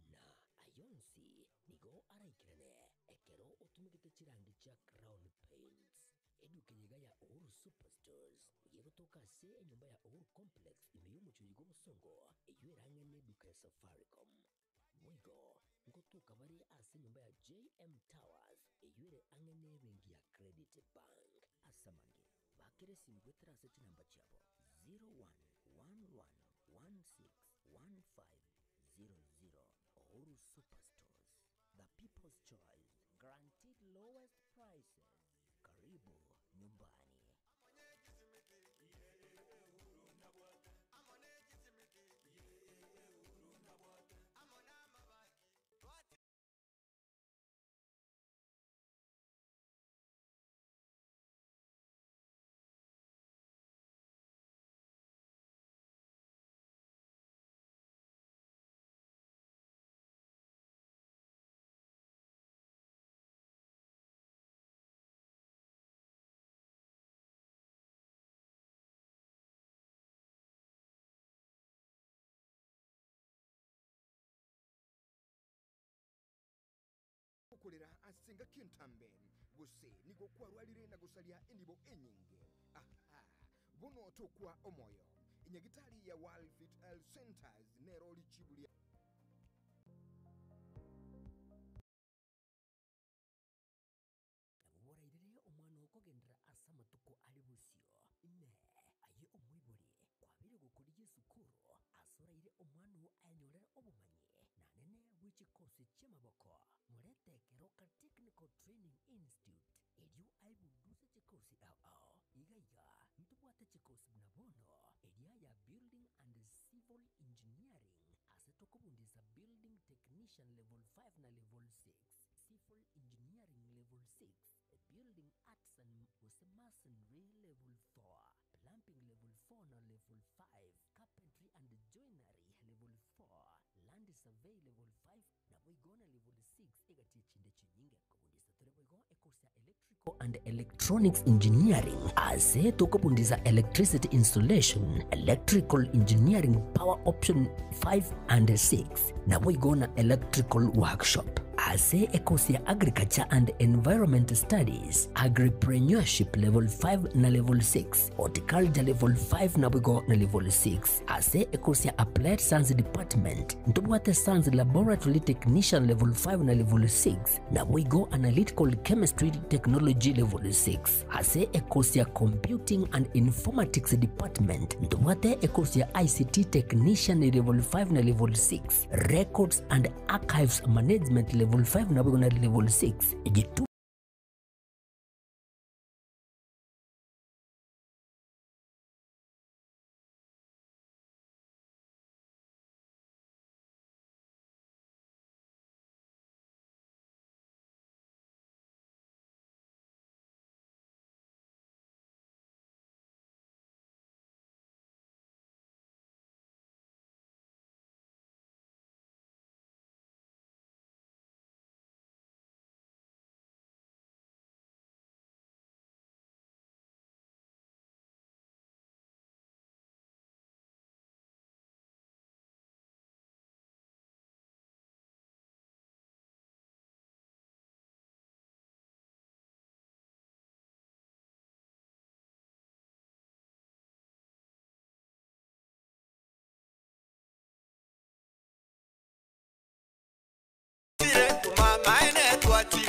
na ayonsi nigo araikerane ekero otumegete chirangi chia Crown Paints. Eduka eye iga ya Uhuru Superstores nigo egotoka ase enyomba ya Uhuru Complex ime y'omochie oyo bw'obosongo, eyio erang'e neduka ya Safaricom. Boigo ngotoka bare ase enyomba ya JM Towers eyio ere ang'e nebenki ya Credit Bank. Ase amange, bakera esimi goetera ase chinamba chiabo 0111161500. Uhuru Superstores, the people's choice, guaranteed lowest prices. Karibu nyumbani. Okorera ase engaki entambe, gose nigo kwarwarire na gosaria enibo enyinge. Aha! Bono tokwa omoyo. Enyagitari ya World Fit Health Centers nero richibu ria. Nabo borairere omwana oo kogenderera ase amatuko are bosio. Inee! Aye omoibori, kwabeire gokorigia esukuru ase oraire omwana oo ayenyorere obomanyi na nene bwe chikosi chi'amaboko? Morete Keroka Technical Training Institute erio aebunduse chikosi ao ao. Iga iga ntobwate chikosi buna bono eria ya Building and Civil Engineering ase tokobundisa Building Technician Level 5 na Level 6, Civil Engineering Level 6, Building Arts and gose Masonry Level 4, Plumbing Level 4 na Level 5, Carpentry and Joinery Level 4, Land Survey Level 5 naboigo na Level 6 egati echinde chinyinge. Kobundisa tore boigo ekourse ya Electrical and Electronics Engineering ase tokobundisa Electricity Installation, Electrical Engineering Power Option 5 and 6 naboigo na Electrical Workshop. Ase ekourse ya Agriculture and Environment Studies, Agripreneurship Level 5 na Level 6, Horticulture Level 5 naboigo na Level 6. Ase ekourse ya Applied Science Department, ntobwate Science Laboratory Technician Level 5 na Level 6, naboigo Analytical Chemistry Technology Level 6. Ase ekourse ya Computing and Informatics Department, ntobwate ekourse ya ICT Technician Level 5 na Level 6, Records and Archives Management Level 5 naboigo na Level 6. Egitu.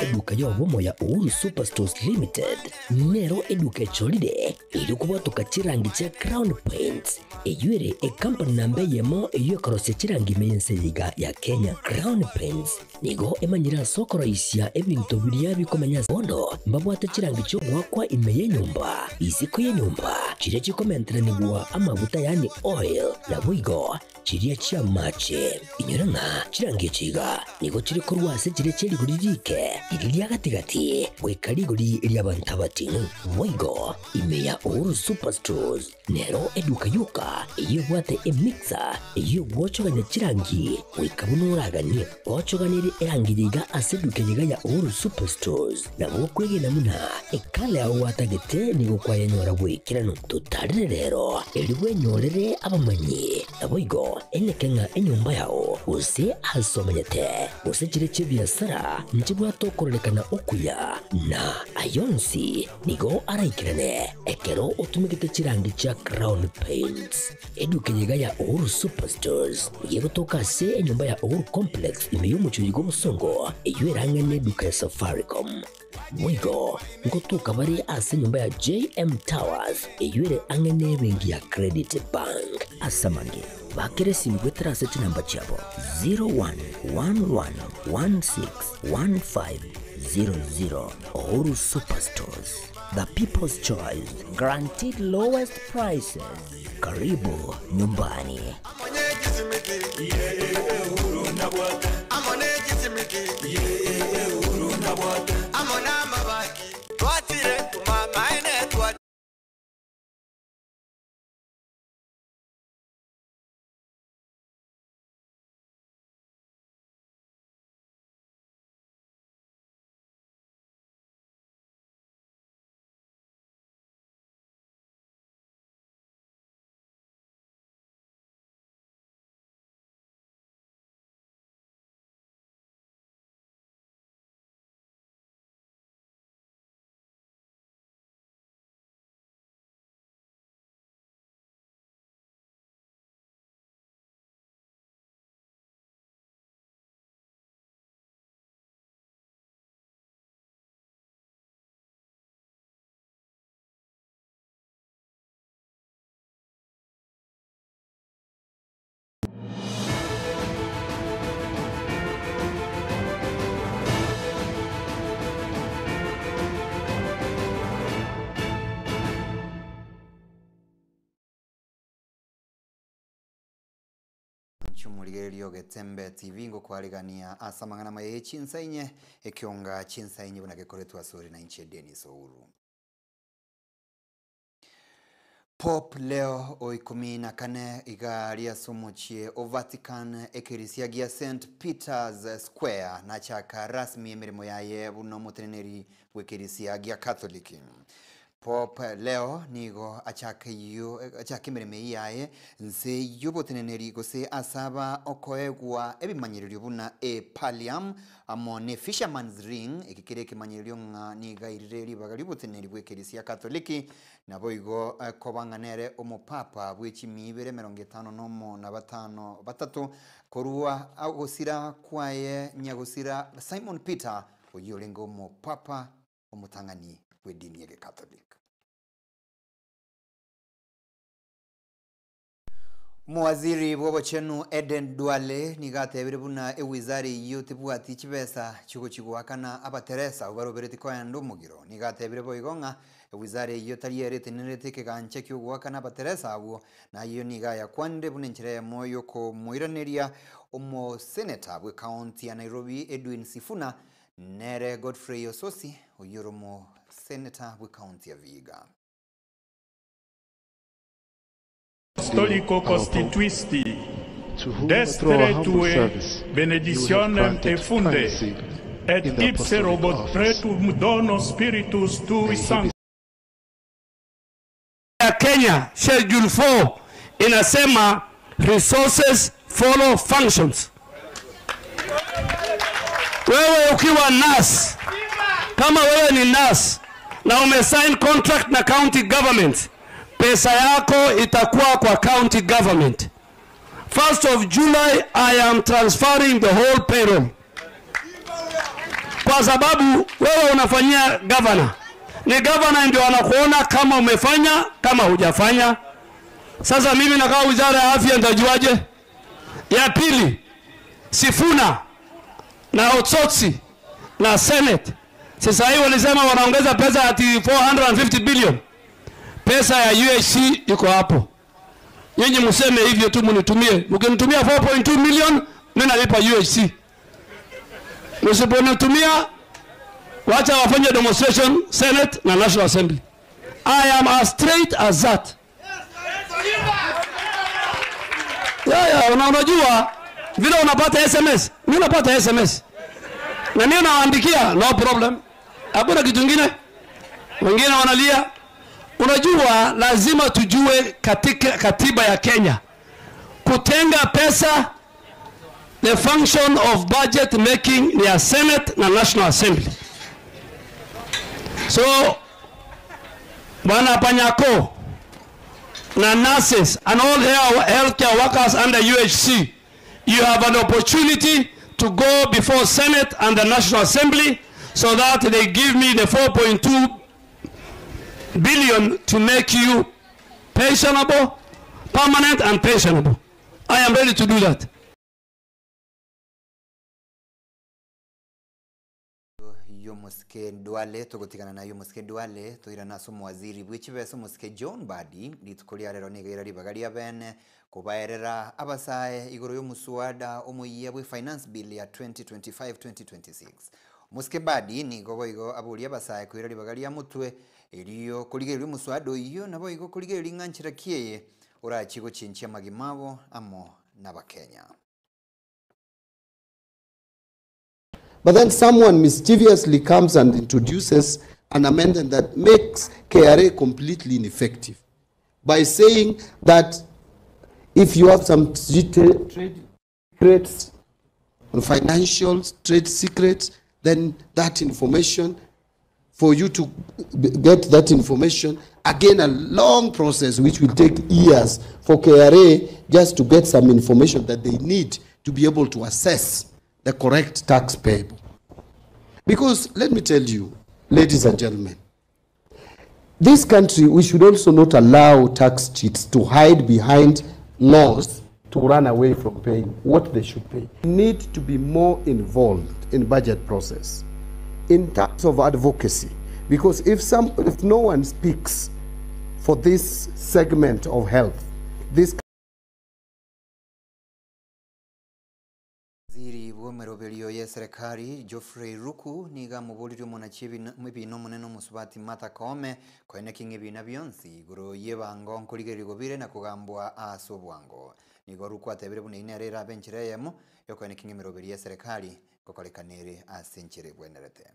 Eduka y'obomo ya Uhuru Superstores Limited nero eduka echorire erio kobwatoka chirangi chia Crown Paints eyio ere ecompany namba eyemo eyio ekorosia chirangi ime y'ense eye iga ya Kenya. Crown Paints nigo emanyire ase okoroisia ebinto biria bikomenya ase bono mbabwate chirangi chi'ogoakwa ime y'enyomba, isiko y'enyomba, chiria chikomenteranigwa amaguta yaani oil, naboigo Chiria chi'amache. Inyora ng'a chirangi echi iga nigo chire korwa ase chiria chie rigori riike, riria ria gati-gati, goika rigori ri'abanto abating'u. Boigo, ime ya Uhuru Superstores nero eduka yoka eyio ebwate emixer eyio egwochogania chirangi goika buna oraganie. Gochoganerie erangi eye iga ase eduka eye iga ya Uhuru Superstores, nabo okwegena buna ekala yao gwatagete nigo kwayenyora bw'ekeranu. Totarere rero, erio bwenyorere abamanyi. Naboigo eneke ng'a enyomba yao, gose aase omenyete, gose chiria chi'ebiasara, nchibwate okororekana okuya, na ay'onsi nigo araikerane ekero otumegete chirangi chia Crown Paints. Eduka eye iga ya Uhuru Superstores nigo egotoka ase enyomba ya Uhuru Complex ime y'omochie oyiga obosongo, eyio erang'ane eduka ya Safaricom. Boigo ngotoka bare ase enyomba ya JM Towers eyio ere ang'e n'ebenki ya Credit Bank. Ase amange, bakera esimi goetera ase chinamba chiabo 0111161500. Uhuru Superstores, the people's choice, guaranteed lowest prices. Karibu nyumbani. Omorigereria Ogetembe TV ngokwarigania ase amang'ana amaya ye chinsa inye, ekionga chinsa inye buna gekoretwe ase ore na inche Dennis Ouru. Pope Leo o ikumi na kane iga aria ase omochie o Vatican ekerisia gia St Peter's Square nachaka rasmi emeremo yaye buna omoteneneri bw'ekerisia gia Catholic. Pope Leo nigo achaka eyio achaka emeremo eyio yaye nse y'oboteneneri gose ase aba okoegwa ebimanyererio buna e pallium amo ne fisherman's ring eke kere ekemanyererio ng'a nigo airire ribaga ri'oboteneneri bw'ekerisia Katoliki Naboigo koba ng'a nere omopapa bwe chimia ibere emerongo etano nomo na batano batato, korwa ogosira kwaye nyagosira Simon Peter, oyio orenge omopapa omotang'ani bw'edini y'Egekatoliki. Omowaziri bw'obochenu Eden Duale nigo atebire buna ewizara eyio tebwati chibesa chigochi goakana abateresa abwo barobereti koenda omogiro. Nigo atebire boigo ng'a ewizara eyio tari ere etenenerete ekegancha kiogoakana abateresa abwo, na ayio nigo ayakwanire buna enchera eyemo yokomoiraneria omoseneta bw'ecounty ya Nairobi Edwin Sifuna nere Godfrey Osotsi oyio ore omoseneta bw'ecounty ya Vihiga. Apostolico constituisti, destre tue benedictionem effunde, et ipse robot pretum dono Spiritus tui Sancti. Ya Kenya Schedule 4 inasema resources follow functions. Wewe ukiwa nurse, kama wewe ni nurse na umesign contract na county government, pesa yako itakuwa kwa county government. 1st of July I am transferring the whole payroll. Kwa sababu wewe unafanyia gavana, ni gavana ndio anakuona kama umefanya kama hujafanya. Sasa mimi nakaa wizara ya afya, nitajuaje? Ya pili, Sifuna na Otsotsi na Senate sasa hii walisema wanaongeza pesa ati 450 billion. Pesa ya UHC iko hapo. Nyinyi mseme hivyo tu, mnitumie. Mkinitumia 4.2 million, mimi nalipa UHC. Msiponitumia, wacha wafanye demonstration Senate na National Assembly. I am as straight as that. Yeah, una unajua vile unapata SMS, mimi napata SMS na mimi nawaandikia, no problem, hakuna kitu kingine. Wengine wanalia. Unajua, lazima tujue katika katiba ya Kenya kutenga pesa, the function of budget making ni ya Senate na National Assembly. So Bwana Panyako na nurses and all healthcare workers under UHC, you have an opportunity to go before Senate and the National Assembly so that they give me the 4.2 billion to make you pensionable, permanent and pensionable. I am ready to do that. Yomusike Duale tugutigana na Yomusike Duale tuirana ase omowaziri bwa echibesa omosike John Mbadi rituko ria rero niga ira ribaga ria bene kobaerera abasae igoro ya omosuada omoyia bwa finance bill ya 2025-2026. Omosike Mbadi nigo boigo aboria abasae koira ribaga ria motwe erio korigereria omosuada oyio nabo igo korigereria ng'a nchera ki eye orachi gochinchia amagima abo amo na abakenya. But then someone mischievously comes and introduces an amendment that makes KRA completely ineffective by saying that if you have some trade secrets, financial trade secrets, then that information, for you to get that information, again a long process which will take years for KRA just to get some information that they need to be able to assess the correct tax payable. Because let me tell you, ladies and gentlemen, this country, we should also not allow tax cheats to hide behind laws to run away from paying what they should pay. We need to be more involved in budget process, in terms of advocacy, because if no one speaks for this segment of health, this Waziri bw'emeroberio ya serikali Geoffrey Ruku niga muburiri omonachi ebina omonene omosubati Martha Koome koeneki ng'a ebina bionsi igoro y'ebango nkorigereria bire na kogambwa ase obwango. Nigo Ruku atebire buna eyio nere erabe enchera eyemo yokoeneki ng'a emeroberio ya serikali ngokorekana ere ase enchera ebwenerete.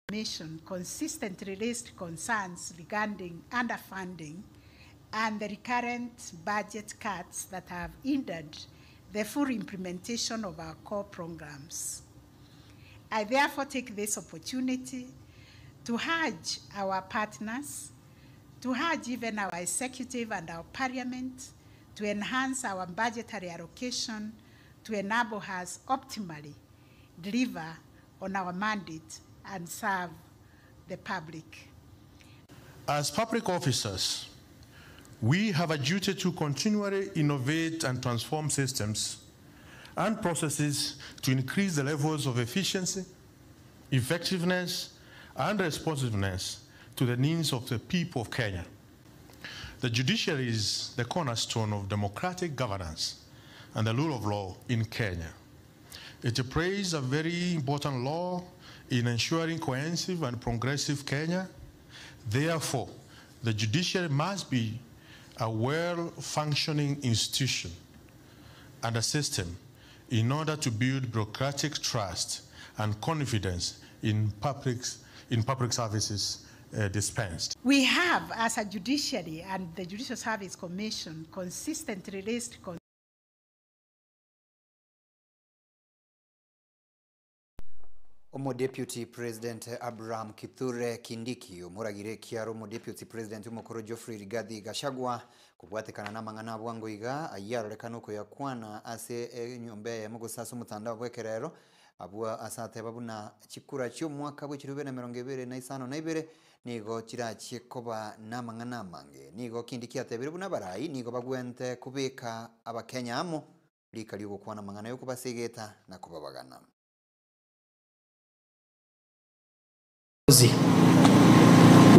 Commission consistently raised concerns regarding underfunding and the recurrent budget cuts that have hindered the full implementation of our core programs. I therefore take this opportunity to urge our partners, to urge even our executive and our parliament to enhance our budgetary allocation to enable us optimally deliver on our mandate and serve the public. As public officers, we have a duty to continually innovate and transform systems and processes to increase the levels of efficiency, effectiveness, and responsiveness to the needs of the people of Kenya. The judiciary is the cornerstone of democratic governance and the rule of law in Kenya. It plays a very important role in ensuring cohesive and progressive Kenya. Therefore, the judiciary must be a well-functioning institution and a system in order to build bureaucratic trust and confidence in public services dispensed. We have, as a judiciary and the Judicial Service Commission, consistently raised Omo Deputy President Abraham Kithure Kindiki omoragire ekiaro omo Deputy President omokoro Geoffrey Rigathi Gachagua Kobwatekana na amang'ana a bwango iga, ayio arorekane okoyakwana ase enyomba eyemo gose ase omotandao bw'ekerero, abwo ase ateba buna chikura chi'omwaka bwe chilifu ibere na emerongo ebere na isano na ibere nigo chirachie koba namang'ana amange. Nigo Kindiki atebire buna abarai nigo bagwente kobeka abakenya amo rika ri'ogokwana amang'ana y'okobasegeta na kobabagana.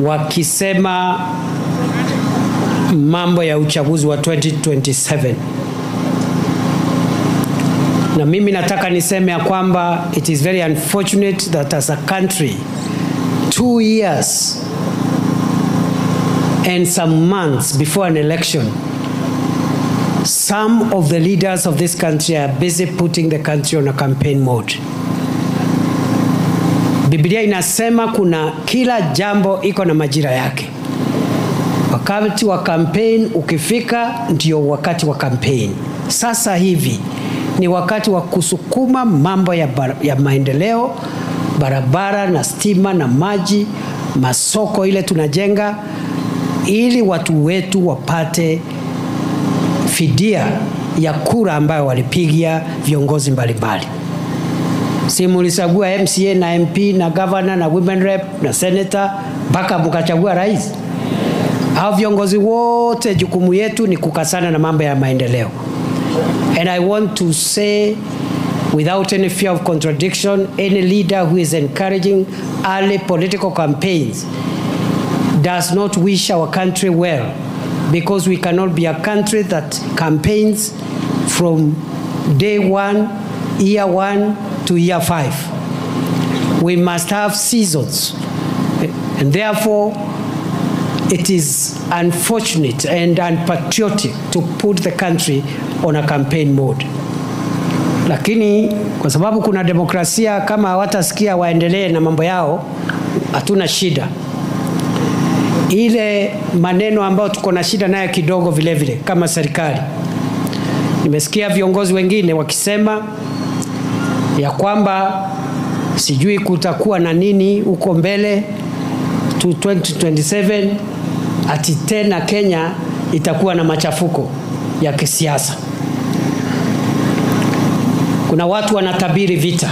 Wakisema mambo ya uchaguzi wa 2027 na mimi nataka niseme ya kwamba it is very unfortunate that as a country 2 years and some months before an election some of the leaders of this country are busy putting the country on a campaign mode. Biblia inasema kuna kila jambo iko na majira yake. Wakati wa campaign ukifika, ndio wakati wa campaign. Sasa hivi ni wakati wa kusukuma mambo ya maendeleo, barabara na stima na maji, masoko ile tunajenga, ili watu wetu wapate fidia ya kura ambayo walipigia viongozi mbalimbali. Si mulichagua MCA na MP na governor na women rep na senator mpaka mkachagua rais? Hao viongozi wote jukumu yetu ni kukasana na mambo ya maendeleo. And I want to say without any fear of contradiction, any leader who is encouraging early political campaigns does not wish our country well, because we cannot be a country that campaigns from day one, year one to year 5. We must have seasons. And therefore, it is unfortunate and unpatriotic to put the country on a campaign mode. Lakini kwa sababu kuna demokrasia, kama hawatasikia waendelee na mambo yao, hatuna shida. Ile maneno ambayo tuko na shida nayo kidogo vile vile kama serikali, nimesikia viongozi wengine wakisema ya kwamba sijui kutakuwa na nini huko mbele to 2027, ati tena Kenya itakuwa na machafuko ya kisiasa. Kuna watu wanatabiri vita.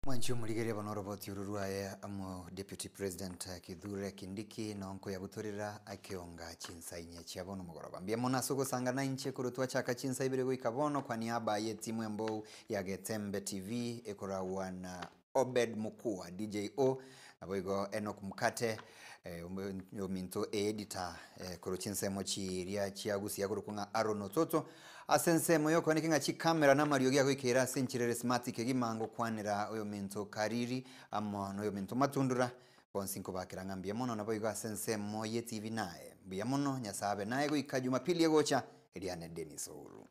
Mwanchi omuligeria bono oroboti oro rwaye amo Deputy President Kithure Kindiki nonko yabutorera akeonga chinsa inye chia bono mogoroba. Mbuya mono ase ogosanga na inche korwa twachaka chinsa ibere goika bono kwa niaba ye timu embou ya Getembe TV ekoragwa na Obed Mukua DJO nabo igo Enoch Mukate ominto editor korwa chinsemo chiria chiagusia korwa ng'a Aaron Ototo ase ensemo yokooneka ng'a chikamera na amariogi agoikera ase enchirere smart kegima ngokwanera oyo minto Kariri amo na oyo minto Matundura bonsi nkobakera ng'a mbuya mono nabo igo ase ensemo ye TV naye mbuya mono Nyasaye naye goika Jumapili egocha Eliane Dennis Ouru.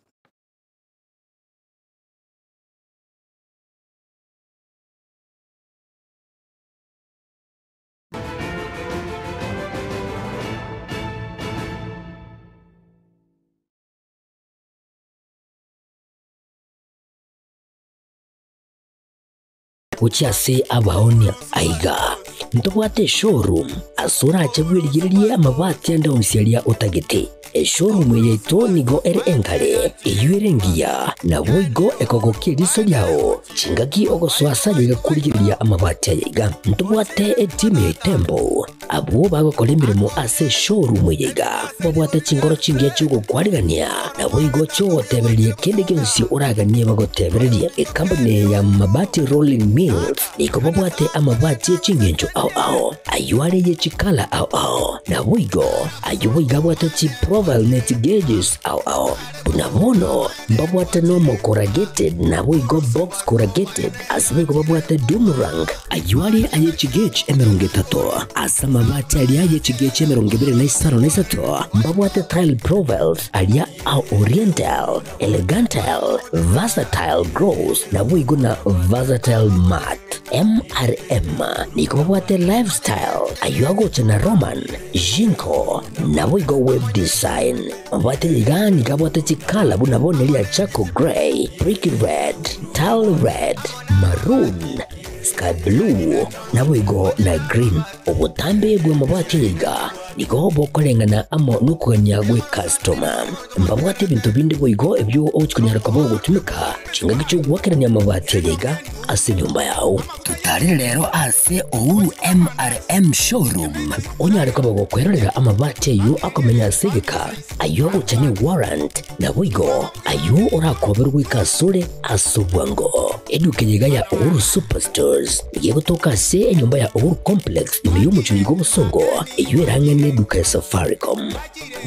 Gochia ase abaonia aiga ntobwate eshowroom ase orache bwerigererie amabati ande onsi aria otagete. Eshowroom yaito nigo ere enkare eywo ere engiya nabo igo ekogokia eriso riao chingaki ogosoa ase egakorigereria amabati aya iga. Ntobwate etimu ya Itembo abwo bagokora emirimo ase eshowroom eye iga babwate chingoro chingiya chiogokwarigania nabo igo chiogotebereria kende gionsi oraganie bagotebereria. Ekampuni ya Mabati Rolling Mills nigo babwate amabati echingencho ao ao ayo are ye chikala ao ao nabo igo ayo boiga abwate chiprofile net gauges ao ao buna bono mbabwate nomo corrugated nabo igo box corrugated ase boigo babwate doomerang ayo are aye chigauge emerongo etato ase amabati aria aye chigauge emerongo ebere na isano na isato mbabwate tile profiles aria ao oriental elegantal versatile gross nabo igo na versatile mat MRM niko babwate lifestyle ayo agocha na Roman Jinko nabo igo web design babwate iga niga bwate chikala buna bone ria charcoal grey brick red tile red maroon sky. ka blue naboigo na green. Obotambe bwa amabati ayaiga nigo bokoreng'ana amo nokogania gwe customer. Mbabwate ebinto binde boigo ebio ogochikonyara koba ogotumeka chingaki chiogwakerania amabati ayaiga ase enyomba yao. Totarire rero ase Uhuru MRM showroom onyare koba gokwerorera amabati ayio akomenya ase egeka ayio agocha ne warrant naboigo ayio orakoberwe goika asore ase obwango. Eduka eye iga ya Uhuru Superstores nigo egotoka ase enyomba ya Uhuru Complex ime y'omochie oiga obosongo eyio erang'e neduka ya Safaricom.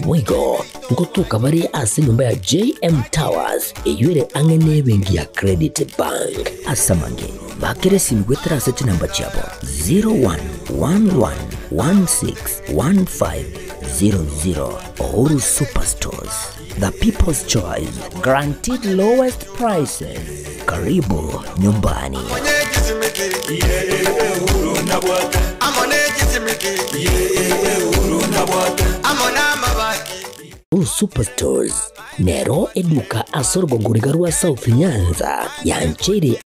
Boigo ngotoka bare ase enyomba ya JM Towers eyio ere ang'e nebenki ya Credit Bank. Ase amange bakere esimi goetera ase chinamba chiabo 0111161500. Uhuru Superstores, the people's choice, guaranteed lowest prices. Karibu nyumbani. Uhuru Superstores nero eduka ase orogongoriga rwa South Nyanza yancheire.